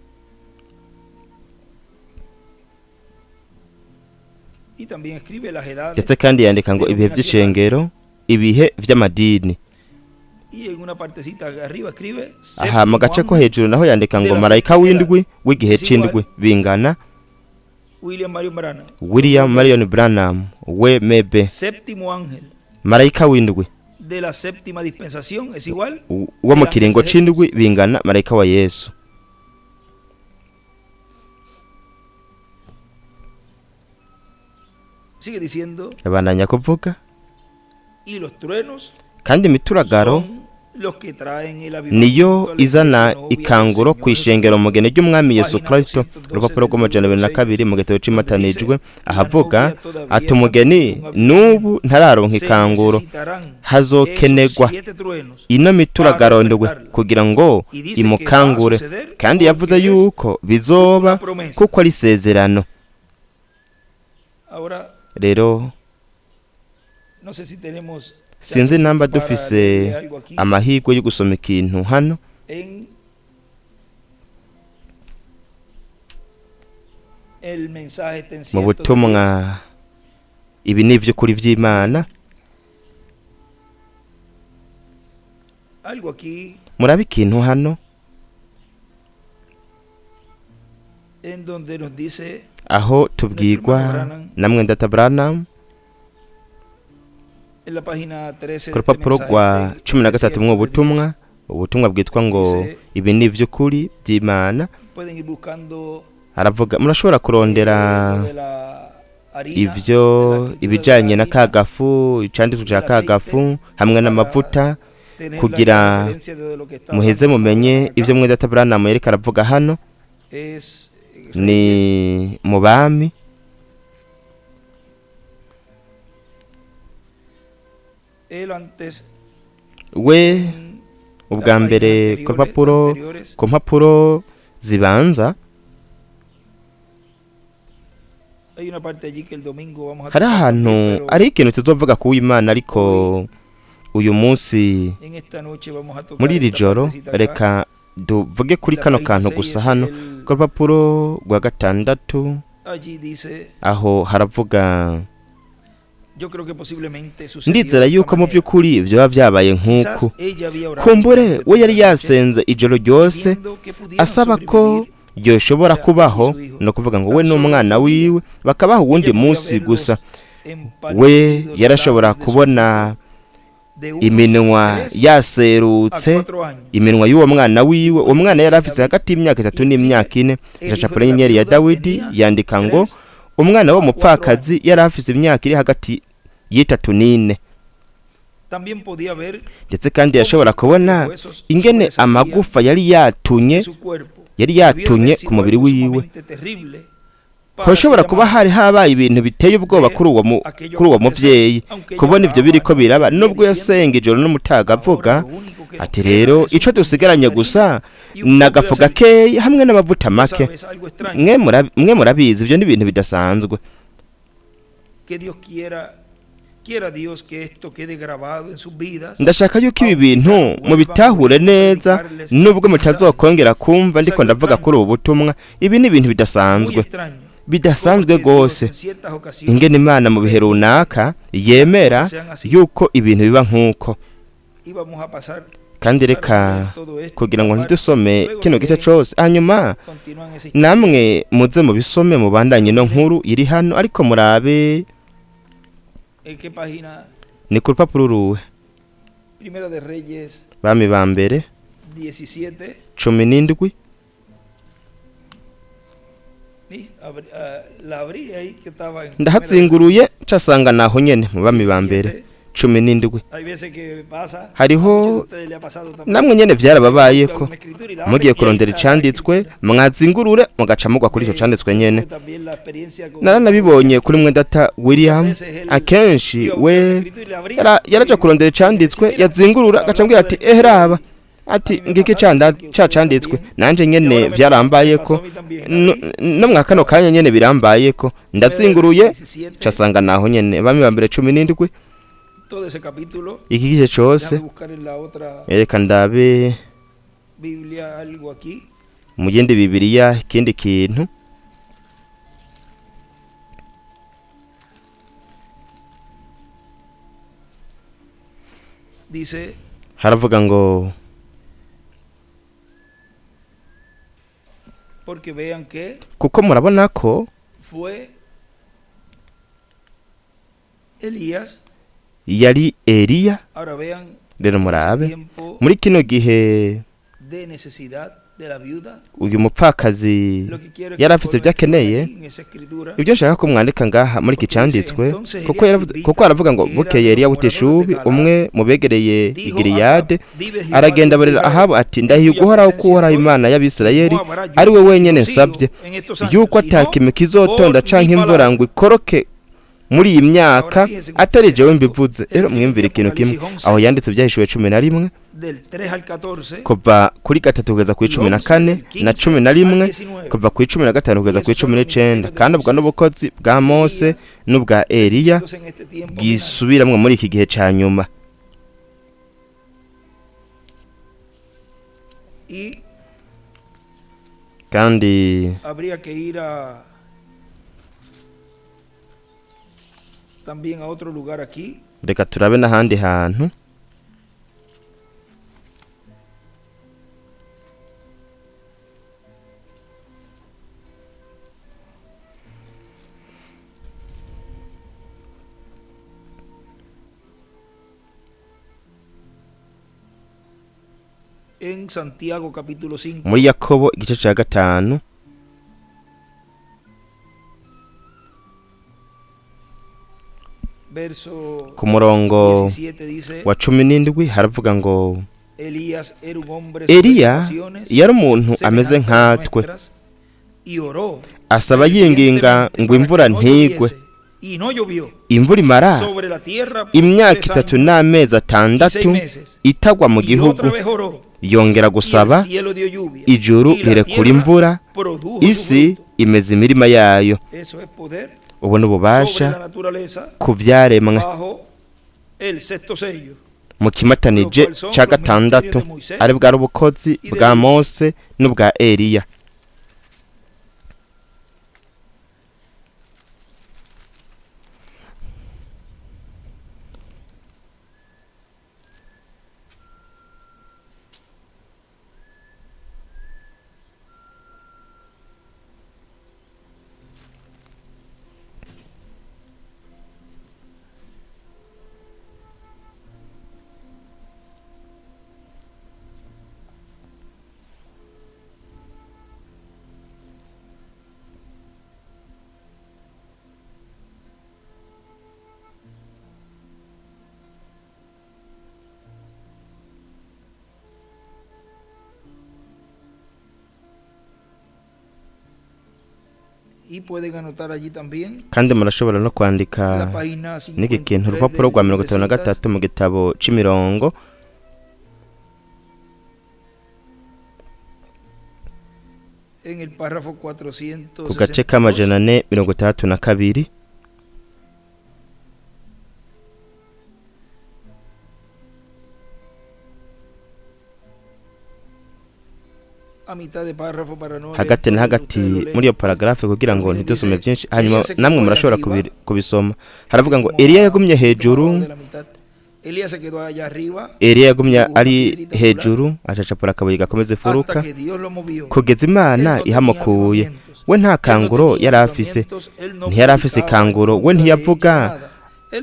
Ndetse kandi yandika ngo ibihe by'ishengero, ibihe vy'amadini. Aha mu gace ko hejuru naho yandika ngo marayika w'indwi w'igihe c'indwi bingana William Marion Branham we mebe. Marayika w'indwi wo mu kiringo c'indwi bingana marayika wa Yesu. Abandanya kuvuga, kandi imituragaro niyo izana ikanguro ku ishengero mugeni ry'umwami Yesu Kristo. Urupapuro rw'202 mu gitabo c'imatanijwe, ahavuga ati umugeni n'ubu ntararonka ikanguro, hazokenegwa ino mituragaro ndwi kugira ngo imukangure. Kandi yavuze yuko bizoba kuko ari isezerano. Rero sinzi namba dufise amahirwe yo gusoma ikintu hano. Mu butumwa ibi ni iby'ukuri by'Imana. Murabe ikintu hano aho tubwirwa na mwendata Branham ku rupapuro rwa 13 mu butumwa, ubutumwa bwitwa ngo ibi ni iby'ukuri by'Imana. Aravuga, murashobora kurondera ivyo ibijanye na kagafu, icanditswe ca kagafu hamwe n'amavuta, kugira muheze mumenye ibyo mwendata Branham yereka aravuga hano. Ni mu bami. We ubwa mbere ku rupapuro, ku mpapuro zibanza, hari ahantu ari ikintu tuzovuga ku Imana, ariko uyu munsi muri iri joro reka tuvuge kuri kano kantu gusa. Hano ku rupapuro rwa 6 aho haravuga, ndizera yuko mu by'ukuri byoba byabaye nk'uku. Kumbure we yari yasenze ijoro ryose asaba ko yoshobora kubaho, no kuvuga ngo we n'umwana wiwe bakabaho uwundi munsi gusa. We yarashobora kubona iminwa yaserutse, iminwa y'uwo mwana wiwe. Uwo mwana yari afise hagati y'imyaka 3 n'imyaka 4. Ijacapuro y'inyenyeri ya Dawidi yandika ngo umwana w'umupfakazi yari afise imyaka iri hagati y'3 n'4. También podía ver Ndetse kandi yashobora kubona ingene amagufa yari yatunye de su cuerpo. yari Debió haber yatunye sido ku mubiri algo wiwe. sumamente terrible para Hoshobora aquella kuba madre hari habaye ibintu biteye ubwoba ver kuri uwo mu- aquello kuri uwo acontecer, muvyeyi aunque ella kubona ivyo oraba biriko noche biraba y día nubwo diciendo, yasenga ijoro n'umutaga avuga ahora lo único que nos ati queda rero es un ico puñado dusigaranye de harina gusa y un poco de n'agafu aceite. gakeya hamwe n'amavuta Tú make. sabes, algo extraño. Mwe murabizi ivyo ni ibintu bidasanzwe. Que Dios quiera, quiera Dios que esto quede grabado en sus vidas. Ndashaka yuko ibi bintu mubitahure neza nubwo mutazokongera kumva ndiko ndavuga kuri ubu butumwa. Ibi ni ibintu Muy bidasanzwe, extraño. bidasanzwe Cómo que Dios rwose, en ciertas ocasiones ingene Imana mu bihe runaka yemera yuko ibintu biba nk'uko. y vamos a pasar Kandi para reka leer todo esto, kugira ngo aparte, ntidusome luego kino gice leen, cose, hanyuma continúan esa historia. namwe muze mubisome mubandanye ino nkuru iri hano, ariko murabe ¿En qué página? ni ku rupapuro ruwe. Primera de Reyes Bami ba mbere 17. 17. Ni, la abrí ahí que estaba en Primera de Ndahazinguruye ncasanga naho nyene mu Bami ba mbere 17. 17. Hay veces que pasa, Hariho a muchos de ustedes le ha pasado también. namwe nyene vyarababayeko Buscan una escritura y la abren mugiye y ahí kurondera está la icanditswe escritura. mwazingurure mugaca mugwa kuri ico canditswe nyene. Tuve también la experiencia con Naranabibonye kuri mwe data William, veces él akenshi iba a buscar we una escritura y la abría yaraja y kurondera me decía, icanditswe mira, yazingurura agaca ambwira hablando ati de la escritura eheraba y ati a mí me ngiki pasaba, canda así que ca ustedes canditswe también. nanje Y nyene ahora me vyarambayeko pasó a mí también. No Abrí no mwa kano kanya nyene birambayeko Primera de ndazinguruye Reyes 17, casanga naho nyene Bami ba mbere 17. todo ese capítulo. Iki gice cose Déjame buscar en la otra reka ndabe Biblia algo aquí. mu yindi Bibiliya ikindi kintu. Dice, Haravuga ngo porque vean que kuko murabona ko fue Elías. yari Eliya. Ahora vean Rero en ese murabe tiempo muri kino gihe de necesidad de la viuda. uyu mupfakazi Lo que quiero es que yari afise pongan ibyo akeneye. aquí en esa escritura, Ibyo nshaka ko mwandika ngaha muri iki porque dice, canditswe entonces kuko Elías yaravuze, Tisbita, kuko aravuga ngo que era bukeye de los Eliya moradores de w'Itishubi Galaad, umwe mu begereye dijo a Gileyade Acab, vive Jehová aragenda Dios de abarira Israel, Ahabu ati en ndahiye cuya uguhoraho ko presencia Uhoraho estoy, Imana no y'Abisirayeli habrá ari we lluvia ni wenyene rocío nsabye en estos años, yuko sino atakime kizotonda por canke mi imvura palabra. ngo ikoroke muri iyi myaka Ahora fíjense atari ustedes jewe algo. mbivuze. Rero Escribí mwiyumvire ikintu kimwe Apocalipsis aho 11, yanditse Ibyahishuwe 11 del 3 al 14 kuva kuri 3 kugeza kuri y cumi na 11 kane del na 15 cumi na al rimwe 19. kuva kuri 15 Y kugeza kuri esos son cumi los n'icenda ministerios de Kandi ubwo Moisés n'ubukozi bwa y Mose Elías, n'ubwa Eliya entonces en este tiempo final. bwisubiramwo muri iki gihe ca nyuma. Y Kandi habría que ir a también a otro lugar aquí. reka turabe n'ahandi hantu. En Santiago capítulo 5, Muri Yakobo igice ca 5 verso ku murongo 17 dice, wa 17 haravuga ngo Elías era un hombre sobre Eliya pasiones yari umuntu ameze semejantes a nkatwe nuestras, y oró asaba yinginga fervientemente ngo para imvura que no ntigwe. lloviese, y no llovió Imvura imara sobre la tierra por imyaka 3 itatu años n'amezi y 6 atandatu meses. itagwa mu Y gihugu. otra vez oró, Yongera y el gusaba cielo dio lluvia, ijuru y la rirekura tierra imvura produjo su isi fruto. imeza imirima yayo. Eso es poder Ubu ni sobre ububasha la naturaleza ku vyaremwe bajo el sexto sello mu kimatanije lo cual son ca los ministerios gatandatu de Moisés ari bwari ubukozi y de bwa Elías. Mose n'ubwa Eliya. Kandi murashobora no kwandika n'iki kintu, urupapuro rwa 53 mu gitabo c'imirongo. Ku gace ka 462. Hagati na hagati muri iyo paragarafe, kugira ngo ntidusome byinshi, hanyuma namwe murashobora kubisoma. Haravuga ngo Eliya yagumye hejuru, Eliya yagumye ari hejuru, acacapura akabuye gakomeza ifuruka kugeza Imana ihamukuye. We nta kanguro yari afise, ntiyari afise ikanguro, we ntiyavuga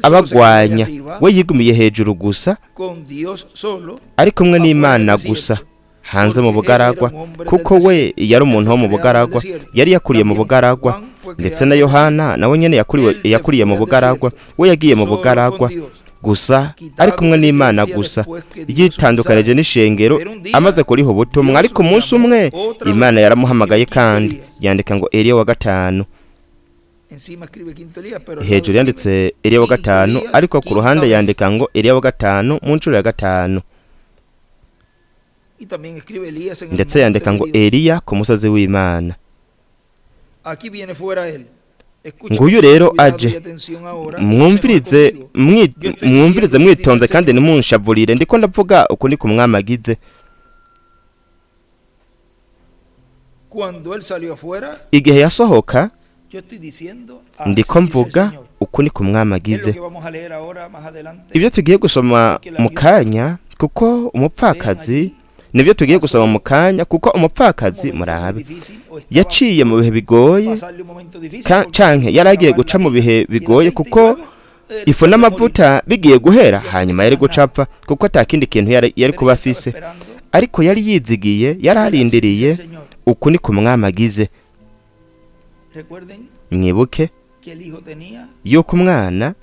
abagwanya, we yigumiye hejuru gusa, ari kumwe n'Imana gusa hanze mu bugaragwa, kuko we yari umuntu wo mu bugaragwa, yari yakuriye mu bugaragwa. Ndetse na Yohana nawe nyene yakuriye mu bugaragwa, we yagiye mu bugaragwa gusa, ari kumwe n'Imana gusa, yitandukanije n'ishengero amaze kuriha ubutumwa. Ariko umunsi umwe Imana yaramuhamagaye, kandi yandika ngo Eliya wa gatanu. Hejuru yanditse Eliya wa gatanu, ariko ku ruhande yandika ngo Eliya wa gatanu mu nshuro ya gatanu. Ndetse yandika ngo Eliya ku musozi w'Imana. Nguyu rero aje, mwumvirize, mwumvirize mwitonze kandi ntimunshavurire, ndiko ndavuga uku ni ku mwami agize. Igihe yasohoka, ndiko mvuga uku ni ku mwami agize, ibyo tugiye gusoma mu kanya, kuko umupfakazi, nibyo tugiye gusoma mu kanya, kuko umupfakazi, murabe, yaciye mu bihe bigoye, canke yari agiye guca mu bihe bigoye, kuko ifu n'amavuta bigiye guhera, hanyuma yari gucapfa, kuko ata kindi kintu yari kuba afise. Ariko yari yizigiye, yari arindiriye uku ni ku mwami agize. Mwibuke yuko umwana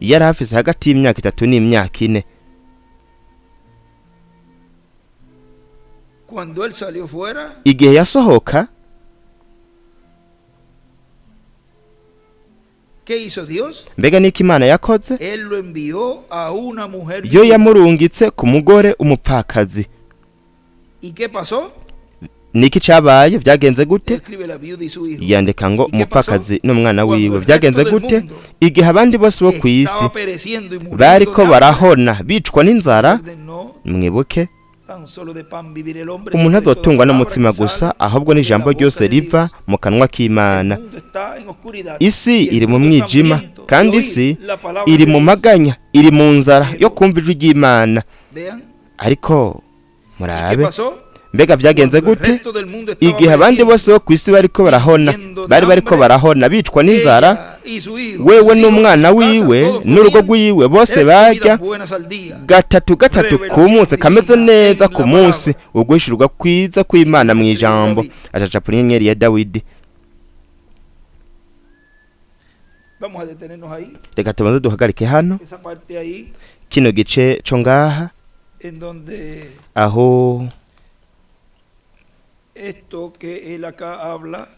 yari afise hagati y'imyaka 3 n'imyaka 4. Igihe yasohoka, mbega niko Imana yakoze? Yo yamurungitse ku mugore umupfakazi. Niki cabaye? Vyagenze gute? Yandika ngo umupfakazi n'umwana wiwe. Vyagenze gute? Igihe abandi bose bo ku isi bariko barahona bicwa n'inzara, mwibuke, umuntu azotungwa n'umutsima gusa, ahubwo n'ijambo ryose riva mu kanwa k'Imana. Isi iri mu mwijima, kandi isi iri mu maganya, iri mu nzara yo kumva ijwi ry'Imana. Ariko murabe, mbega vyagenze gute? Igihe abandi bose bo ku isi bariko barahona, bari bariko barahona bicwa n'inzara, wewe n'umwana wiwe n'urugo rwiwe bose barya gatatu gatatu ku munsi, kameze neza ku munsi, uguhishurwa kwiza kw'Imana mu ijambo. Acacapura inyenyeri ya Dawidi. Reka tubanze duhagarike hano kino gice co ngaha, aho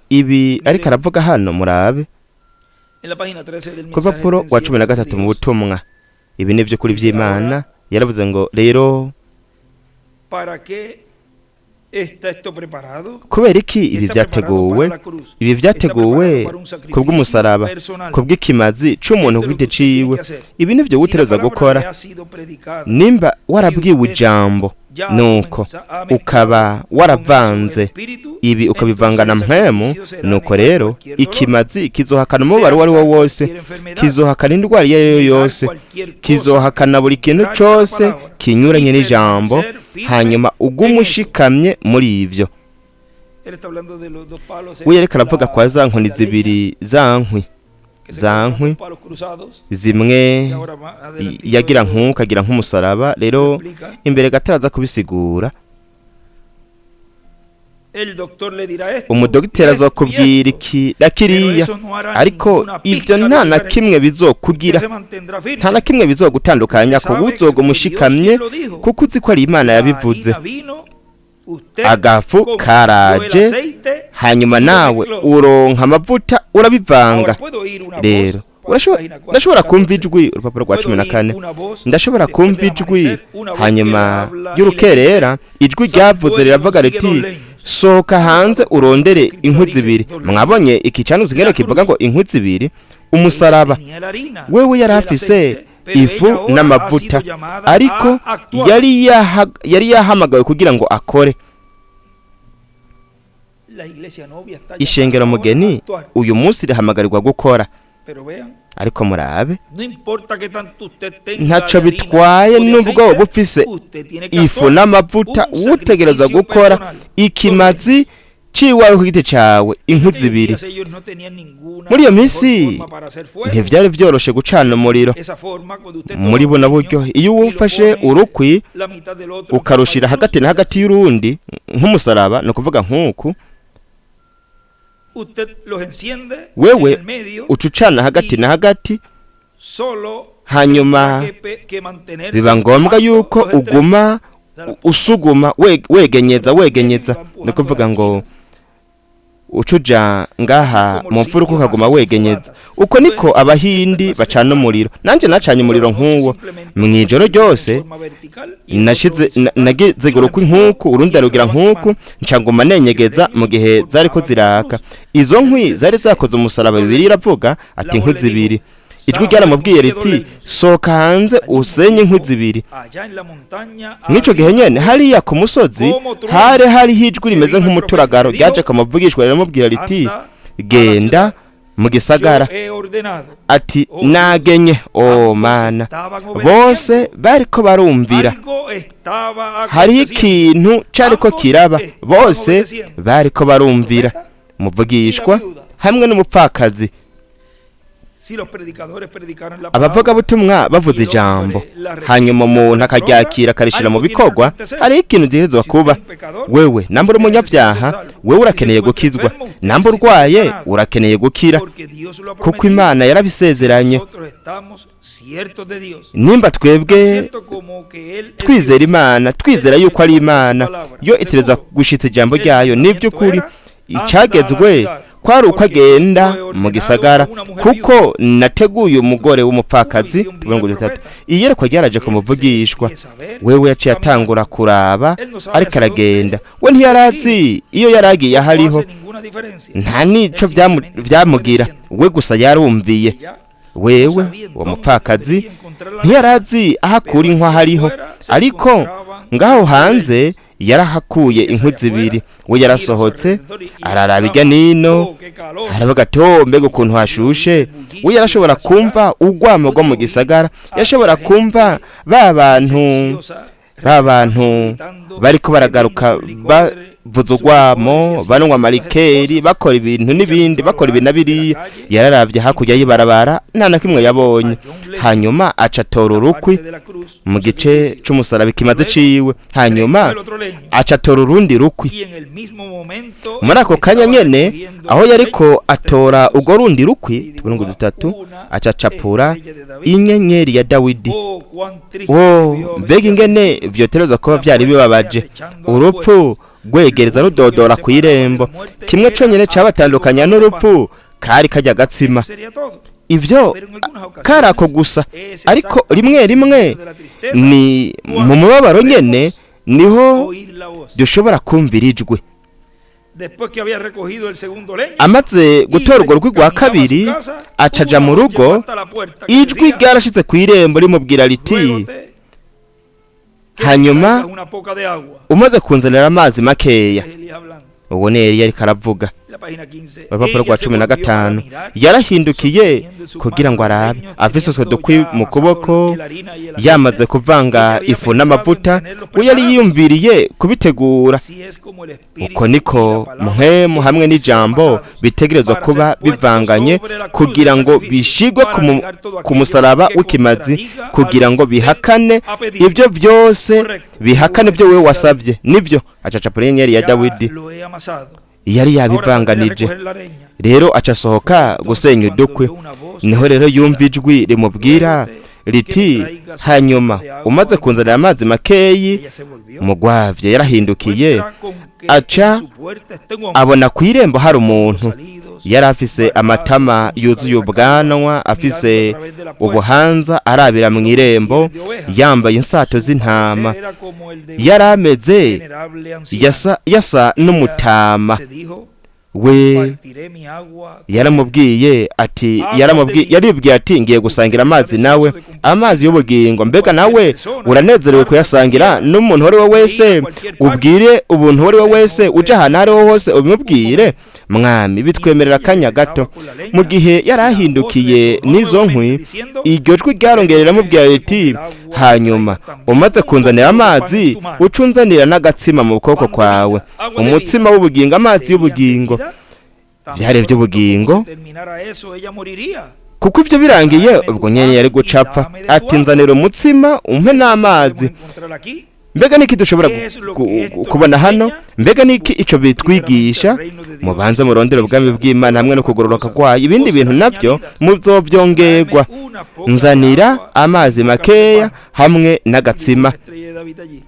ibi ariko aravuga hano. Murabe ku rupapuro rwa 13 mu butumwa, ibi ni vy'ukuri vy'Imana. Yaravuze ngo rero, kubera iki ibi vyateguwe? Ibi vyateguwe kubw'umusaraba, kubw'ikimazi c'umuntu ku giti ciwe. Ibi nivyo wutereza gukora nimba warabwiwe ijambo, nuko ukaba waravanze ibi ukabivanga na mpwemu. Nuko rero ikimazi kizohakana umubabaro uwo ari wo wose, kizohakana indwara iyo ari yo yose, kizohakana buri kintu cose kinyuranye n'ijambo, hanyuma ugume ushikamye muri ivyo. We yariko aravuga kwa za nkoni zibiri, za nkwi, za nkwi zimwe yagira nk'uko agira nk'umusaraba. Rero imbere gato araza kubisigura. Umudogiteri azokubwira iki na kiriya, ariko ivyo nta na kimwe bizokugira, nta na kimwe bizogutandukanya ku buzoguma ushikamye, kuko uzi ko ari Imana yabivuze. Agafu karaje, Hanyuma nawe uronka amavuta, urabivanga. Rero ndashobora kumva ijwi, urupapuro rwa 14, ndashobora kumva ijwi hanyuma y'urukerera, ijwi ryavuze riravuga riti: "Sohoka hanze urondere inkwi zibiri." Mwabonye iki cyanuze ngene kivuga ngo inkwi zibiri, umusaraba. Wewe yari afise ifu n'amavuta, ariko yari yahamagawe kugira ngo akore. Ishengero mugeni uyu munsi rihamagarirwa gukora, ariko murabe, ntaco bitwaye nubwo bufise ifu n'amavuta, utegereza gukora ikimazi ciwawe ku giti cawe, inkwi zibiri. Muri iyo minsi ntivyari vyoroshe gucana umuriro muri buno buryo. Iyo wufashe urukwi ukarushira hagati na hagati y'urundi nk'umusaraba, ni ukuvuga nk'uku, wewe ucucana hagati na hagati, hanyuma biba ngombwa yuko uguma usuguma, wegenyeza, wegenyeza, ni ukuvuga ngo ucuja ngaha mu mfuruka ukaguma wegenyeza. Uko niko Abahindi bacana umuriro. Nanjye nacanye umuriro nk'uwo mu ijoro ryose. Nashize, nagize urukwi nk'uku, urundi arugira nk'uku, nca nguma nenyegeza mu gihe zariko ziraka. Izo nkwi zari zakoze umusaraba. Bibiliya iravuga ati inkwi zibiri. Ijwi ryaramubwiye riti: "Sohoka hanze usenye inkwi zibiri." Mw'ico gihe nyene, hariya ku musozi, hari hariho ijwi rimeze nk'umuturagaro ryaje kamuvugishwa, riramubwira riti: "Genda mu gisagara." Ati: "Nagenye." O Mana, bose bariko barumvira. Hariho ikintu cariko kiraba, bose bariko barumvira muvugishwa hamwe n'umupfakazi. Abavugabutumwa bavuze ijambo, hanyuma umuntu akaryakira, akarishira mu bikorwa, hariho ikintu gitegerezwa kuba. Wewe namba uri umunyabyaha, wewe urakeneye gukizwa. Namba urwaye, urakeneye gukira, kuko Imana yarabisezeranye. Nimba twebwe twizera Imana, twizera yuko ari Imana, yo itereza gushitsa ijambo ryayo. N'iby'ukuri icyagezwe kwari uko agenda mu gisagara, kuko nateguye umugore w'umupfakazi. 30. Iyerekwa ryaraje kumuvugishwa. Wewe yaciye atangura kuraba ariko aragenda. We ntiyarazi iyo yaragiye ahariho, nta nico vyamugira, we gusa yarumviye. Wewe uwo mupfakazi ntiyarazi aho akura inkwi hariho, ariko ngaho hanze yarahakuye inkwi zibiri. We yarasohotse, araraba irya nino, aravuga ati: "Oh, mbega ukuntu hashushe!" We yarashobora kumva urwamo rwo mu gisagara, yashobora kumva ba bantu bariko baragaruka, bavuza urwamo, banywa amarikeri, bakora ibintu n'ibindi, bakora ibi na biriya. Yararavye hakurya y'ibarabara, nta na kimwe yabonye. Hanyuma aca atora urukwi mu gice c'umusaraba, ikimaze ciwe. Hanyuma aca atora urundi rukwi. Muri ako kanya nyene aho yariko atora urwo rundi rukwi, 30, aca acapura inyenyeri ya Dawidi. Oh, mbega ingene vyoterezwa kuba vyari bibabaje, urupfu rwegereza rudodora ku irembo! Kimwe conyene cabatandukanya n'urupfu kari kajya gatsima. Ivyo kari ako gusa. Ariko rimwe rimwe ni mu mubabaro nyene niho dushobora kumvira ijwi. Amaze gutora urwo rwi rwa kabiri, acaja mu rugo. Ijwi ryarashitse ku irembo rimubwira riti: "Hanyuma umaze kunzanira amazi makeya." Uwo ni Eliya ariko aravuga. Urupapuro rwa 15. Yarahindukiye kugira ngo arabe, afise utwo dukwi mu kuboko, yamaze kuvanga ifu n'amavuta. We yari yiyumviriye kubitegura. Uko niko Mpwemu hamwe n'ijambo bitegerezwa kuba bivanganye kugira ngo bishigwe ku musaraba w'ikimazi, kugira ngo bihakane ibyo byose, bihakane ibyo wewe wasabye. Nibyo, acacapura inyenyeri ya Dawidi. Yari yabivanganije. Rero aca asohoka gusenya udukwi. Niho rero yumva ijwi rimubwira Riti hanyuma umaze kunzanira amazi makeyi. Mugwavye yarahindukiye, aca abona ku irembo hari umuntu yari afise amatama yuzuye ubwanwa, afise ubuhanza, arabira mu irembo, yambaye insato z'intama. Yari ameze yasa n'umutama. We yaramubwiye ati, yaribwiye ati: "Ngiye gusangira amazi nawe, amazi y'ubugingo." Mbega nawe uranezerewe kuyasangira n'umuntu uwo ari we wese? Ubwire ubuntu uwo ari we wese, uje ahantu aho ari ho hose ubimubwire: "Mwami, bitwemerera akanya gato." Mu gihe yari ahindukiye n'izo nkwi, iryo jwi ryarongera riramubwira riti: "Hanyuma umaze kunzanira amazi, uca unzanira n'agatsima mu kuboko kwawe." Umutsima w'ubugingo, amazi y'ubugingo, byari iby'ubugingo, kuko ibyo birangiye ubwo nyine yari gucapfa. Ati: "Nzanira umutsima, umpe n'amazi." Mbega niki dushobora kubona hano? Mbega niki ico bitwigisha? Mubanze murondere ubwami bw'Imana hamwe no kugororoka kwayo, ibindi bintu nabyo muzobyongerwa. Nzanira amazi makeya hamwe n'agatsima.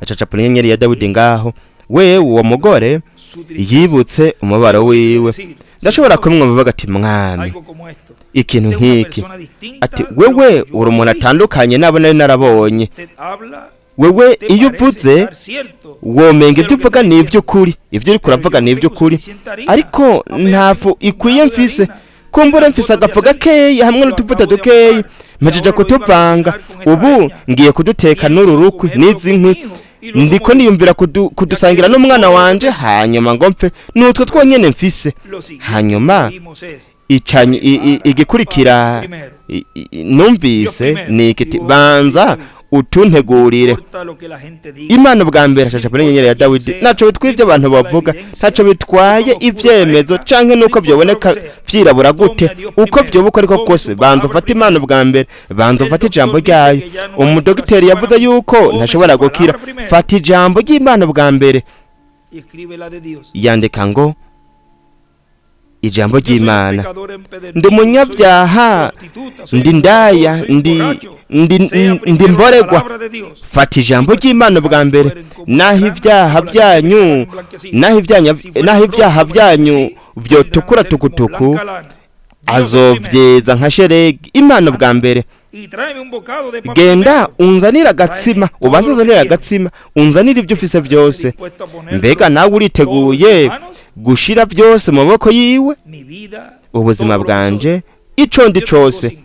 Acacapura inyenyeri ya Dawidi ngaho. We uwo mugore yibutse umubaro wiwe. Ndashobora kumwumva bavuga ati: "Mwami, ikintu nk'iki." Ati: "Wewe uri umuntu atandukanye nabo nari narabonye. Wewe iyo uvuze womenga ibyo uvuga ni iby'ukuri, ibyo uri kuravuga ni iby'ukuri, ariko ntafu ikwiye mfise. Kumbura mfise agafu gakeya hamwe n'utuvuta dukeya, mpejeje kutuvanga. Ubu ngiye kuduteka n'uru rukwi n'izi nkwi. Ndiko niyumvira kudusangira n'umwana wanje, hanyuma ngo mpfe. Nutwo twonyene mfise." Hanyuma igikurikira numvise ni ikiti: "Banza utuntegurire." Imana ubwa mbere, ashasha inyenyeri ya Dawidi. Ntaco bitwaye ibyo abantu bavuga, ntaco bitwaye ibyemezo canke nuko byoboneka vyirabura gute, uko vyoba uko ariko kose, banza ufate Imana ubwa mbere, banza ufate ijambo ryayo. Umudogiteri yavuze yuko ntashobora gukira, fata ijambo ry'Imana ubwa mbere. Yandika ngo ijambo ry'Imana: "Ndi umunyabyaha, ndi ndaya, ndi mboregwa." Fata ijambo ry'Imana bwa mbere. Naho ibyaha byanyu byotukura tukutuku, azobyeza nka sheregi. Imana bwa mbere. "Genda unzanire agatsima, ubanze unzanire agatsima, unzanire ibyo ufise byose." Mbega nawe uriteguye gushira byose mu maboko yiwe? Ubuzima bwanje, ico ndi cose.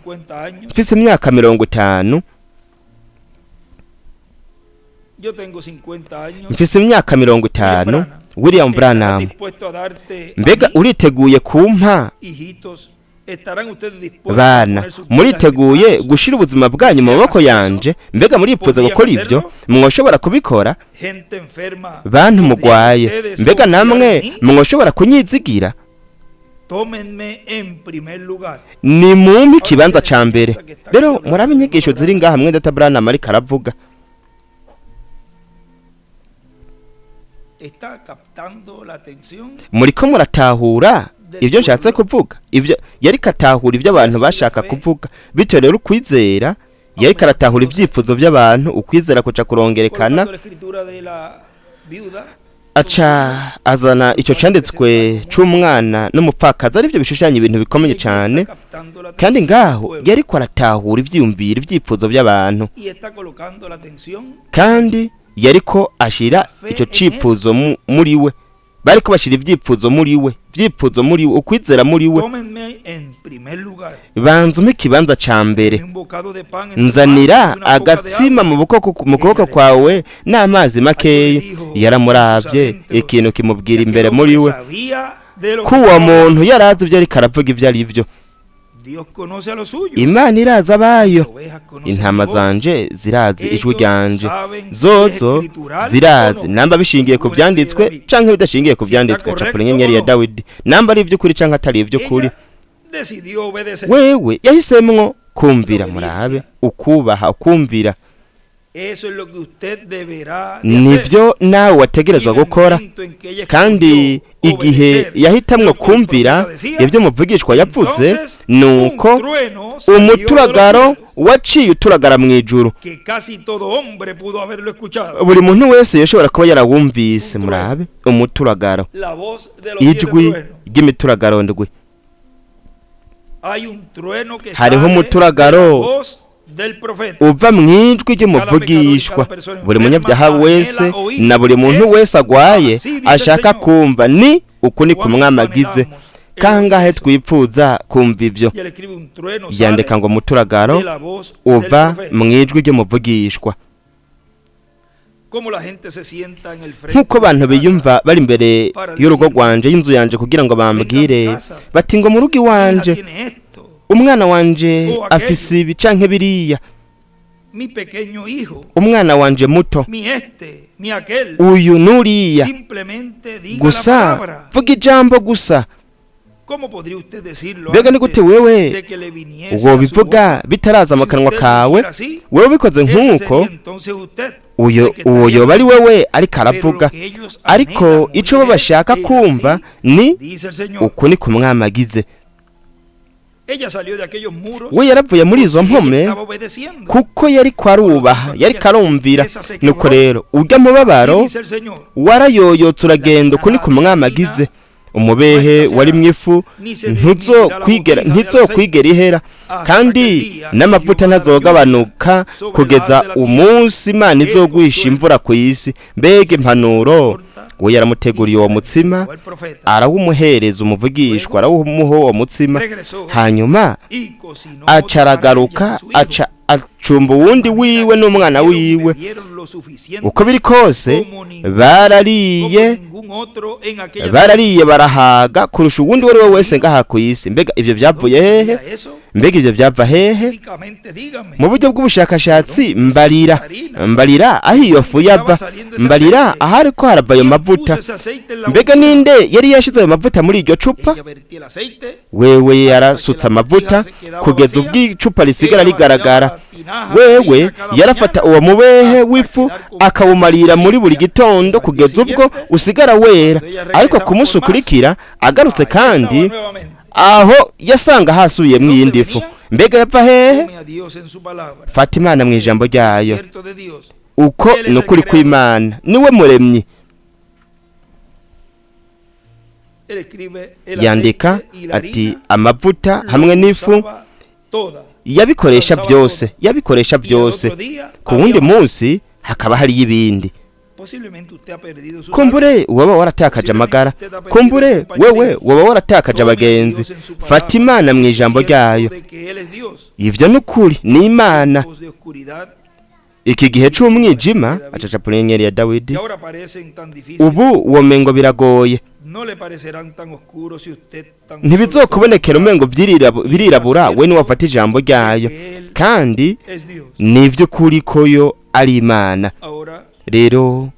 Mfise imyaka 50. Mfise imyaka 50. William Branham, mbega uriteguye kumpa bana? Muriteguye gushira ubuzima bwanyu mu maboko yanje? Mbega muripfuza gukora ibyo? Mwoshobora kubikora? Bantu mugwaye, mbega namwe mwoshobora kunyizigira? Ni mumpe ikibanza ca mbere. Rero murabe inyigisho ziri ngaha mwene data Branham ariko aravuga. Muriko muratahura ibyo nshatse kuvuga? Ibyo yariko atahura, ibyo abantu bashaka kuvuga. Bityo rero ukwizera, yariko aratahura ibyifuzo by'abantu, ukwizera kuca kurongerekana. Aca azana icyo canditswe c'umwana n'umupfakazi, aribyo bishushanya ibintu bikomeye cyane. Kandi ngaho yariko aratahura ivyiyumviro, ibyifuzo by'abantu, kandi yariko ashira icyo cifuzo muri we. Bariko bashira ibyifuzo muri we, ibyifuzo muri we, ukwizera muri we. "Banza umpe ikibanza ca mbere. Nzanira agatsima mu kuboko kwawe n'amazi makeya." Yaramuravye, ikintu kimubwira imbere muri we ko uwo muntu yarazi ibyo ariko aravuga ibyo ari byo. Imana irazi abayo. "Intama zanje zirazi ijwi ryanje." Zozo zirazi namba bishingiye ku byanditswe canke bidashingiye ku byanditswe. Capura inyenyeri ya Dawidi, namba ari iby'ukuri canke atari iby'ukuri. Wewe yahisemwo kumvira. Murabe ukubaha, ukumvira. Eso es lo que usted deberá de hacer. Nivyo nawe Y wategerezwa en el gukora. momento en que ella Kandi escogió igihe obedecer yahitamwo lo que el kumvira profeta decía, ibyo umuvugishwa yavuze, entonces nuko un trueno salió de los umuturagaro cielos, waciye uturagara mu ijuru, que casi todo hombre pudo haberlo escuchado. Buri muntu wese yoshobora kuba yarawumvise. Murabe umuturagaro, La voz de los siete ijwi truenos. ry'imituragaro ndwi. Hay un trueno que Hariho sale de la umuturagaro voz del profeta. uva mu ijwi ry'umuvugishwa. Buri munyabyaha wese na buri muntu wese agwaye ashaka kumva ni uku ni kumwamagize. Kangahe twipfuza kumva ibyo? Y él escribe: un trueno Yandika sale ngo umuturagaro de la voz del uva profeta. mu ijwi ry'umuvugishwa. Cómo la gente se sienta en el frente Nk'uko de mi abantu casa. biyumva bari imbere y'urugo rwanje, y'inzu yanje, kugira ngo bambwire bati ngo mu rugo Mi hija iwanje tiene esto, umwana wanje afise ibi canke biriya, mi pequeño hijo, umwana wanje muto, mi este, mi aquel. uyu n'uriya. Simplemente diga la Gusa palabra. vuga ijambo gusa. ¿Cómo podría usted decirlo Mbega ni antes gute wewe de que le viniese a su wobivuga boca? bitaraza mu Si kanwa usted lo kawe? hiciera así, Wewe ubikoze ese nk'uko, sería entonces usted uyo el que uwo estaría yoba ari hablando. wewe ariko Pero lo aravuga. que ellos Ariko anhelan ico bo oír es bashaka el kumva así, ni dice el Señor. uku ni kumwamagize. Ella salió de aquellos muros We yaravuye muri izo porque ella mpome estaba obedeciendo. kuko yari kwarubaha, yari karumvira. Nuko rero urya mubabaro Así dice el Señor. warayoyotse uragenda. Uku ni kumwamagize. Umubehe wari mu ifu ntizokwigera ihera, kandi n'amavuta ntazogabanuka kugeza umunsi Imana izogwisha imvura ku isi. Mbega impanuro! We yaramuteguriye uwo mutsima, O el profeta arawumuhereza umuvugishwa, arawumuha uwo mutsima. regresó Hanyuma y cocinó aca otra para ella aragaruka, y su hijo. aca acumba uwundi De wiwe manera n'umwana que wiwe. bebieron lo suficiente Uko biri kose como ningún, barariye, como ningún otro en aquella barariye barahaga kurusha uwundi uwo ari we wese ngaha ku isi. Mbega ivyo vyavuye ¿Dónde hehe? salía eso? Mbega ivyo vyava hehe? Científicamente, dígame. Mu buryo bw'ubushakashatsi, mbarira, mbarira aho iyo fu yava, mbarira aho ariko harava ayo ¿Quién mavuta. puso ese aceite en la Mbega botella? ninde yari yashize ayo mavuta muri iryo cupa? Ella vertía el aceite Wewe yarasutse amavuta kugeza ubwo icupa risigara rigaragara. Wewe yarafata uwo mubehe w'ifu akawumarira muri buri gitondo kugeza ubwo usigara wera. Ariko ku munsi ukurikira agarutse ahí kandi, estaba nuevamente. aho yasanga hasubiyemwo iyindi fu. Mbega yapfa hehe? Tome a Dios en su palabra. Fata Imana mu ijambo ryayo. Cierto de Dios. Uko ni ukuri kw'Imana, niwe muremyi. Él escribe el Yandika aceite y la ati harina amavuta lo hamwe n'ifu usaba toda. yabikoresha byose, yabikoresha Y al byose. otro día Ku wundi había más. munsi hakaba hariyo ibindi. Posiblemente usted ha perdido su salud. Kumbure woba waratakaje amagara, kumbure wewe woba waratakaje Tome a abagenzi. Dios en su Fata palabra. Imana mu ijambo Cierto ryayo. de que Él es Dios. Ivyo ni ukuri, ni Imana. Tiempos de oscuridad Iki gihe c'umwijima, acacapura inyenyeri ya Dawidi, que ahora parecen tan difíciles, ubu womengo biragoye, no le parecerán tan oscuros si usted tan solo ntibizokubonekera toma umengo birirabura we niwafata ijambo ryayo. que Él Kandi es Dios. ni ivy'ukuri ko yo ari Imana. Ahora Rero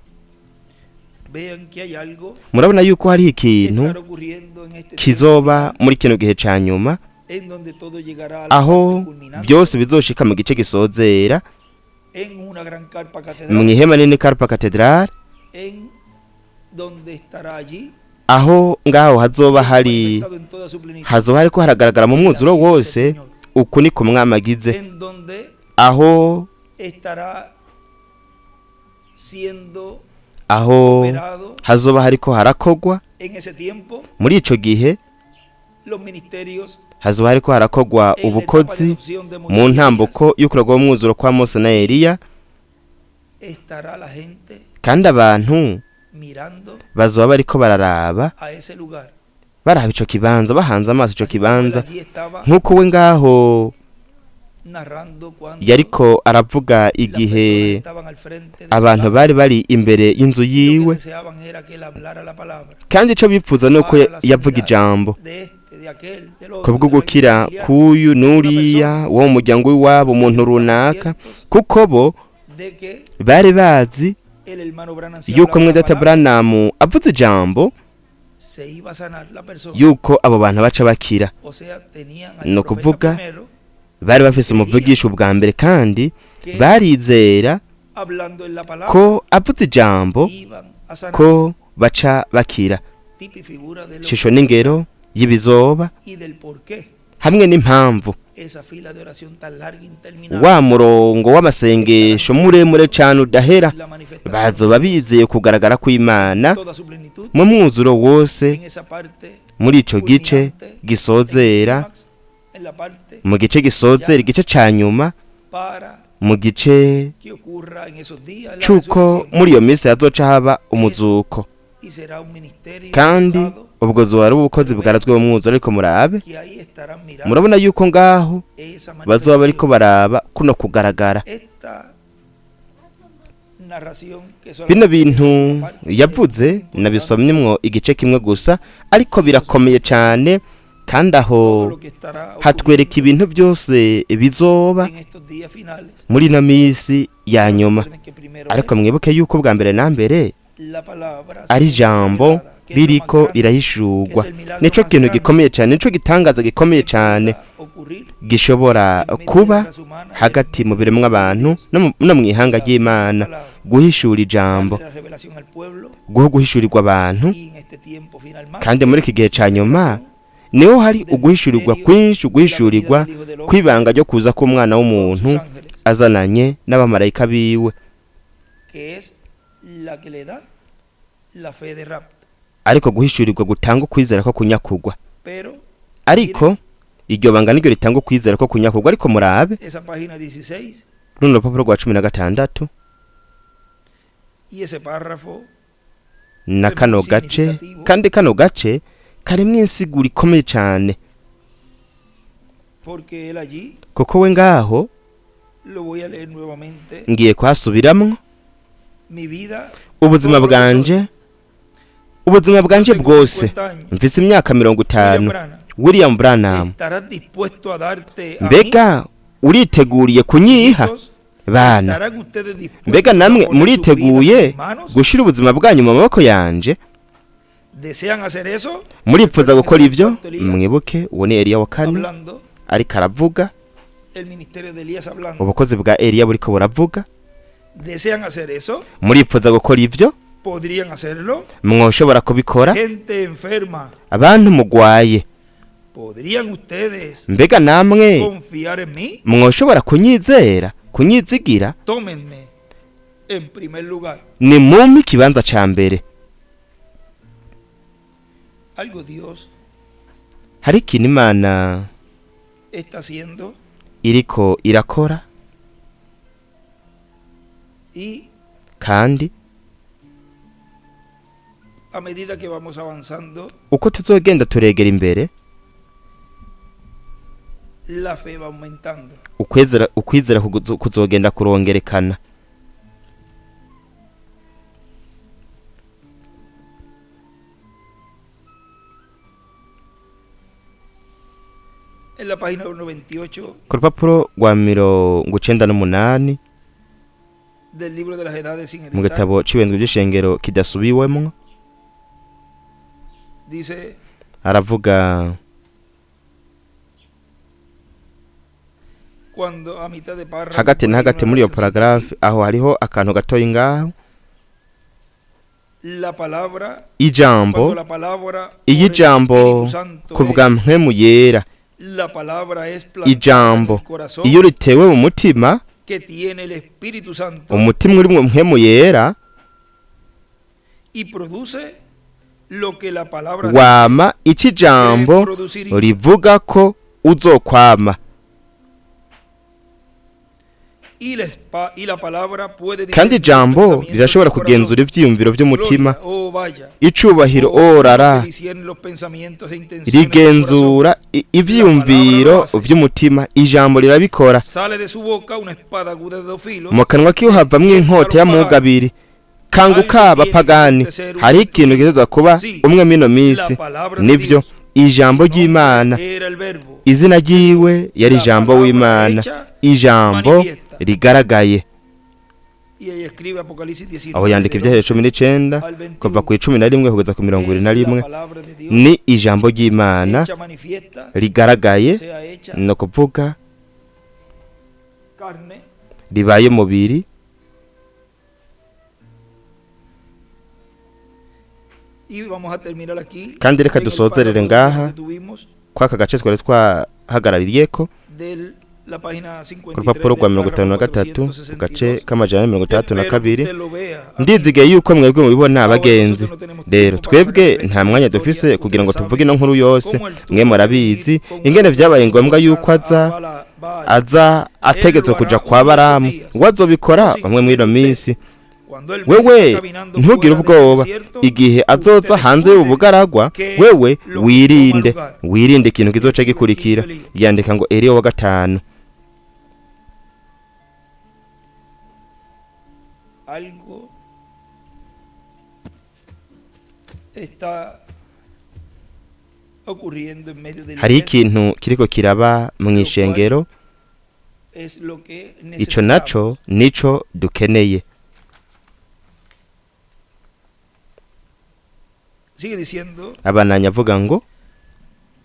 vean que hay algo murabona yuko hariho que ikintu estará ocurriendo en este tiempo kizoba muri kino gihe ca nyuma, en donde todo llegará a la aho parte culminante byose bizoshika mu gice gisozera, en una gran carpa mu catedral, ihema nini Karpa Cathedral, en donde estará allí aho ngaho hazoba siendo hari manifestado en toda su plenitud, hazoba hariko haragaragara mu mwuzuro Así dice el wose Señor. uku ni kumwamagize, En donde aho estará siendo aho operado hazoba hariko harakogwa en ese tiempo muri ico gihe, los ministerios hazoba hariko harakogwa en la etapa de ubukozi adopción de mu Moisés y Elías. ntambuko y'ukuragwa w'umwuzuro kwa Mose na Eliya. Estará la gente Kandi abantu mirando bazoba bariko bararaba, a ese lugar. baraba ico kibanza, bahanze amaso ico Así como él kibanza, allí estaba nk'uko we ngaho narrando cuando yariko aravuga las igihe personas estaban al frente de su abantu casa, bari bari imbere y'inzu lo que yiwe, deseaban era que él hablara la palabra kandi ico bipfuza nuko para la yavuga sanidad ijambo de este, de aquel, del otro, kubwo de la gukira familiar, k'uyu n'uriya wo mu muryango w'iwabo, umuntu Estaban runaka, ciertos kuko bo de que bari bazi el hermano Branham, si yuko hablaba mwe la data palabra, Branham avuze ijambo, se iba a sanar la persona. yuko abo bantu baca bakira. O sea, tenían al Ni profeta ukuvuga primero bari bafise umuvugisha ubwa mbere kandi que barizera Hablando en la palabra, ko avuze ijambo iban a sanarse. ko baca bakira. Tipo y figura de lo Ishusho n'ingero y'ibizoba y del porqué hamwe n'impamvu esa fila de oración tan larga e interminable, wa murongo w'amasengesho muremure cane udahera, la manifestación bazoba bizeye kugaragara kw'Imana toda su plenitud mu mwuzuro wose en esa parte muri ico gice culminante, en el gisozera, clímax, en la parte mu gice gisozera igice ca nyuma, para mu gice que ocurra en esos días la c'uko resurrección muri iyo minsi hazoca haba umuzuko. y será un ministerio Kandi dado ubwo zoba ari ubukozi bwarazwe mu mwuzuro. Ariko murabe, que ahí estarán mirando murabona yuko ngaho esa bazoba bariko manifestación. baraba kuno kugaragara. Esta narración que Bino solamente bintu una parte es yavuze importante, nabisomyemwo igice kimwe gusa, ariko birakomeye cyane, kandi aho todo lo que estará hatwereka ocurriendo ibintu byose bizoba en estos días finales. muri ino minsi ya nyuma. Recuerden que primero Ariko es mwibuke yuko bwa mbere na mbere la palabra ari siendo ijambo revelada, que es lo más ririko grande rirahishurwa, que es el milagro nico más kintu grande gikomeye cyane, nico gitangaza gikomeye que cyane pueda ocurrir gishobora en medio de la kuba raza humana y en hagati mu medio del biremwa pueblo de abantu Dios. no mu ihanga La ry'Imana, palabra, guhishura ijambo, darle la revelación al pueblo guha guhishurirwa abantu. y en este tiempo final más Kandi muri iki gihe ca nyuma niho hari uguhishurirwa kwinshi, uguhishurirwa kw'ibanga ryo kuza k'umwana con w'umuntu sus ángeles, azananye n'abamarayika biwe, que es la que le da la fe de rapto. ariko guhishurirwa gutanga ukwizera ko kunyakugwa. Pero Ariko iryo banga niryo ritanga ukwizera ko kunyakugwa. Ariko murabe esa página 16 runo rupapuro rwa 16 y ese párrafo na kano gace, kandi kano gace karimwo insiguro ikomeye cane, porque él allí, kuko we ngaho lo voy a leer nuevamente, ngiye kuhasubiramwo. Mi vida, Ubuzima bwanje, ubuzima bwanje tengo bwose, 50 años, mfise imyaka mirongo William itanu Branham, William Branham, ¿estarás dispuesto a darte a mí, mbega uriteguriye kunyiha? hijos? Bana, ¿Estarán ustedes dispuestos mbega a namwe poner sus vidas en muriteguye mis manos? gushira ubuzima bwanyu mu maboko yanje? ¿Desean hacer eso? Muripfuza gukora ivyo? Cuarto Elías Mwibuke uwo ni Eliya wa kane hablando, ariko aravuga, el ministerio de Elías hablando. ubukozi bwa Eliya buriko buravuga. ¿Desean hacer eso? Muripfuza gukora ivyo? ¿Podrían hacerlo? Mwoshobora kubikora? Gente enferma, Abantu mugwaye, ¿podrían ustedes mbega namwe confiar en mí? mwoshobora kunyizera, kunyizigira? Tómenme en primer lugar. Ni mumpe ikibanza ca mbere. Algo Dios Hari ikintu Imana está haciendo iriko irakora, y kandi a medida que vamos avanzando, uko tuzogenda turegera imbere, la fe va aumentando. ukwizera kuzogenda kurongerekana. En la página 98 Ku rupapuro rwa 98 del libro de las edades sin mu editar, gitabo c'ibenzwe vy'ishengero kidasubiwemwo, dice: aravuga cuando a mitad de párrafo, hagati por na ahí hagati una muri iyo oracióncita aquí, paragraphe, aho hariho akantu gatoyi ngaho, la palabra, ijambo, cuando la palabra iyo por el ijambo Espíritu Santo ku bwa es, mpwemu yera, la palabra es plantada en ijambo el corazón iyo ritewe mu mutima, que tiene el Espíritu Santo umutima uri mu mpwemu yera y produce lo que la palabra dice wama ico que ijambo produciría. rivuga ko uzokwama. Y la palabra puede Kandi discernir los ijambo pensamientos rirashobora del corazón. kugenzura ivyiyumviro vy'umutima. Gloria, oh vaya, Icubahiro, oh, orara, que discierne los pensamientos e intenciones del corazón. rigenzura ivyiyumviro vy'umutima, ijambo rirabikora. Sale de su boca una espada aguda de dos filos. Mu kanwa kiwe havamwo inkota y'amuga abiri. Kanguka abapagani, hariho ikintu gitegerezwa kuba umwe mino minsi. Nivyo, ijambo Su nombre ry'Imana, era el verbo. izina ryiwe yari La ijambo palabra w'Imana, hecha ijambo manifiesta. rigaragaye. Y ella escribe Apocalipsis 19, Aho yandika del ibyahehe 11 19 al 21. kuva ku 11 kugeza ku mirongo Es ibiri na la rimwe, palabra de Dios ni ijambo ry'Imana hecha manifiesta, rigaragaye, sea hecha ni ukuvuga carne ribaye mubiri, Kandi reka dusozerere ngaha kwaka gace twari twahagarariyeko ku rupapuro rwa 53 ku gace k'462. Ndizigiye yuko mwebwe mubibona, abagenzi. Rero twebwe nta mwanya dufise kugira ngo tuvuge ino nkuru yose. Mwe murabizi ingene vyabaye ngombwa yuko aza ategetswe kuja kwa Baramu, ngo azobikora bamwe muri ino minsi. Wewe ntugire ubwoba igihe azoza hanze y'ubugaragwa. Wewe wirinde, wirinde ikintu kizoca gikurikira. Yandika ngo Eliya wa gatanu. Algo está ocurriendo en medio de la Hari iglesia, ikintu kiriko kiraba mu ishengero. Es lo que Ico naco nico dukeneye. Sigue diciendo, Abananya avuga ngo: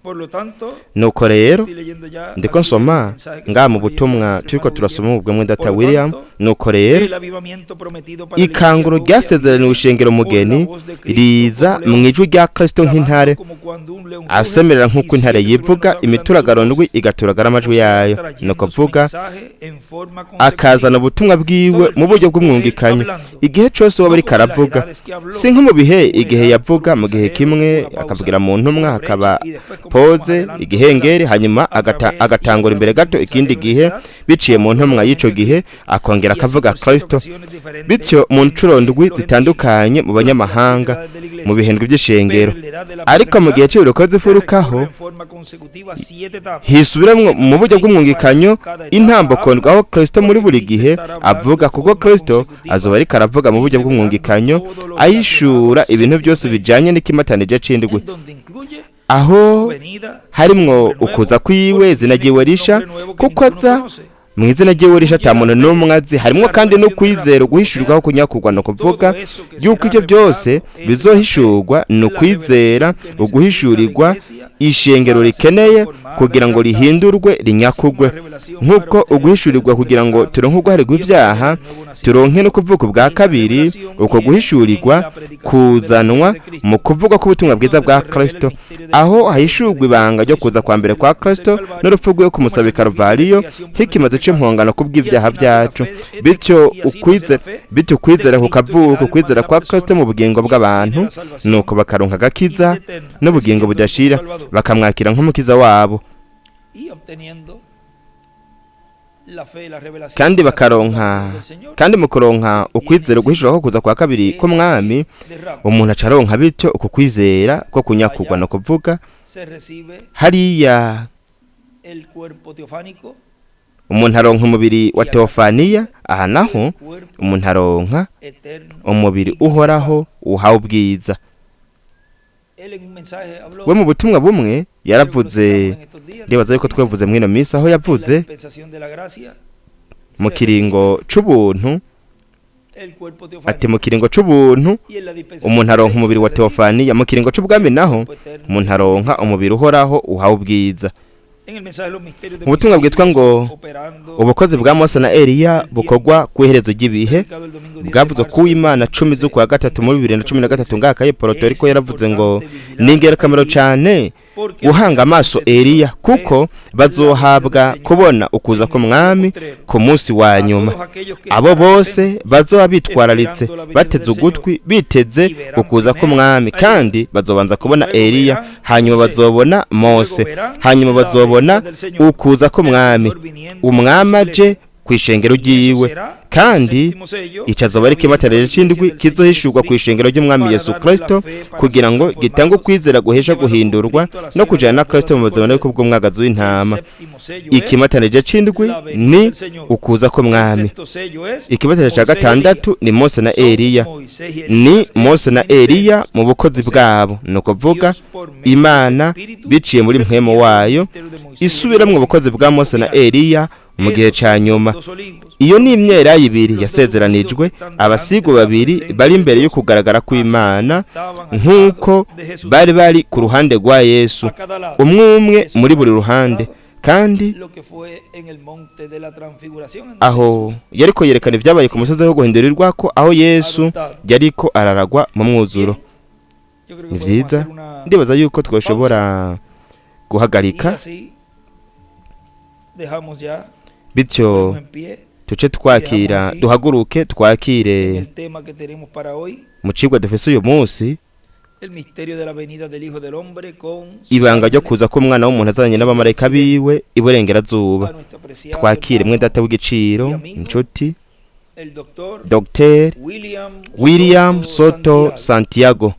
por lo tanto, Nuko rero, estoy leyendo ya ndiko aquí el nsoma mensaje que ngaha mu estamos leyendo butumwa nuestro turiko hermano turasoma William. ubwo mwene data Por lo William. tanto, Nuko rero, el avivamiento prometido para la iglesia ikanguro novia ryasezeraniwe viene ishengero por la mugeni voz de Cristo riza como mu león, ijwi rya Kristo nk'intare, bramando como cuando un león ruge asemerera y nk'uko intare siete yivuga, truenos hablan de sus imituragaro ndwi voces. igaturagara amajwi O sea, yayo. trayendo Nuko su avuga, mensaje en forma akazana consecutiva. ubutumwa bwiwe Todo el mu buryo tiempo él bw'umwungikanyo, hablando, igihe cose waba no ariko como en las aravuga, edades que habló, si nko mu bihe una igihe edad por yavuga un mu gihe mensajero, kimwe una pausa, akavugira mu ntumwa, una hakaba brecha y después comenzó más poze, adelante otra igihengeri, hanyuma a través y agatangura otra imbere vez un gato ikindi mensajero de gihe esa edad, biciye mu habló ntumwa y'ico nuevamente gihe, Cristo. akongera Y así akavuga por siete Kristo. ocasiones diferentes Bityo mu ncuro entre ndwi los gentiles zitandukanye mu durante las siete banyamahanga edades de la mu iglesia. bihendwi by'ishengero. Pero en la edad de la Ariko mu gihe paternidad cy'ibiruko se z'ifurukaho recorre en forma consecutiva siete etapas, hisubiramwo en mu donde buryo Cristo para bw'umwungikanyo cada etapa intambokondwa, habla, aho Kristo muri porque buri Cristo gihe estará hablando avuga, en kuko forma Kristo consecutiva azoba ariko aravuga mu y buryo revelando bw'umwungikanyo, todo lo ahishura relacionado al ibintu séptimo byose sello, bijanye n'ikimatanije c'indwi, en donde incluye aho su venida, su harimwo nombre nuevo, ukuza kwiwe, porque izina viene ryiwe con un risha, nombre nuevo que kuko ninguno aza conoce. mu izina ryiwe risha Incluye ata la muntu fe, n'umwe azi, harimwo la kandi no revelación del kwizera, rapto, o uguhishurirwaho sea, kunyakurwa. No kuvuga todo eso que yuko será ibyo byose revelado es la fe, bizohishurwa ni la ukwizera, revelación que necesita la uguhishurirwa iglesia ishengero para ser rikeneye transformada kugira y ngo raptada, rihindurwe, así como rinyakugwe, la revelación para nk'uko obtener el uguhishurirwa perdón de kugira ngo pecados turonke uguharirwa y obtener ibyaha, el nuevo nacimiento. turonke no kuvuka ubwa Esa kabiri. revelación Uko viene en guhishurirwa la predicación de la venida kuzanwa de mu Cristo, kuvugwa k'ubutumwa en bwiza donde bwa se revela el Kristo, misterio de la aho muerte de hahishurwa Cristo ibanga ryo y su kuza kwa muerte mbere en la kwa cruz del Kristo Calvario n'urupfu rwiwe ku como el musaba i sacrificio de Karuvariyo expiación por nk'ikimazi nuestros pecados. c'empongano Y kubw'ibyaha así nace la byacu. fe de, Bityo y así nace ukwize la fe bityo de ukwizera Cristo en el kukavuka, alma de ukwizera la kwa Kristo persona mu bugingo y obtiene bw'abantu, la salvación nuko bakaronka y agakiza vida eterna, n'ubugingo recibiéndolo como budashira, Salvador bakamwakira nk'umukiza wabo, y obteniendo la fe, la revelación kandi de la segunda venida bakaronka del Señor. kandi mu kuronka Se obtiene ukwizera así uguhishurwa ko kuza kwa kabiri esa k'umwami, fe de rapto. umuntu aca aronka bityo uku O kwizera sea, ko kunyakurwa. allá No kuvuga se recibe hariya el cuerpo teofánico umuntu aronka umubiri wa y acá se teofaniya, recibe aha naho el cuerpo umuntu aronka eterno umubiri y glorificado. uhoraho uhawe ubwiza. Él en un mensaje We habló, mu butumwa bumwe creo que lo yaravuze, citamos en estos días, ndibaza yuko dice, twavuze mwino minsi, aho en la yavuze dispensación de la gracia mu se recibe kiringo c'ubuntu, el cuerpo ati teofánico mu kiringo c'ubuntu y en la dispensación umuntu del aronka reino umubiri se wa recibe teofaniya, mu kiringo c'ubwami el naho cuerpo eterno umuntu aronka glorificado. umubiri uhoraho uhawe ubwiza. En el mensaje de los misterios de Mu butumwa Moisés y bwitwa Elías ngo operando ubukozi en bwa Mose na Eliya el tiempo, bukorwa ku iherezo ry'ibihe, predicado el domingo 10 de bwavuze marzo ku del Imana 10 2013 z'ukwa en gatatu muri Calle bibiri na Puerto cumi na Rico, gatatu dice, ngaha kaye Porto es Rico, yaravuze ngo importante ni vigilar a ingirakamaro Elías cane porque los guhanga serán amaso concedido Eliya, ver kuko la venida del bazohabwa Señor kubona ukuza en el día k'umwami postrero. ku munsi wa A nyuma. todos aquellos que Abo estarán bose atentos, bazoba bitwararitse, esperando la venida bateze del Señor, ugutwi, biteze y verán ukuza primero k'umwami, a kandi Elías, bazobanza y kubona luego Eliya, verán a hanyuma Moisés, bazobona y luego Mose, verán hanyuma la venida bazobona del Señor, ukuza el k'umwami, Señor viniendo a su umwami aje iglesia. kw'ishengero Y eso ryiwe. será el Kandi séptimo sello ico de azoba la ari venida de ikimatarire la iglesia c'indwi del Señor kizohishurwa kw'ishengero Jesucristo ry'umwami para Yesu darle la Kristo, fe para kugira ser ngo gitange transformados ukwizera y guhesha llevados con guhindurwa Cristo a la no cena de kujana na las bodas Kristo mu del buzima Cordero. bw'umwagazi El w'intama. séptimo sello es Ikimatanije c'indwi la venida ni del Señor. ukuza El k'umwami. sexto sello es Ikibazo cya Moisés y gatandatu Elías. ni Mose na Son Eliya. Moisés y Ni Elías en Mose sus na Eliya ministerios. mu bukozi O sea, bwabo. Ni ukuvuga Dios por medio de su Imana Espíritu biciye muri mpwemu repitiendo el wayo ministerio de Moisés y isubiramwo Elías en ubukozi el bwa tiempo Mose na final. Eliya mu gihe Esos ca son los nyuma. dos olivos Iyo ni prometidos, imyelayo ibiri los dos ungidos que yasezeranijwe, están delante abasigwa de la babiri presencia bari de imbere yo Dios, kugaragara así como kw'Imana, estaban al nk'uko lado de Jesús, bari bari ku ruhande rwa Yesu, a cada lado. umwe umwe Eso muri será buri ruhande. demostrado Kandi lo que fue en el monte de la transfiguración, en donde aho Jesús yariko yerekana ibyabaye ku musozi wo guhindurirwako, aho Yesu adoptado. yariko araragwa mu mwuzuro. Bien, Ni vyiza, ndibaza yuko twoshobora guhagarika, bityo tuce twakira, duhaguruke twakire mu cigwa dufise uyu munsi, ibanga ryo kuza k'umwana w'umuntu azanye n'abamarayika biwe iburengerazuba. Twakire mwe data w'igiciro, inshuti, Dr William Soto Santiago.